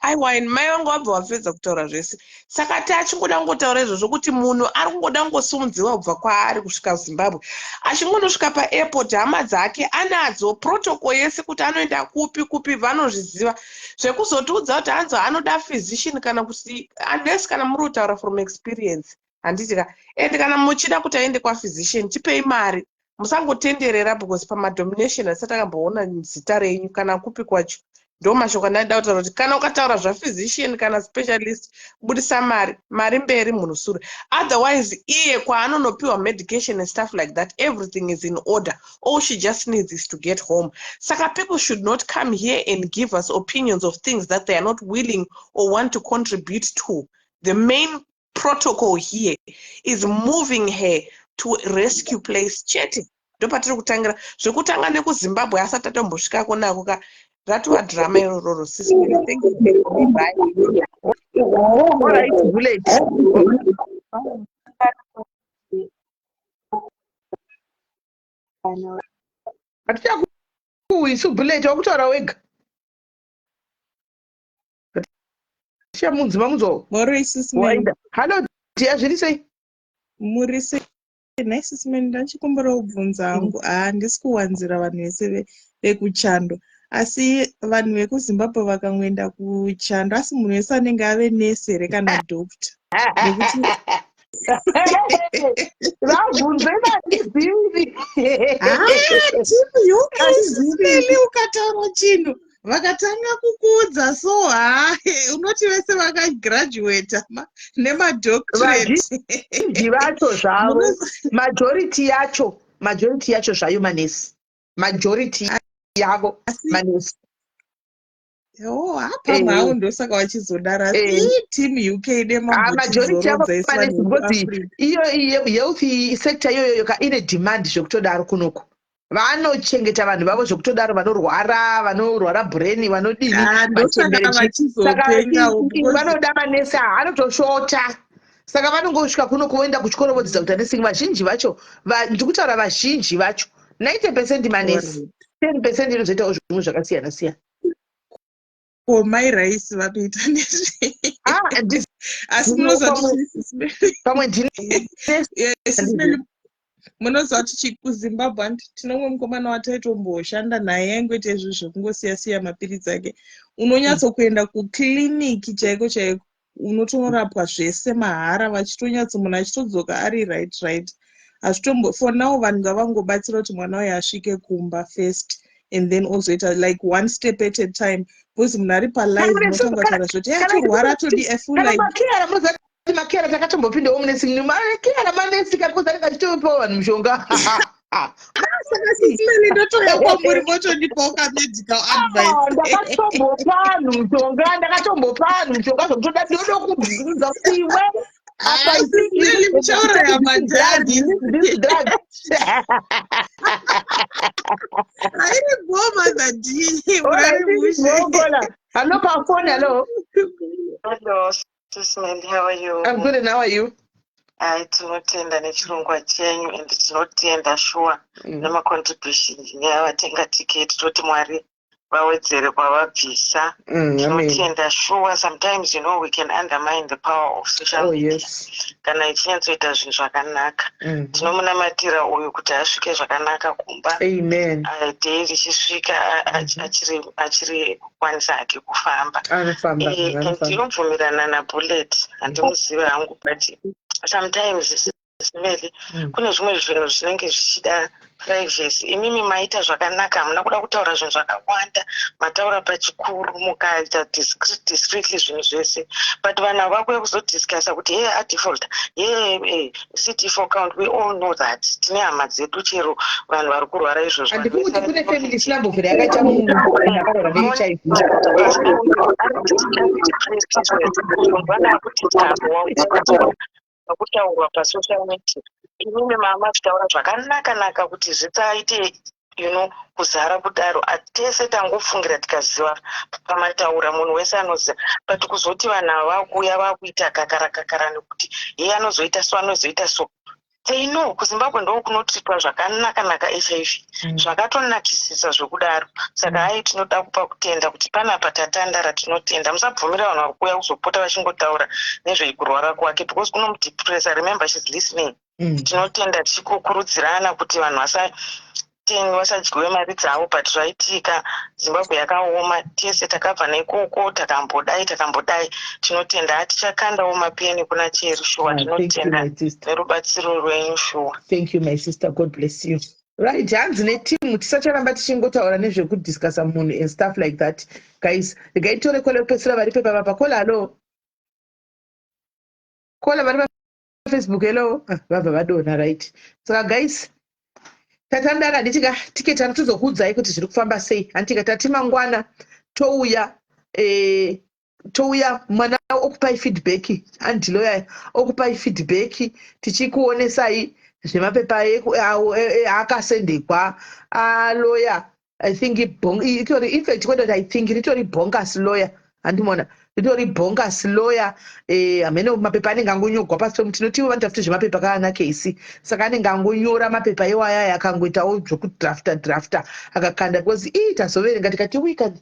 O: Aiwa, ini mai vangu vabva vapedza kutaura zvese, saka tachingoda kungotaura izvozvo kuti munhu ari kungoda kungosimudziwa kubva kwaari kusvika Zimbabwe. Achingonosvika paairport, hama dzake anadzo protocol yese kuti anoenda kupi kupi, vanozviziva. Zvekuzotiudza kuti hanzi anoda physician kana kuti, unless kana muri kutaura from experience, handiti ka? And kana muchida kuti aende kwaphysician, tipei mari, musangotenderera, because pamadonation asati akamboona zita renyu kana kupi kwacho. Ndo mashoko andaida kutaura kuti kana ukataura zvaphysician kana specialist, budisa mari, mari mberi, munhu sure. Otherwise iye kwaanonopiwa medication and stuff like that, everything is in order. All she just needs is to get home. Saka people should not come here and give us opinions of things that they are not willing or want to contribute to. The main protocol here is moving her to rescue place chete. Ndopatiri kutangira. Zvekutanga nekuZimbabwe asati atombosvikako nako ka, ratova drama irororo. Sis, thank you, bye.
G: Alright, Bullet. Hatichakuisu, Bullet, wakutaura wega. Tichamunzi mamunzo.
P: Moro, Sis Meli.
G: Waida. Hello dear, zviri sei?
P: Muri sei? Nhai Sis Meli, ndachikumbira kubvunza hangu. Handisi kuwanzira vanhu vese vekuchando. Asi vanhu vekuZimbabwe vakangoenda kuchando, asi munhu wese anenge ave nesi here kana doctor? Nekuti
G: Vabvunze vandizivi.
P: Team UK, Sis Meli, ukataura chinhu vakatanga kukuudza so, ha, unoti vese vakagraduata nemadoctorate.
G: Vazhinji vacho zvavo, majority yacho zvayo manesi, majority yavo manesi.
P: Oh, hapamwe hawo, ndosaka vachizodaro. Asi team UK
G: Majority yavo
P: nemambotizorodza isu
G: manesi
P: vanhu
G: because
P: vekuAfrica.
G: Iyo health sector iyoyo ka ine demand zvekutodaro kunoku. Vanochengeta vanhu vavo zvekutodaro, vanorwara, vanorwara brain, vanodini.
P: Ah, ndosaka
G: Vachembere chi. Saka
P: vachizopengawo because
G: vanoda manesi aya, anotoshota. Saka vanongosvika kuno, kuvoenda kuchikoro, vodzidza kuita nursing. Vazhinji vacho, ndiri kutaura vazhinji vacho, 90% manesi, 10% inozoitawo zvimwe zvakasiyana siyana.
P: Ko mai Raisi vanoita nezvei?
G: Ah,
P: Asi munoziva kuti
G: pamwe ndine
P: Sis Meli, munoziva kuti kuZimbabwe, handi tine umwe mukomana wataitomboshanda naye aingoita izvo zvekungosiya siya mapiritsi ake. Unonyatsokuenda kukliniki chaiko chaiko, unotonorapwa zvese mahara, vachitonyatso munhu achitodzoka ari right. Hazvitombo, for now vanhu ngavangobatsira kuti mwana uyu asvike kumba first and then ozoita like one step at a time, because munhu ari palive unotanga kutaura zvoti atorwara, atodi, I feel
G: Kana
P: like
G: macarer, munoziva kuti macarer takatombopindawo munursing, macarer manesi ka, because anenge achitopawo vanhu mushonga.
P: Saka Sis Meli, ndotoya kwamuri motondipawo kamedical advice.
G: Ndakatombopa vanhu mushonga, ndakatombopa vanhu mushonga zvokutoda. Ndinoda kubvunza kuti iwe apa
P: Sis Meli, muchauraya madhadhi.
G: This drug
P: Hairi boma zadii, murari mushe.
G: Hello, pafoni, hello.
Q: Hello, Sis Melly, how are you?
G: I'm good, and how are you?
Q: Ai, tinotenda nechirongwa chenyu and tinotenda shuwa nemacontribution neavatenga tiketi. Toti Mwari vawedzere kwavabvisa.
G: Amen.
Q: Tinotenda shuwa. Sometimes we can undermine the power of social media kana ichinyatsoita zvinhu zvakanaka. Tinomunamatira uyu kuti asvike zvakanaka kumba.
G: Amen.
Q: Day richisvika achiri kukwanisa hake kufamba.
G: Anofamba.
Q: And
G: Anofamba.
Q: ndinobvumirana naBullet, handimuzivi hangu, but sometimes, Sis Meli, kune zvimwe zvinhu zvinenge zvichida privacy. Imimi maita zvakanaka, hamuna kuda kutaura zvinhu zvakawanda, mataura pachikuru, mukaita discreetly zvinhu zvese, but vanhu ava vakuya kuzodiscussa kuti ye adefault ye CD4 count. We all know that tine hama dzedu, chero vanhu vari kurwara izvozvo.
G: Handikuti kune family isina mbovhera yakaita munhu akarwara neHIV.
Q: Vana kuti kutaurwa pasocial media, imimi mama zvitaura zvakanaka-naka kuti zvisaite kuzara kudaro. Atese tangofungira tikaziva pamataura, munhu wese anoziva, but kuzoti vanhu ava vakuuya vakuita kakara kakara nekuti ye anozoita so, anozoita so, they know kuZimbabwe ndo kunotreatwa zvakanaka-naka HIV, zvakatonakisisa zvekudaro. Saka ai, tinoda kupa kutenda kuti panapa tatandara. Tinotenda. Musabvumira vanhu vari kuuya kuzopota vachingotaura nezvekurwara kwake because kunomudepressa. Remember, she's listening. Tinotenda, tichikukurudzirana kuti vanhu vasadyiwe mari dzavo, but zvaitika, Zimbabwe yakaoma, tese takabva nekoko, takambodai, takambodai. Tinotenda, tichakandawo mapeni kuna Cheri shuwa.
G: Ah, thank you,
Q: Tinotenda
G: my sister.
Q: nerubatsiro rwenyu shuwa.
G: Thank you, my sister. God bless you. Right, hanzi neteam tisacharamba tichingotaura nezvekudiscussa munhu and stuff like that. Guys, regai tore kola kupedzisira vari pepa papa. Kola, hello. Kola vari pafacebook, hello. Ah, vabva vadonha, right. Saka guys, tatandara handiti ka tiketi ano tozokuudzai kuti zviri kufamba sei. Handiti ka tati mangwana touya eh, touya mwana okupai feedback andiloya okupai feedback tichikuonesai zvemapepa aakasendegwa aloya. I think itori, infact kwete kuti I think, ritori bongas lawyer, handimona ritori bongas lawyer. Hamene mapepa anenge angonyogwa pasi pemuti. Tinotiwo vanoita futi zvemapepa kaana kc, saka anenge angonyora mapepa iwayaya, akangoitawo zvekudrafta drafta, akakanda, because ii tazoverenga tikati wika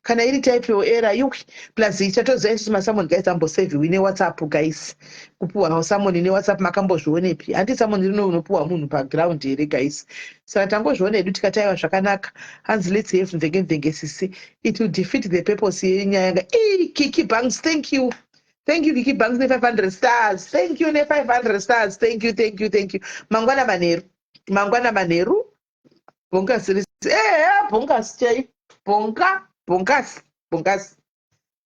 G: kana iri type error yuki. Plus chatoziva isusu masummon guys ambosevhiwi neWhatsApp. Guys, kupiwa summon neWhatsApp makambozvionepi? Handi summon rino unopiwa munhu paground here, guys? Saka tangozviona hedu tikati aiwa, zvakanaka. Hanzi let's have mvenge mvenge sisi, it will defeat the purpose yenyaya yanga. Ii, Kiki Banks, thank you, thank you Kiki Banks ne500 stars. Thank you ne500 stars. Thank you, thank you, thank you. Mangwana manheru, mangwana manheru. Bhongasi risi ehe, bhongasi chai, bhonga, bhongasi, bhongasi,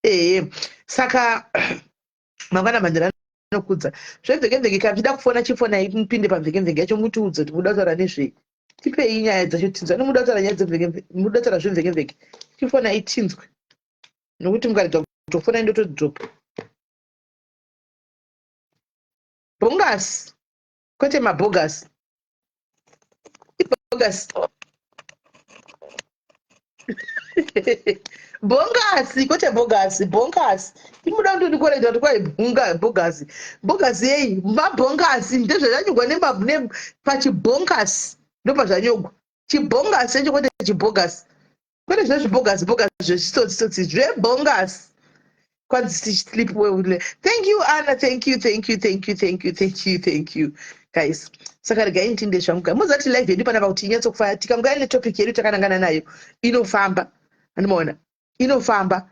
G: ehe. Saka mangwana manheru anokudza zvemvekemveke. Kana muchida kufona, chifonai mupinde pamvekemveke yacho, mutiudze kuti muda kutaura nezvei. Tipei nyaya dzacho tinzwe. Ano muda kutaura nyaya dzemvekemveke, muda kutaura zvemvekemveke, chifonai tinzwe, nokuti mukarega kutofona ndotodropa. Bhongasi kwete mabhogasi, ibhogasi, bhongasi kwete bhogasi, bhongasi. Imuda kundondikorekta kuti kwai bhunga bhogasi, bhogasi yei? Mabhongasi ndezvazvanyogwa pachibhongasi, ndopazvanyogwa chibhongasi chacho, kwete chibhogasi, kwete zvezvibhogasi bhogasi zvezvitsotsi zvebhongasi. Kwanzi sleep well. Thank you Anna, thank you, thank you, thank you, thank you, thank you, thank you guys. Saka regai nditinde zvangu. Muziva kuti live yedu panapa kuti inyatsokufaya, tikangouya netopic yedu takanangana nayo, inofamba. Andimaona inofamba.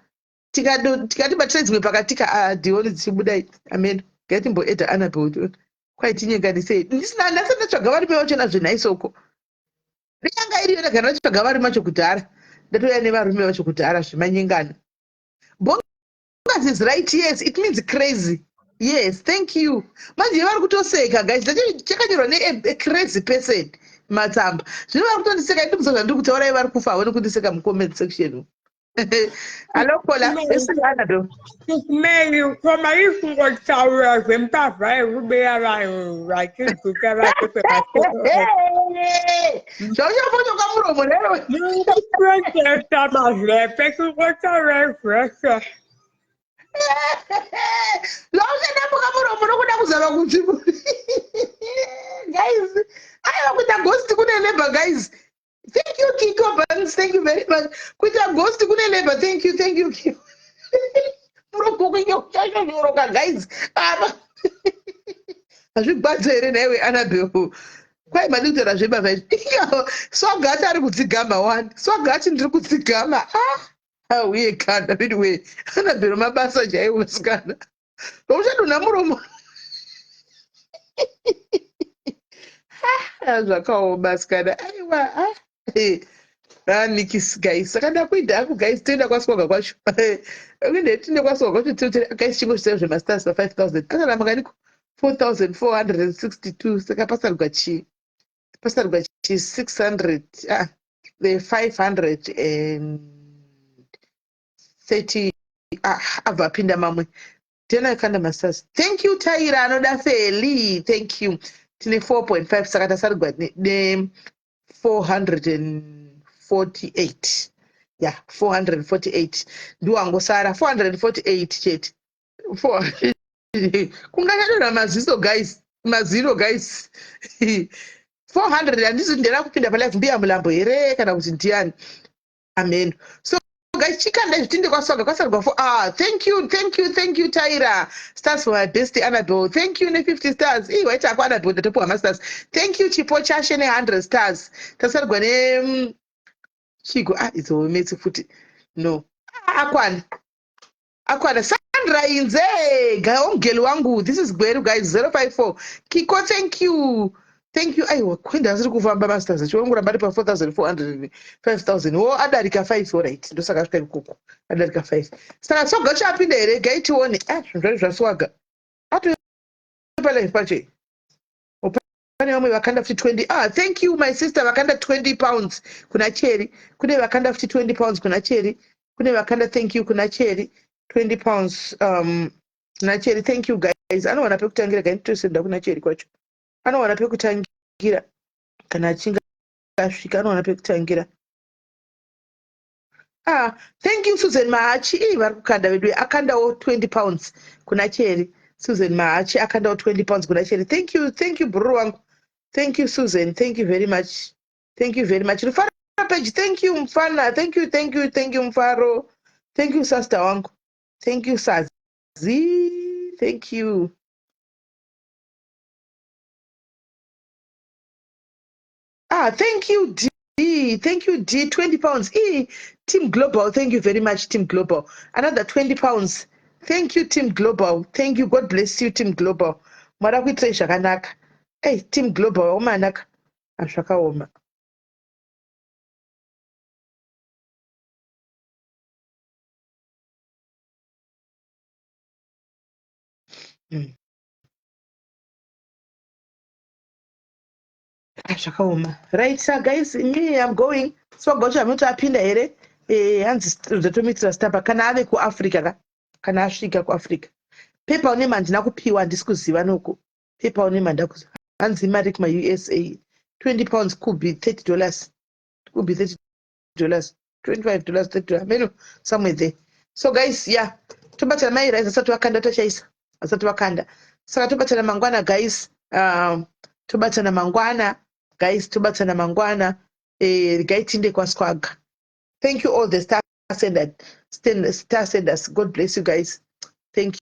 G: Tikati batira dzimwe pakati ka ah, dioni dzichibuda. Amen. Ngaitimboedha Annabel kwaitinyenganisei ndisina ndasati ndatsvaga varume vacho nazvenhaisoko. Ndiyanga iriyo, ndagara ndatsvaga varume vacho kudhara, ndatouya nevarume vacho kudhara zvemanyengano. Bongas is right, yes, it means crazy. Yes, thank you. Manje vari kutoseka guys, chakanyorwa necrazy person matsamba. Zvino vari kutondiseka, ndikuziva zvandiri kutaurai, vari kufa havo nekundiseka mucomment section. Hello caller, this is Annabel.
R: Mary, koma ikungotaura zvembavha yekubera vanhu vachiguta vake kwemasoko.
G: Zvauchaponyoka muromo rero.
R: Mungoprotesta mazvepe kungotaura zvese.
G: Zvauchadambuka muromo nokuda kuzama kunzvimbo. Guys, aiwa, kuita ghost kune labor guys. Thank you Kiko Banks, thank you very much. Kuita ghost kune labor, thank you, thank you Kiko. Muromo kunge uchachonyoroka guys. Apa. Hazvigwadze here nhaiwe Annabel? Kwai madi kutaura zvebaba izvi. Swagati ari kudzigama wani. Swagati ndiri kudzigama. Ah, uye kana anyway. Annabel mabasa chaiwo musikana. Uchadonha muromo. Ah, zvakaoma sikana. Aiwa, ah. Ah, nikis guys. Saka ndakuenda hangu guys, toenda kwaswaga kwacho. Kuenda tine kwaswaga kwacho tinotere guys, chingosvitsa zvemastars pa 5000. Akaramba kaniko 4462, saka pasarugwa chii? Pasarugwa chii? 600, ah, the 530. Ah, abva apinda mamwe tena akanda mastars. Thank you Taira anoda Feli, thank you. Tine 4.5, saka tasarugwa ne 448. Ya, 448 ndiwo angosara, 448 chete. Kunganyadonha maziso guys, mazino guys. 400 handisi ndera kupinda palive mbuya mulambo here kana kuti ndiani ameno. So guys, chikanda izvi tinde kwaswaga kwasarugwa fo. Ah, thank you, thank you, thank you Taira. Stars for my best Annabel, thank you ne50 stars. Ii, waita ako Annabel, ndatopiwa mastars. Thank you Chipo Chashe ne100 stars. Tasarugwa ne chigo. Ah, idzo metsi futi no. Ah, akwana, akwana. Sandra Inze gaongeli wangu, this is Gweru guys, 054. Kiko, thank you. Thank you. Aiwa, kwenda asiri kufamba masters acho ongoramba ari pa 4400 5000 wo adarika 5 alright. Ndosaka asvika ikoko. Adarika 5. Saka Swaga chapinda here? Gai tione. Ah, zvinhu zvacho zvaswaga. Atove pa live pacho. Pane vamwe vakanda futi 20. Ah, thank you my sister vakanda 20 pounds kuna Cherry. Kune vakanda futi 20 pounds kuna Cherry. Kune vakanda thank you kuna Cherry. 20 pounds kuna Cherry. Thank you guys. Anowana pekutangira gai nditosenda kuna Cherry kwacho. Anowana pekutangira kana achinge asvika anowana pekutangira. Ah, thank you Susan Mahachi. Ii vari kukanda vedu akandawo 20 pounds kuna Cherry. Susan Mahachi akandawo 20 pounds kuna Cherry. Thank you, thank you bro wangu. Thank you Susan. Thank you very much. Thank you very much. Rufaro page. Thank you mfana. Thank you, thank you, thank you Mfaro. Thank you sister wangu. Thank you Sazi. Thank you. Ah, thank you D. Thank you D. 20 pounds. E Team Global. Thank you very much Team Global. Another 20 pounds. Thank you Team Global. Thank you. God bless you Team Global. Mwari akuitirei zvakanaka. Hey, Team Global wamanaka. Zvakaoma. Ah, zvakaoma. Right, so guys, me I'm going. So gocho amuti apinda here? Eh, hanzi ndatomitira stapa kana ave kuAfrica ka. Kana asvika kuAfrica. Pepa une mandina kupiwa handisi kuziva noko. Pepa une manda kuziva. Hanzi imari kuma USA. 20 pounds could be 30 dollars. Could be 30 dollars. 25 dollars, 30 dollars. Meno somewhere there. So guys, yeah. Tobatana mai Rise asati vakanda tachaisa. Asati vakanda. Saka tobatana mangwana guys. Tobatana mangwana guys, tobatana mangwana. Regai tinde kwaSwaga. Thank you all the star senders. Star senders. God bless you guys. Thank you.